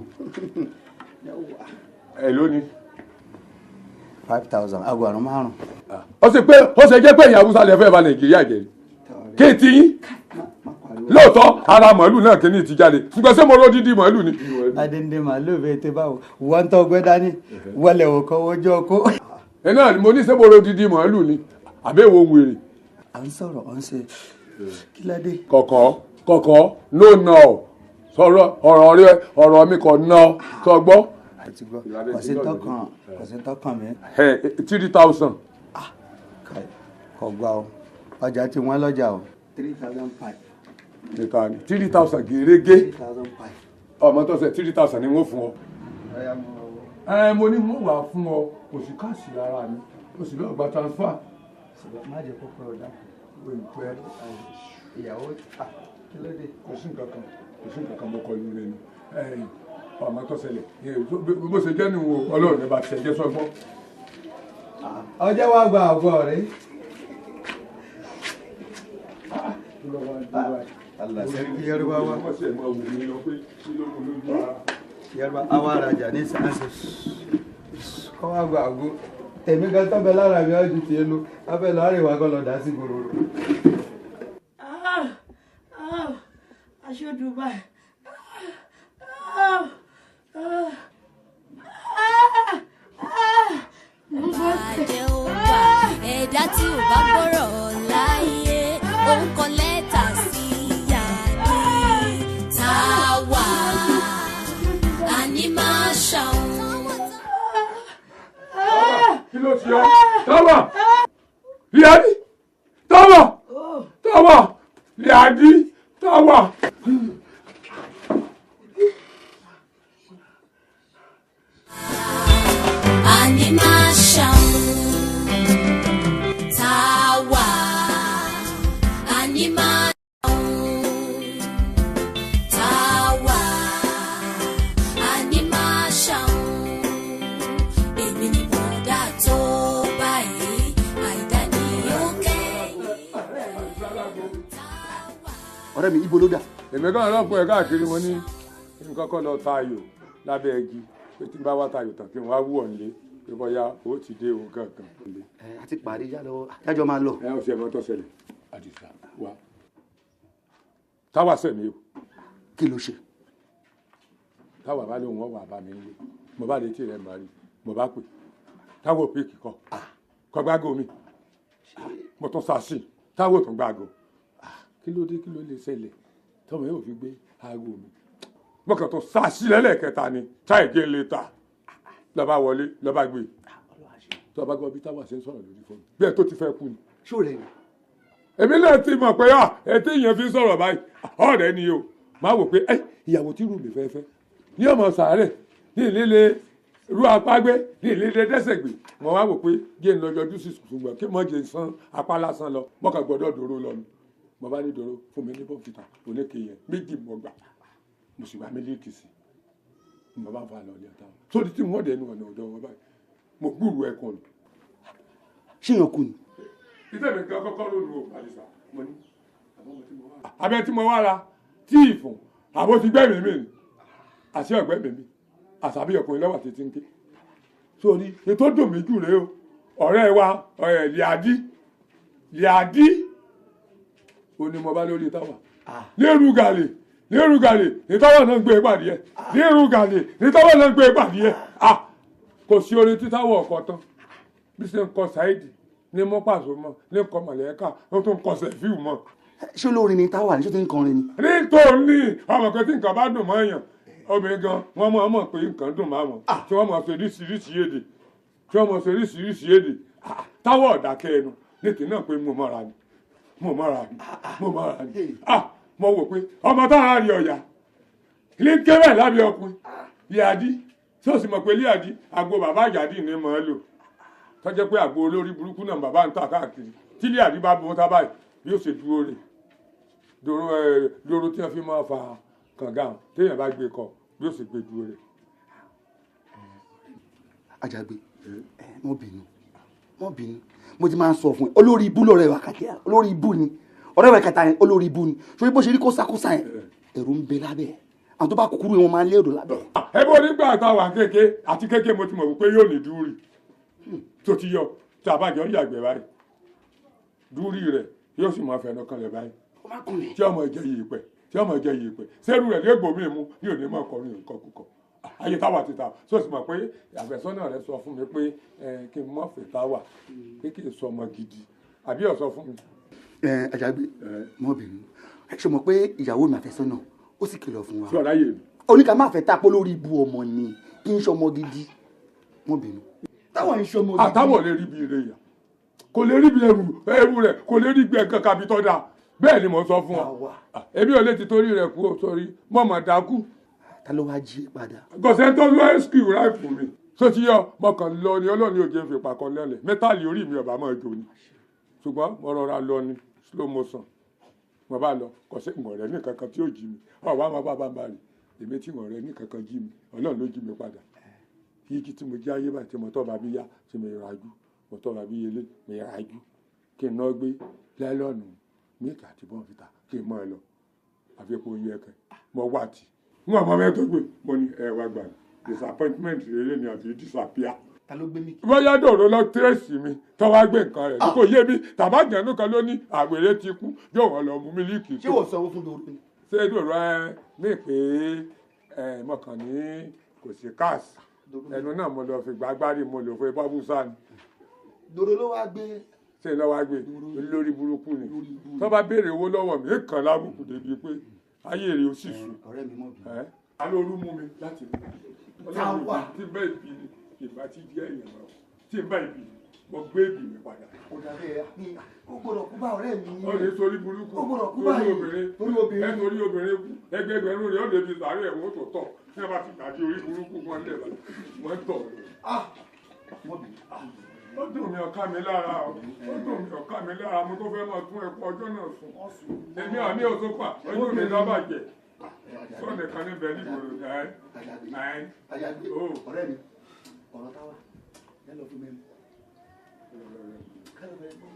Ẹ lónìí. 5,000 agbọ̀rún márùn. Ó ṣe pé ó ṣe jẹ́ pé ìyá Haúsá lè fẹ́ ba Nàìjíríà jẹ́ kí ti yín lóòótọ́ ara màálù náà kí ni ti jáde ṣùgbọ́n ṣé mo ró dídí màálù ni. Adéǹde màálù bẹ́ẹ̀ tẹ́ báwo wọ́n tó gbé dání wọlé òkò ojú ọkọ. Ẹ náà mo ní ṣé mo ró dídí màálù ni àbẹ̀wò wèrè. À ń sọ̀rọ̀ ọ̀ ń ṣe kí ládé. Kọ̀kọ́ kọ̀kọ́ no no sọ̀rọ̀ ọ̀rọ̀ rẹ ọ̀rọ̀ mi kò ná sọ gbọ́. Kò sí tọkàn kò sí tọkàn mi. 3,000. Kò gbà o ọjà tí wọ́n lọ́jà o. 3,500. Níta ni 3,000 gèrègé. 3,500. Ọmọ tó ṣe 3,000 ni wọ́n fún ọ. Ẹ mo ní mo wà fún ọ kò sí káàsì ara mi o sì lọ́ọ́ gba transfer. Má jẹ́ kó pẹ́ ọ̀dà. Ìyàwó kí ló dé? Kò sí nǹkan kan kò sí nǹkan kan mo kọlu rẹ ni ọmọ tó ṣẹlẹ̀ bó ṣe jẹ́ nìwọ̀n Ọlọ́run ní bá tiẹ̀ jẹ́ sọ́gbọ́n. Ọjọ́ wa gba àgọ́ rẹ̀. Allah sarki Yarbawa. Yarba awa rajà ní sáǹsì. Kọ́ wá gba àgọ́. Tèmi gan tọ́bẹ̀ lára mi ọdún tiẹ̀ lọ. Abẹ́ lọ àríwá kọ́ lọ dá sí gbòòrò. Aṣọ Dubai. Àjẹ́ ó wà ẹ̀dá tí ò bá gbọ́rọ̀ láyé òun kọ lẹ́tà sí ìyá ní Táwà àní máa ṣàwọn. Kí ló ṣe ọ́? Táwà! Líadí! Táwà! Táwà! Líadí! Táwà! Àní máa ṣàwọn. Táwà àní máa ṣàwọn. Táwà àní máa ṣàwọn. Èmi ni bọ̀dá tó báyìí. Ọ̀rẹ́ mi ibo ló dà. Èmi kan lọ fún ẹ káàkiri mo ní kí n kọ́kọ́ lọ ta ayò lábẹ́ igi pé tí n bá wá ta ayò tán kí n wá wú ọ̀ nílé pé bóyá ó ti dé òun kankan. Ẹ a ti parí jájọ máa lọ. Ẹ ò ṣe ẹ̀mọ́ tó ṣẹlẹ̀ Àdìsá wa táwa sẹ̀mí o. Kí ló ṣe. Táwa bá lóun wọ́n wà bá mi nílé mo bá létí rẹ̀ màrí mo bá pè táwa ò pè kíkọ kọ gbágo mi mo tún sá sí táwa ò tún gbágo. Kí ló dé kí ló lè ṣẹlẹ̀ tọmọ yóò fi gbé aago mi mo kàn tó sá sí lẹ́lẹ́kẹta ni try again later lọ́ba wọlé lọ́ba gbé tọ́ba gbọ́ bí táwa ṣe ń sọ̀rọ̀ lórí fóònù bí ẹ tó ti fẹ́ kú ni. Ṣó rẹ ni. Èmi náà ti mọ̀ pé ẹ tí èèyàn fi sọ̀rọ̀ báyìí ọ̀rẹ́ ni o máa wò pé ẹ ìyàwó tí rú mi fẹ́ fẹ́ ní ọmọ sàárẹ̀ ní ìlílé rú apá gbé ní ìlílé dẹ́sẹ̀ gbé mo wá wò pé jẹ́ ń lọ yọjú sí ṣùgbọ́n kí mo jẹ́ san apá lásán lọ mo kàn gbọ́dọ̀ dòró lọ ni mo bá ní dòró fún mi ní bọ́ǹfìtà oníke yẹn méjì mo gbà mo sì wá mílíkì sí i mo bá ń fa lọ ní ọ̀tá sórí tí wọ́n dẹnu ọ̀nà ọ̀dọ̀ wọn báyìí mo gbúrú ẹ̀kọ́ ni. Ṣé yàn kú ni. Iṣẹ́ mi gan kọ́kọ́ ló lu Àdìsá mo ní abẹ́ tí mo wá ra tíì fún àbó ti gbẹ́mìí mi ni àti ọ̀gbẹ́ mi mi àtàbí ọkùnrin lọ́wọ́ àti tí ń ké sórí ètò dùn mí jù rèé o ọ̀rẹ́ wa Líàdí Líàdí ó ní mo bá lórí táwà lérú gàlè lérú gàlè ní táwà náà ń gbé pàdé ẹ lérú gàlè ní táwà náà ń gbé pàdé ẹ kò sí orin tí táwà ọkọ tán bí ṣe ń kọ Saidi ní mọ́ pàṣẹ mọ́ ní kọ mọ̀lẹ́kà ó tún kọ sẹ̀fíù mọ́. Ṣé olórin ni táwà ní ṣé tó ń kọrin ni. Nítorí ọmọ kan tí nǹkan bá dùn mọ́ èèyàn obìnrin gan wọ́n mọ̀ mọ̀ pé nǹkan dùn máa wọ̀n tí wọ́n mọ̀ ṣe oríṣiríṣi èdè tí wọ́n mọ̀ ṣe oríṣiríṣi èdè táwọ̀ ọ̀dàkẹ́ ẹnu nítorí náà pé mo mọ̀ra ni mo mọ̀ra ni mo mọ̀ra ni mo wò pé ọmọ táwa rí ọ̀yà ilé ń kéré lábẹ́ ọkùnrin Líàdí tí ó sì mọ̀ pé Líàdí àgbo bàbá àjàdí ni mọ̀ ọ́ lò tọ́jẹ́ pé àgbo olórí burúkú náà bàbá ń tà káàkiri tí Líàdí bá bọ́ tá báyìí yóò ṣe dúró rè dòrò tí wọ́n fi máa fa kànga téèyàn bá gbé kọ yóò sì gbé dúró rè. Àjàgbé mọ́ bínú mọ́ bínú mo ti máa ń sọ fún ẹ olórí ibú lọ́rẹ́ wa kàkẹ́ olórí ibú ni ọ̀rẹ́ wa kàtà yẹn olórí ibú ni sórí bó ṣe rí kóṣákóṣá yẹn ẹ̀rù ń bẹ lábẹ́ àwọn tó bá kúkúrú yẹn wọ́n máa ń lérò lábẹ́. Ẹ bó nígbà táwa kéke àti kéke mo ti mọ̀ wípé yóò ní dúrì tó ti yọ tí a bá jọ ń yàgbẹ́ báyìí dúrì rẹ̀ yóò sì máa fẹnu kanlẹ̀ báyìí tí ọmọ jẹ yìí pẹ̀ tí ọmọ jẹ yìí pẹ̀ sẹ́rù rẹ̀ lẹ́gbọ̀ọ́ mi mú ní òní mọ̀ kọrin nǹkan kúkọ ayé táwa ti ta sọ sì mọ̀ pé àfẹ́sọ́nà rẹ̀ sọ fún mi pé kí n mọ̀ fẹ́ táwa pé kí n sọ ọmọ gidi àbí ó sọ fún mi. Ẹ Àjàgbé mọ́ bínú ṣe mọ̀ pé ìyàwó mi àfẹ́sọ́nà ó sì kìlọ̀ fún wa. Sọ ráyè mi. Oníkà má fẹ́ tapó lórí ibu ọmọ ni kí n ṣọmọ gidi mọ́ bínú. Táwọn ń ṣọmọ gidi. Àtàwọn lè rí bí ire yà kò lè rí bí ẹrù rẹ kò lè rí gbẹ kankan bí tọ́ da bẹ́ẹ̀ ni mo sọ fún ọ èmi ò lè ti torí rẹ kú o sórí mo mọ̀ dákú. Ta ló wá jí padà. Gọ̀sẹ̀ tó lọ ẹ́sìkì ráì fún mi tó ti yọ mo kàn lọ ni Ọlọ́run yóò jẹ́ ń fi pàkọ́ lẹ́lẹ̀ mẹ́tàlì orí mi ọ̀bà máa jò ni ṣùgbọ́n mo rọra lọ ni slow motion mo bá lọ kọ̀sẹ̀ ìwọ̀n rẹ ní kankan tí ó jí mi ọ̀wá máa bá bá rí èmi tí ìwọ̀n rẹ ní kankan jí mi Ọlọ́run ló jí mi padà yíjí tí mo jẹ́ ayé báyìí tí mo tọ́ bá bí yá tí mo rajú mo tọ́ bá bí yẹlé mi rajú kí n náà gbé lẹ́lọ́nù mílíkì àti bọ́ǹfìtà kí n mọ́ ẹ lọ àfikún oyin ẹ̀kẹ́ mo wà tí n ò mọ mẹ́tọ́ gbé mo ní ẹ wá gbà mí disappointment rere ni àti disappear. Ta ló gbé mi. Bóyá dòrò lọ tírèsì mi tó wá gbé nǹkan rẹ̀ kò yé mi tàbájẹ́nu kan ló ní àwèrè ti kú yóò wọ́n lọ mú mílíkì. Ṣé wọ́n sanwó fún dòrò ni. Ṣé dòrò ẹ mí pé ẹ mọ̀kàn ní kò sí káàsì ẹnu náà mo lọ fi gbàgbárí mo lò fún ibà ni. Dòrò ló wá gbé. Ṣé ló wá gbé lórí burúkú ni tó bá béèrè owó lọ́wọ́ mi kàn lábùkù débi pé ayé rẹ̀ ó sì sùn. Ọ̀rẹ́ mi mọ̀ bí. Alóoru mú mi láti mú ọlọ́run tí bẹ́ẹ̀ bí ni ìbá tí jẹ́ èèyàn mọ́ tí bá ìbí mo gbé ìbí mi padà. Ó dàbẹ́ ẹ ó gbọ́dọ̀ kú bá ọ̀rẹ́ mi. Ó lè sórí burúkú ó gbọ́dọ̀ kú bá torí obìnrin ẹ torí obìnrin kú ẹgbẹgbẹ̀rún rẹ̀ ó lè fi sàárẹ̀ ẹ̀wọ̀n tó tọ̀ tí wọ́n bá ti gbàdí orí burúkú wọn lẹ̀ bá wọ́n tọ̀ lọ. Ó dùn mí ọ̀ká mi lára o ó dùn mí ọ̀ká mi lára mo tó fẹ́ máa tún ẹkú ọjọ́ náà sùn èmi àmì òsópà ojú mi lọ́bàjẹ́ sọ́ọ̀nì kan níbẹ̀ nígboro ẹ̀ ẹ̀ Àjàgbé ọ̀rẹ́ mi ọ̀rọ̀ táwa yálò fún mi.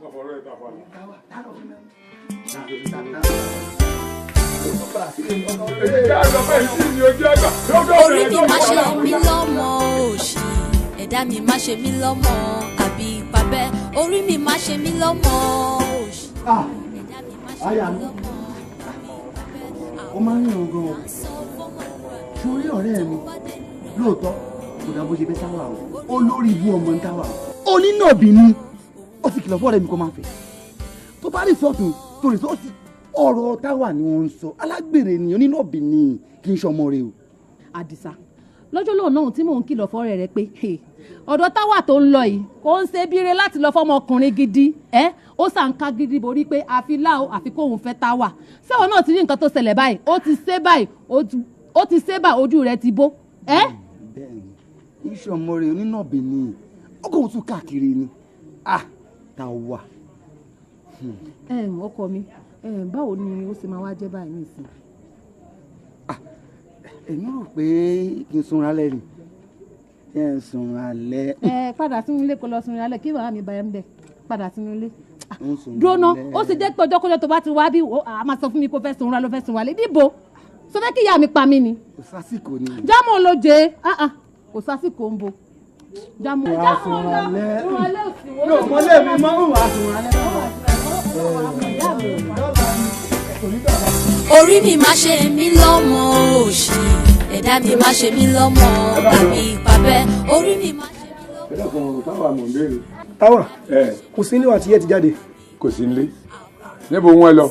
Wọ́n fọ̀rọ̀ ẹ̀ tàfà. Táwa táwa fún mi. Orí mi má ṣe mí lọ́mọ òṣì, ẹ̀dá mi má ṣe mí lọ́mọ àbí ìpàbẹ́. Orí mi má ṣe mí lọ́mọ òṣì. Aya mi, ó máa ń rìn gan o. Sórí ọ̀rẹ́ mi, lóòótọ́ kò dá bó ṣe fẹ́ táwà o. Olórí ibú ọmọ ń táwà o. Onínàbì ni ó ti kìlọ̀ fún ọ̀rẹ́ mi kó máa fẹ́. Tó bá rí sọ́tún tó rí sọ́ọ̀sì, ọ̀rọ̀ táwà ni wọ́n ń sọ. Alágbèrè ni, onínàbì ni, kì í ṣọmọ rẹ o. Àdìsá, lọ́jọ́ lóun náà tí mò ń kìlọ̀ fọ́rẹ́ rẹ pé ọ̀dọ̀ táwà tó ń lọ yìí kò ń ṣe bíire láti lọ fọmọkùnrin gidi ẹ́. Ó sàn ká gidi borí pé àfi láò àfi kóun fẹ́ táwà. Sẹ́wọ̀n náà ti rí nǹkan tó ṣẹlẹ̀ báyìí? Ó ti ṣe báyìí, ó ti ṣe báyìí, ojú rẹ ti bó. Bẹ́ẹ̀ni, iṣẹ́ ọmọ rẹ onínàbì ni, ó kò tún káàkiri ni táwà. Ọkọ mi, báwo ni ó ṣe máa wá jẹ́ báyìí nísìnyí? Èmi rò pé kí n sunra lẹ́rìn, kí n sunra lẹ́. Ẹ padà sínú ilé, kó lọ sunra lẹ́, kí bàbá mi bá ẹ ń bẹ̀. Padà sínú ilé. Dúró ná, ó sì jẹ́ pé ọjọ́kọ́jọ́ tó bá ti wá bí a máa sọ fún mi kó fẹ́ sunra ló fẹ́ sunra lé. Níbo sọ fẹ́ kí ìyá mi pa mí ni? Kò sásìkò ni. Jámọ̀ ló jẹ, kò sásìkò ń bo. Jámọ̀ wà sunra lẹ́. Yóò mọ́lé mi mọ́, wà sunra lẹ́. Orí mi má ṣe mí lọ́mọ òṣì, ẹ̀dá mi má ṣe mí lọ́mọ àbí ìpàbẹ́. Orí mi má ṣe mí lọ́mọ. Ẹ dákun, táwa mò ń béèrè. Táwa kò sí níwà tí yẹ ti jáde. Kò sí nílé, níbo wọn lọ?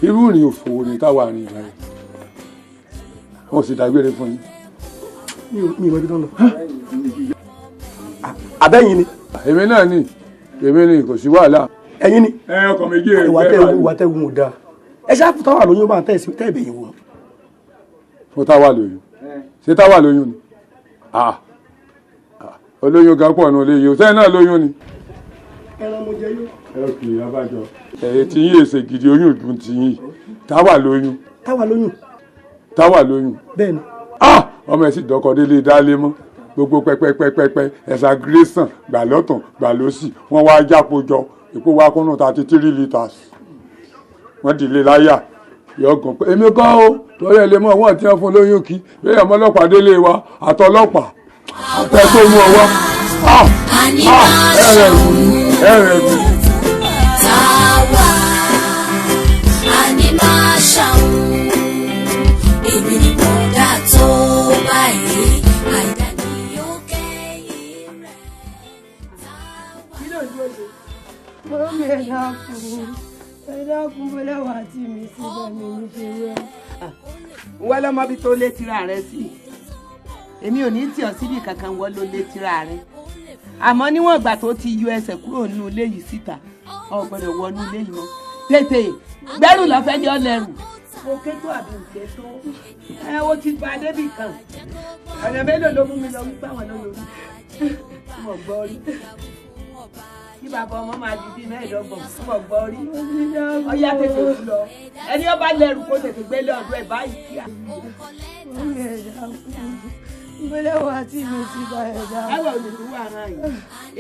Irú ìrìn òfò ni táwa rìn ìgbà yẹn, wọn sì dágbére fún yín. Mi ò mọ ibi tó ń lọ. Àbẹ́yìn ni. Èmi náà ni, èmi ni, kò sí wàhálà. Ẹ̀yin ni. Ẹ ọkọ méjì rẹ. Ìwà tẹ wù ú dáa. Ẹ ṣáà fún táwa lóyún bá ń tẹ ẹ̀bẹ̀ yìí wò. Fún táwa lóyún? Ṣé táwa lóyún ni? Olóyún gan pọ̀ nù lè yìí, sẹ́yìn náà lóyún ni. Ẹran mo jẹ yó. Ẹ kì í abájọ. Ẹ̀yẹ tí yín èsè gidi, oyún ìdùn ti yín. Táwa lóyún. Táwa lóyún. Táwa lóyún. Bẹ́ẹ̀ni. Ọmọ ẹ̀ sì dọ́kọ̀ délé dálé mọ́. Gbogbo pẹpẹpẹpẹ ẹ̀sà gírẹ́sàn gbà lọ́tàn gbà lọ́sì, wọ́n wá jápo jọ èpo wa kúnnù 33 litres. Wọ́n dìlé láyà yọgàn pé èmi kọ́ o, torí ẹ lè mọ wọ́n tí wọ́n fún lóyún kí bẹ́ẹ̀ ọmọ ọlọ́pàá délé wa àtọlọ́pàá àtẹ tó mú ọwọ́ ẹ̀rẹ̀ mi. Táwa àní máa ṣàwọn, èmi ni mo dá tó báyìí, àìdá ni yóò kẹ́yìn rẹ̀. Kí ló ń dúró ṣe? Mọ́mí, ẹ dákun, ẹ dákun, bọ́lẹ́wà tí mi síbẹ̀ mi ní ṣe rẹ̀. Wọ́n lọ́mọ bí tó lé tira rẹ sí. Èmi ò ní tì ọ́ síbi kankan, wọ́n ló lé tira rẹ. Àmọ́ níwọ̀n ìgbà tó ti yọ ẹsẹ̀ kúrò nínú ilé yìí síta, o gbọ́dọ̀ wọnú ilé yìí mọ́. Tètè gbẹ́rù lọ́fẹ́ ni ọ lẹ́rù. Mo ké tó àbí nké tó. Ẹ o ti gba débì kan. Ọ̀nà mélòó ló mú mi lọ wípé àwọn ló lórí? Mo gbọ́ rí. Kí bàbá ọmọ máa di bíi 25, mo gbọ́ rí. Ọyá tètè kú lọ. Ẹni ọba lẹ́rù kó tètè gbélé ọdún ẹ̀ báyìí kíá. Gbẹ́lẹ́wà tí mi ti bá ẹ̀ dá. Ẹwà olùdúwà ara yìí,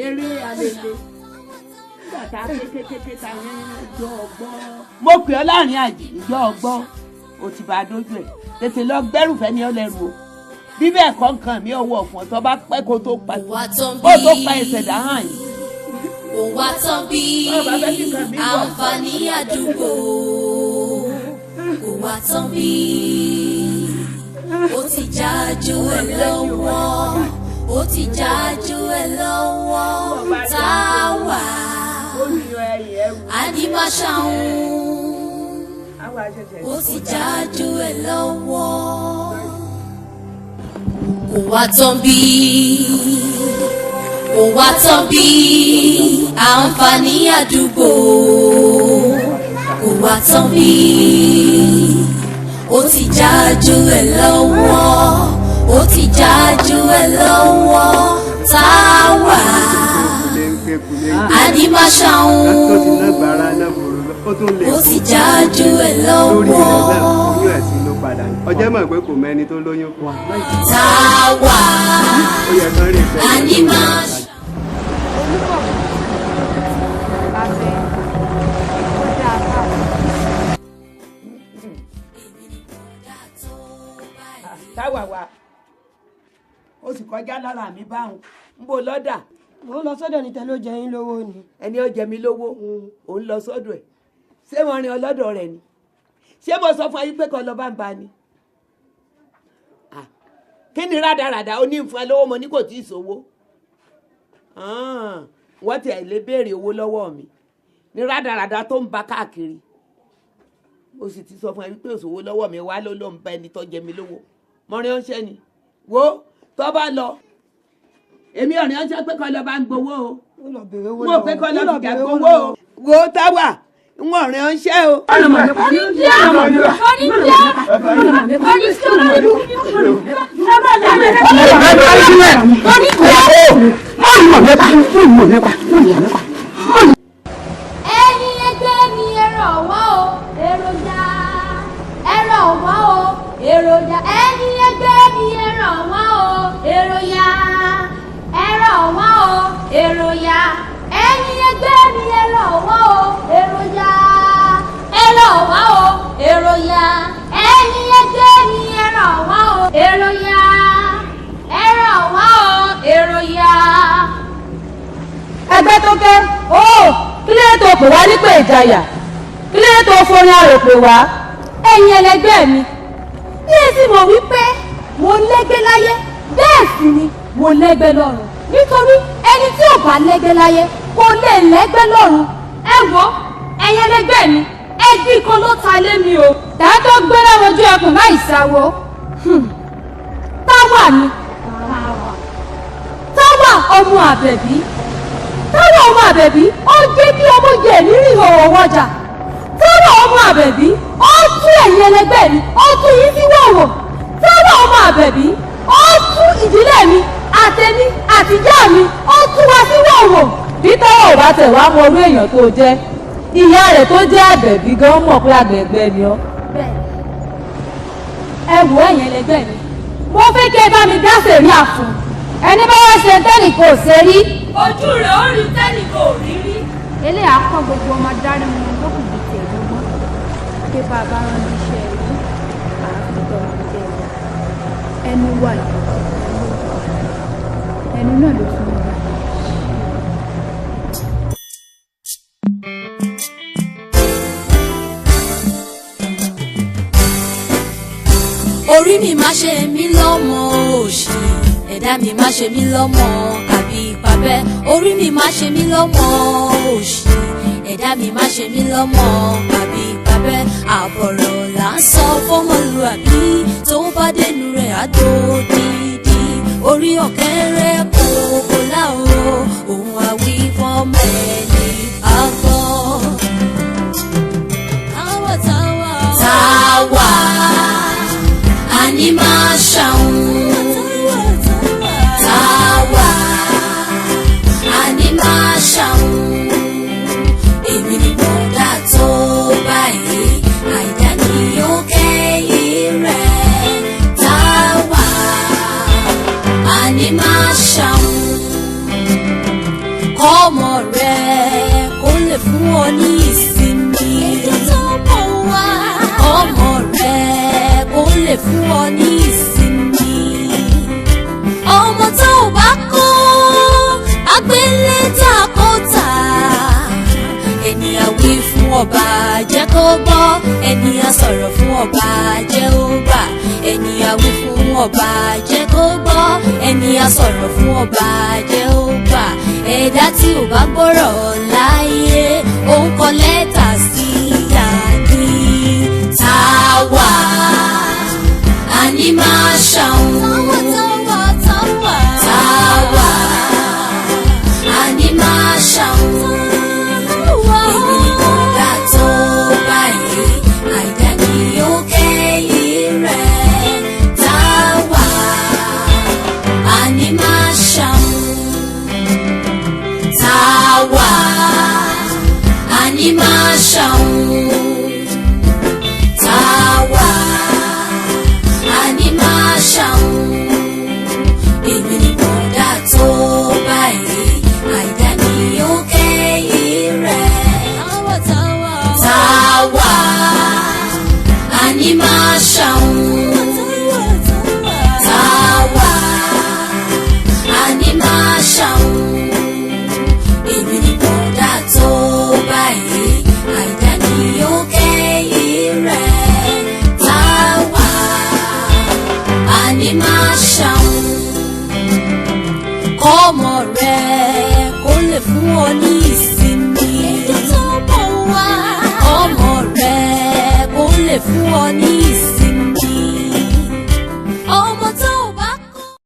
eré alele. Nígbà tá a kékékéké ta yẹn jọ ọgbọ́n. Mo pè ọ́ láàrin àjì ìjọ ọgbọ́n, o ti bá a dójú ẹ̀. Tètè lọ gbẹ́rù fẹ́ ni ọ lẹ́rù o. Bí bẹ́ẹ̀ kọ́ nǹkan mi ọwọ́ ọ̀fọ̀n tó bá pẹ́ kó tó pa ẹsẹ̀ dáhàn yìí. Kò wá tán bí àǹfààní àdúgbò, kò wá tán bí ó ti jájú ẹ lọ́wọ́, ó ti jájú ẹ lọ́wọ́. Táwa àdìmáṣàhùn, ó ti jájú ẹ lọ́wọ́. Kò wá tán bí, kò wá tán bí àǹfààní àdúgbò, kò wá tán bí ó ti jájú ẹ lọ́wọ́, ó ti jájú ẹ lọ́wọ́. Táwa àdìmáṣàhùn, ó ti jájú ẹ lọ́wọ́. Ọjọ́ mọ̀ pé kò mẹ́ni tó lóyún fún. Táwa àdìmáṣàhùn. táwà wá ó sì kọjá lára mi báwọn ń bo lọ́dà. Mo ń lọ sọ́dọ̀ ní tẹ ló jẹ yín lówó ni. Ẹni ó jẹ mí lówó, ò ń lọ sọ́dọ̀ ẹ̀. Ṣé wọ́n rin ọlọ́dọ̀ rẹ̀ ni? Ṣé mo sọ fún ayé pé kọ́ lọ bá ń ba ni? Kí ni rádaràdà ó ní fún ẹ lówó? Mo ní kò tí ì sówó. Wọ́n ti ẹ̀ lè béèrè owó lọ́wọ́ mi ní rádaràdà tó ń ba káàkiri. Mo sì ti sọ fún ẹ wípé òṣòwò lọ́wọ́ mi wá ló ló ń bá ẹni tó jẹ mí lówó. Mọ̀rin ọ̀ṣẹ́ ni wo tó bá lọ, èmi ọ̀rìn ọ̀ṣẹ́ pé kọ́ lọ bá ń gbowó o. Mo pé kọ́ lọ fìjà gbowó o. Wo táwà ń ọ̀rìn ọ̀ṣẹ́ o. Ẹ̀yin ẹgbẹ́ mi, ẹ̀rọ wá o, èròjà, ẹ̀rọ wá o, èròjà. Ẹ̀yin ẹgbẹ́ mi, ẹ̀rọ wá o, èròjà, ẹ̀rọ wá o, èròjà. Ẹ̀yin ẹgbẹ́ mi, ẹ̀rọ wá o, èròjà, ẹ̀rọ wá o, èròjà. Ẹ̀yin ẹgbẹ́ mi, ẹ̀rọ wá o, èròjà, ẹ̀rọ wá o, èròjà. Ẹgbẹ́ tó kẹ́ ó, kí ló tó pè wá nípè ìjayà? Kí ló tó forin àrò pè wá? Ẹ̀yin ẹlẹgbẹ́ mi, bí ẹ sì mọ̀ wípé mo lẹ́gbẹ́ láyé, bẹ́ẹ̀ sì ni mo lẹ́gbẹ́ lọ́run, nítorí ẹni tí ò bá lẹ́gbẹ́ láyé kò lè lẹ́gbẹ́ lọ́run. Ẹ wo ẹ̀yin ẹlẹgbẹ́ mi, ẹgbẹ́ kan ló ta lé mi o. Tàá tó gbéra wojú ẹkùn láì sáwó. Táwà ni Táwà ọmọ Àbẹ̀bí. Táwà ọmọ Àbẹ̀bí ó jẹ́ kí ọmọ jẹ ìrírí ìhòòhò wọjà. Táwà ọmọ Àbẹ̀bí ó tú ẹ̀yin ẹlẹgbẹ́ mi, ó tú yín sí wọ̀wọ̀. Táwà ọmọ Àbẹ̀bí ó tú ìdílé mi àtẹ̀mí àtìyá mi, ó tú wa sí wọ̀wọ̀. Bí Táwà ò bá tẹ̀ wá mọ orú èèyàn tó jẹ́, ìyá rẹ̀ tó jẹ́ Àbẹ̀bí gan mọ̀ pé àgbẹ̀gbẹ́ ni ọ́. Ẹ wò ẹ̀yin ẹlẹgbẹ́ mi, mo fẹ́ kí ẹ bá mi dá sẹ̀ríà fún ẹni bá wá ṣe tẹ́nì kò ṣe rí. Ojú rẹ̀ ó rí tẹ́nì kò rí rí. Eléyà kọ́ gbogbo ọmọ adarí wọn tó kù bíi tiẹ̀ lọ́gbọ́n pé bá a bá rán ní iṣẹ́ ẹrú, àáfíìtọ́ ọmọ jẹ́ ẹ̀rọ. Ẹnu wà ní ẹnu náà ló fún mi. Orí mi má ṣe mí lọ́mọ òṣì, ẹ̀dá mi má ṣe mí lọ́mọ àbí ìpàbẹ́. Orí mi má ṣe mí lọ́mọ òṣì, ẹ̀dá mi má ṣe mí lọ́mọ àbí ìpàbẹ́. Àbọ̀rọ̀ là ń sọ fọ́mọlúàbí, tó bá dénú rẹ̀ á tó dídí. Orí ọ̀kẹ́rẹ́ kòkó láwo, òun àwí fọ́mọ ẹni àgbọ̀. Táwa táwa táwa àní máa ṣàwọn. Táwa àní máa ṣàwọn. Èmi ni mo dá tó báyìí, àìdá ni ó kẹ́yìn rẹ̀. Táwa àní máa ṣàwọn. Kọ́mọ rẹ̀ kó lè fún ọ ní ìsinmi. Ètò tó mọ̀ wá. Kọ́mọ rẹ̀ kó lè fún ọ ní ìsinmi. Ọmọ tó o bá kó agbélé tá a kó tà. Ènìyàn wí fún ọba jẹ́ kó gbọ́, ènìyàn sọ̀rọ̀ fún ọba jẹ́ ó gbà. Ènìyàn wí fún ọba jẹ́ kó gbọ́, ènìyàn sọ̀rọ̀ fún ọba jẹ́ ó gbà. Ẹ̀dá tí ò bá gbọ́rọ̀ láyé, ó ń kọ lẹ́tà sí ìyá ní. Táwa àní máa ṣàwọn. Táwa àní máa ṣàwọn. Èmi ni mo dá tó báyìí, àìdá ni ó kẹ́yìn rẹ̀. Táwa àní máa ṣàwọn. Táwa àní máa ṣàwọn. Táwa àní máa ṣàwọn. Èmi ni mo dá tó báyìí, àìdá ni ó kẹ́yìn rẹ̀. Táwa àní máa ṣàwọn. ní máa ṣàwọn kọ́mọ rẹ kó lè fún ọ ní ìsinmi. Èyí tó bọ̀ wá. Ọmọ rẹ kó lè fún ọ ní